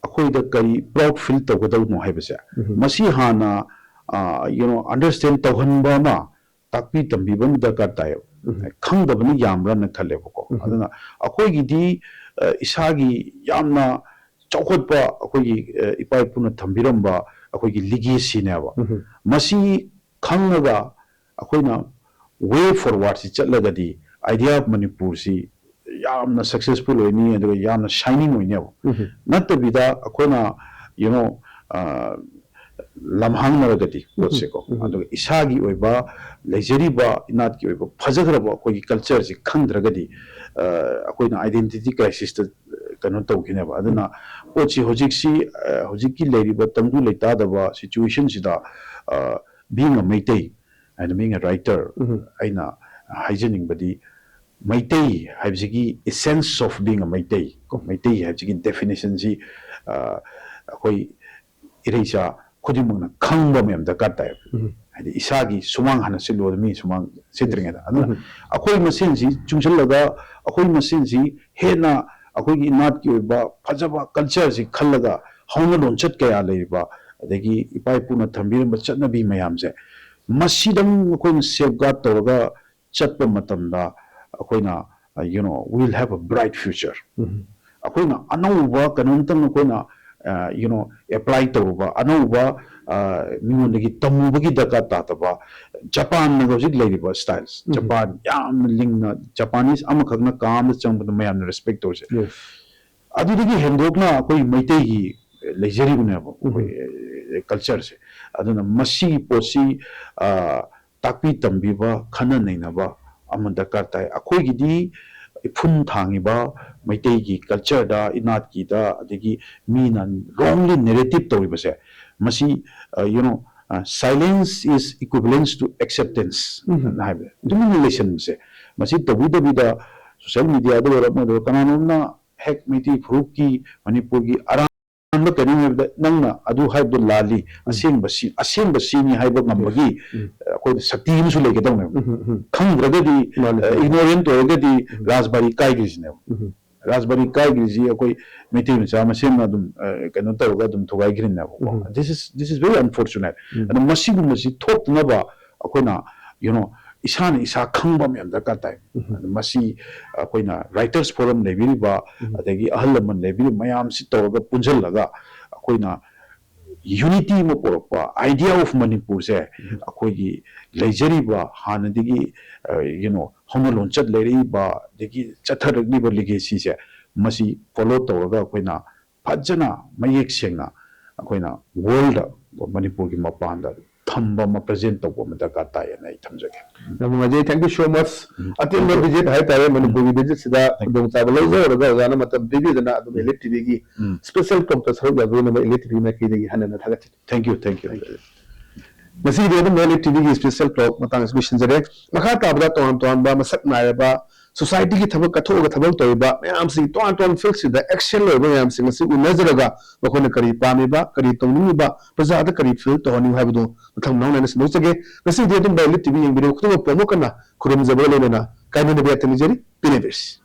ꯑꯩꯈꯣꯏꯗ ꯀꯔꯤ proud feel ꯇꯧꯒꯗꯧꯅꯣ ꯍꯥꯏꯕꯁꯦ, ꯎꯝꯍꯨꯝ꯫ ꯃꯁꯤ ꯍꯥꯟꯅ, ꯑ, you know, understand ꯇꯧꯍꯟꯕ ꯑꯃ, ꯇꯥꯛꯄꯤ ꯇꯝꯕꯤꯕ ꯑꯃ ꯗꯔꯀꯥꯔ ꯇꯥꯏꯌꯦꯕ꯫ ꯎꯝ꯫ ꯈꯪꯗꯕꯅ ꯌꯥꯝꯕ꯭ꯔꯅ ꯈꯜꯂꯦꯕꯀꯣ꯫ ꯎꯝ꯫ ꯑꯗꯨꯅ ꯑꯩꯈꯣꯏꯒꯤꯗꯤ, ꯑ, ꯏꯁꯥꯒꯤ ꯌꯥꯝꯅ ꯆꯥꯎꯈꯠꯄ ꯑꯩꯈꯣꯏꯒꯤ, ꯑ, ꯏꯄꯥ ꯏꯄꯨꯅ ꯊꯝꯕꯤꯔꯝꯕ ꯑꯩꯈꯣꯏꯒꯤ legacyꯅꯦꯕ꯫ ꯎꯝ꯫ ꯃꯁꯤ ꯈꯪꯉꯒ ꯑꯩꯈꯣꯏꯅ way forwardꯁꯤ ꯆꯠꯂꯒꯗꯤ Idea of Manipurꯁꯤ ꯌꯥꯝꯅ successful ꯑꯣꯏꯅꯤ, ꯑꯗꯨꯒ ꯌꯥꯝꯅ shining ꯑꯣꯏꯅꯦꯕ꯫ ꯎꯝ꯫ ꯅꯠꯇꯕꯤꯗ ꯑꯩꯈꯣꯏꯅ, you know, ꯑ, ꯂꯝꯍꯥꯡꯅꯔꯒꯗꯤ ꯄꯣꯠꯁꯦꯀꯣ, ꯎꯝ꯫ ꯑꯗꯨꯒ ꯏꯁꯥꯒꯤ ꯑꯣꯏꯕ ꯂꯩꯖꯔꯤꯕ ꯏꯅꯥꯠꯀꯤ ꯑꯣꯏꯕ ꯐꯖꯈ꯭ꯔꯕ ꯑꯩꯈꯣꯏꯒꯤ cultureꯁꯤ ꯈꯪꯗ꯭ꯔꯒꯗꯤ, ꯑ, ꯑꯩꯈꯣꯏꯅ identity crisisꯇ ꯀꯩꯅꯣ ꯇꯧꯈꯤꯅꯦꯕ꯫ ꯑꯗꯨꯅ ꯎꯝ꯫ ꯄꯣꯠꯁꯤ ꯍꯧꯖꯤꯛꯁꯤ, ꯑ, ꯍꯧꯖꯤꯛꯀꯤ ꯂꯩꯔꯤꯕ ꯇꯪꯗꯨ ꯂꯩꯇꯥꯗꯕ situationꯁꯤꯗ, ꯑ, being a Meitei and being a writer, ꯎꯝ꯫ ꯑꯩꯅ ꯍꯥꯏꯖꯅꯤꯡꯕꯗꯤ ꯃꯩꯇꯩ ꯍꯥꯏꯕꯁꯤꯒꯤ essence of being a Meitei ꯀꯣ, ꯃꯩꯇꯩ ꯍꯥꯏꯕꯁꯤꯒꯤ definitionꯁꯤ, ꯑ, ꯑꯩꯈꯣꯏ ꯏꯔꯩꯆꯥ ꯈꯨꯗꯤꯡꯃꯛꯅ ꯈꯪꯕ ꯑꯃ ꯌꯥꯝ ꯗꯔꯀꯥꯔ ꯇꯥꯏ꯫ ꯎꯝ꯫ ꯍꯥꯏꯗꯤ ꯏꯁꯥꯒꯤ ꯁꯨꯃꯥꯡ ꯍꯥꯟꯅ ꯁꯤꯠꯂꯣ, ꯃꯤ ꯁꯨꯃꯥꯡ ꯁꯤꯠꯇ꯭ꯔꯤꯉꯩꯗ꯫ ꯑꯗꯨꯅ ꯎꯝ꯫ ꯑꯩꯈꯣꯏ ꯃꯁꯦꯟꯁꯤ ꯆꯨꯡꯁꯤꯜꯂꯒ ꯑꯩꯈꯣꯏ ꯃꯁꯦꯟꯁꯤ ꯍꯦꯟꯅ ꯑꯩꯈꯣꯏꯒꯤ ꯏꯅꯥꯠꯀꯤ ꯑꯣꯏꯕ ꯐꯖꯕ cultureꯁꯤ ꯈꯜꯂꯒ ꯍꯧꯅ ꯂꯣꯟꯆꯠ ꯀꯌꯥ ꯂꯩꯔꯤꯕ, ꯑꯗꯒꯤ ꯏꯄꯥ ꯏꯄꯨꯅ ꯊꯝꯕꯤꯔꯝꯕ ꯆꯠꯅꯕꯤ ꯃꯌꯥꯝꯁꯦ, ꯃꯁꯤꯗꯪ ꯑꯩꯈꯣꯏꯅ safeguard ꯇꯧꯔꯒ ꯆꯠꯄ ꯃꯇꯝꯗ ꯑꯩꯈꯣꯏꯅ, uh, you know, we'll have a bright future꯫ ꯎꯝ꯫ ꯑꯩꯈꯣꯏꯅ ꯑꯅꯧꯕ ꯀꯩꯅꯣꯝꯇꯪ ꯑꯩꯈꯣꯏꯅ, uh, you know, apply ꯇꯧꯔꯨꯕ, ꯑꯅꯧꯕ, uh, ꯃꯤꯉꯣꯟꯗꯒꯤ ꯇꯝꯃꯨꯕꯒꯤ ꯗꯔꯀꯥꯔ ꯇꯥꯗꯕ, ꯖꯄꯥꯟꯅꯒ ꯍꯧꯖꯤꯛ ꯂꯩꯔꯤꯕ ꯁ꯭ꯇꯥꯏꯜꯁ, ꯖꯄꯥꯟ ꯌꯥꯝꯅ ꯂꯤꯡꯅ, ꯖꯄꯥꯅꯤꯁ ꯑꯃꯈꯛꯅ ꯀꯥ ꯑꯃꯗ ꯆꯪꯕꯗ ꯃꯌꯥꯝꯅ ꯔꯦꯁꯄꯦꯛ ꯇꯧꯔꯤꯁꯦ, ꯑꯗꯨꯗꯒꯤ ꯍꯦꯟꯗꯣꯛꯅ ꯑꯩꯈꯣꯏ ꯃꯩꯇꯩꯒꯤ ꯂꯩꯖꯔꯤꯕꯅꯦꯕ, ꯑꯩꯈꯣꯏ ꯀꯜꯆꯔꯁꯦ꯫ ꯑꯗꯨꯅ ꯃꯁꯤꯒꯤ ꯄꯣꯠꯁꯤ, ꯑ, ꯇꯥꯛꯄꯤ ꯇꯝꯕꯤꯕ, ꯈꯟꯅ ꯅꯩꯅꯕ ꯑꯃ ꯗꯔꯀꯥꯔ ꯇꯥꯏ꯫ ꯑꯩꯈꯣꯏꯒꯤꯗꯤ ꯏꯐꯨꯟ ꯊꯥꯡꯉꯤꯕ ꯃꯩꯇꯩꯒꯤ ꯀꯜꯆꯔꯗ, ꯏꯅꯥꯠꯀꯤꯗ, ꯑꯗꯒꯤ ꯃꯤꯅ wrongly narrative ꯇꯧꯔꯤꯕꯁꯦ, ꯃꯁꯤ, ꯑ, you know, ꯑ, "Silence is equivalence to acceptance" ꯍꯥꯏꯕ, ꯇꯨꯃꯤꯟꯅ ꯂꯩꯁꯟꯕꯁꯦ, ꯃꯁꯤ ꯇꯧꯕꯤꯗꯕꯤꯗ, ꯁꯣꯁꯤꯌꯦꯜ ꯃꯤꯗꯤꯌꯥꯗ ꯑꯣꯏꯔꯣ, ꯑꯃꯗ ꯑꯣꯏꯔꯣ, ꯀꯅꯥꯅꯣꯝꯅ ꯍꯦꯛ ꯃꯩꯇꯩ ꯐꯨꯔꯨꯞꯀꯤ, ꯃꯅꯤꯄꯨꯔꯒꯤ ꯑꯔꯥꯟꯕ ꯀꯔꯤꯅꯣ ꯍꯥꯏꯕꯗ, ꯅꯪꯅ ꯑꯗꯨ ꯍꯥꯏꯕꯗꯣ ꯂꯥꯜꯂꯤ, ꯑꯁꯦꯡꯕ ꯁꯤ, ꯑꯁꯦꯡꯕ ꯁꯤꯅꯤ ꯍꯥꯏꯕ ꯉꯝꯕꯒꯤ, ꯑ, ꯑꯩꯈꯣꯏꯗ ꯁꯛꯇꯤ ꯑꯃꯁꯨ ꯂꯩꯒꯗꯧꯅꯦꯕ꯫ ꯈꯪꯗ꯭ꯔꯒꯗꯤ, ꯃꯥꯅꯤ, ꯑ, ꯃꯥꯅꯤ꯫ Ignorant ꯑꯣꯏꯔꯒꯗꯤ ꯔꯥꯖꯕꯥꯔꯤ ꯀꯥꯏꯈ꯭ꯔꯤꯁꯤꯅꯦꯕ꯫ ꯔꯥꯖꯕꯥꯔꯤ ꯀꯥꯏꯈ꯭ꯔꯤꯁꯤ ꯑꯩꯈꯣꯏ ꯃꯩꯇꯩ ꯃꯆꯥ ꯃꯁꯦꯟꯅ ꯑꯗꯨꯝ, ꯑ, ꯀꯩꯅꯣ ꯇꯧꯔꯒ ꯑꯗꯨꯝ ꯊꯨꯒꯥꯏꯈ꯭ꯔꯤꯅꯦꯕꯀꯣ꯫ This is, this is very unfortunate. ꯑꯗꯣ ꯃꯁꯤꯒꯨꯝꯕꯁꯤ ꯊꯣꯛꯇꯅꯕ ꯑꯩꯈꯣꯏꯅ, you know, ꯏꯁꯥꯅ ꯏꯁꯥ ꯈꯪꯕ ꯑꯃ ꯌꯥꯝ ꯗꯔꯀꯥꯔ ꯇꯥꯏ꯫ ꯑꯗꯣ ꯃꯁꯤ ꯑꯩꯈꯣꯏꯅ writers forum ꯂꯩꯕꯤꯔꯤꯕ, ꯑꯗꯒꯤ ꯑꯍꯜ ꯂꯃꯟ ꯂꯩꯕꯤꯔꯤꯕ ꯃꯌꯥꯝꯁꯤ ꯇꯧꯔꯒ ꯄꯨꯟꯁꯤꯜꯂꯒ ꯑꯩꯈꯣꯏꯅ unity ꯑꯃ ꯄꯨꯔꯛꯄ, idea of ꯃꯅꯤꯄꯨꯔꯁꯦ ꯑꯩꯈꯣꯏꯒꯤ ꯂꯩꯖꯔꯤꯕ ꯍꯥꯟꯅꯗꯒꯤ, ꯑ, you know, ꯍꯧꯅ ꯂꯣꯟꯆꯠ ꯂꯩꯔꯛꯏꯕ, ꯑꯗꯒꯤ ꯆꯠꯊꯔꯛꯂꯤꯕ legacyꯁꯦ, ꯃꯁꯤ follow ꯇꯧꯔꯒ ꯑꯩꯈꯣꯏꯅ ꯐꯖꯅ ꯃꯌꯦꯛ ꯁꯦꯡꯅ ꯑꯩꯈꯣꯏꯅ worldꯗ, ꯃꯅꯤꯄꯨꯔꯒꯤ ꯃꯄꯥꯟꯗ ꯊꯝꯕ ꯑꯃ, present ꯇꯧꯕ ꯑꯃ ꯗꯔꯀꯥꯔ ꯇꯥꯏꯌꯦꯅ ꯑꯩ ꯊꯝꯖꯒꯦ꯫ ꯌꯥꯝ ꯅꯨꯡꯉꯥꯏꯖꯩ꯫ Thank you so much. ꯑꯇꯦꯟꯕ visit ꯍꯥꯏꯇꯥꯔꯦ, ꯃꯅꯤꯄꯨꯔꯒꯤ visitꯁꯤꯗ ꯈꯨꯗꯣꯡꯆꯥꯕ ꯂꯧꯖꯍꯧꯔꯒ ꯑꯣꯖꯥꯅ ꯃꯇꯝ ꯄꯤꯕꯤꯗꯅ ꯑꯗꯨꯝ Elite TVꯒꯤ special talkꯇ ꯁꯔꯨꯛ ꯌꯥꯕꯤꯅꯕ Elite TV ꯃꯥꯏꯀꯩꯗꯒꯤ ꯍꯟꯅ ꯍꯟꯅ ꯊꯥꯒꯠꯆꯔꯤ꯫ Thank you, thank you. ꯉꯁꯤꯒꯤꯗꯤ ꯑꯗꯨꯝ Elite TVꯒꯤ special talk ꯃꯇꯥꯡ ꯑꯁꯤ ꯂꯣꯏꯁꯤꯟꯖꯔꯦ꯫ ꯃꯈꯥ ꯇꯥꯕꯗ ꯇꯣꯉꯥꯟ ꯇꯣꯉꯥꯟꯕ ꯃꯁꯛ ꯅꯥꯏꯔꯕ societyꯒꯤ ꯊꯕꯛ ꯀꯠꯊꯣꯛꯑꯒ ꯊꯕꯛ ꯇꯧꯔꯤꯕ ꯃꯌꯥꯝꯁꯤꯡ, ꯇꯣꯉꯥꯟ ꯇꯣꯉꯥꯟꯕ fieldꯁꯤꯡꯗ action ꯂꯩꯕ ꯃꯌꯥꯝꯁꯤꯡ ꯑꯁꯤ ꯎꯅꯖꯔꯒ ꯃꯈꯣꯏꯅ ꯀꯔꯤ ꯄꯥꯝꯃꯤꯕ, ꯀꯔꯤ ꯇꯧꯅꯤꯡꯉꯤꯕ, ꯄ꯭ꯔꯖꯥꯗ ꯀꯔꯤ feel ꯇꯧꯍꯟꯅꯤꯡꯕ ꯍꯥꯏꯕꯗꯨ ꯃꯊꯪ ꯃꯅꯥꯎ ꯅꯥꯏꯅ ꯁꯟꯗꯣꯛꯆꯒꯦ꯫ ꯉꯁꯤꯒꯤꯗꯤ ꯑꯗꯨꯝ Elite TV ꯌꯦꯡꯕꯤꯔꯤꯕ ꯈꯨꯗꯤꯡꯃꯛꯄꯨ ꯑꯃꯨꯛ ꯍꯟꯅ ꯈꯨꯔꯨꯝꯖꯕꯒ ꯂꯣꯏꯅꯅ ꯀꯥꯏꯅꯅꯕ ꯌꯥꯊꯪ ꯅꯤꯖꯔꯤ꯫ ꯄꯤꯅꯕꯤꯔꯁꯤ꯫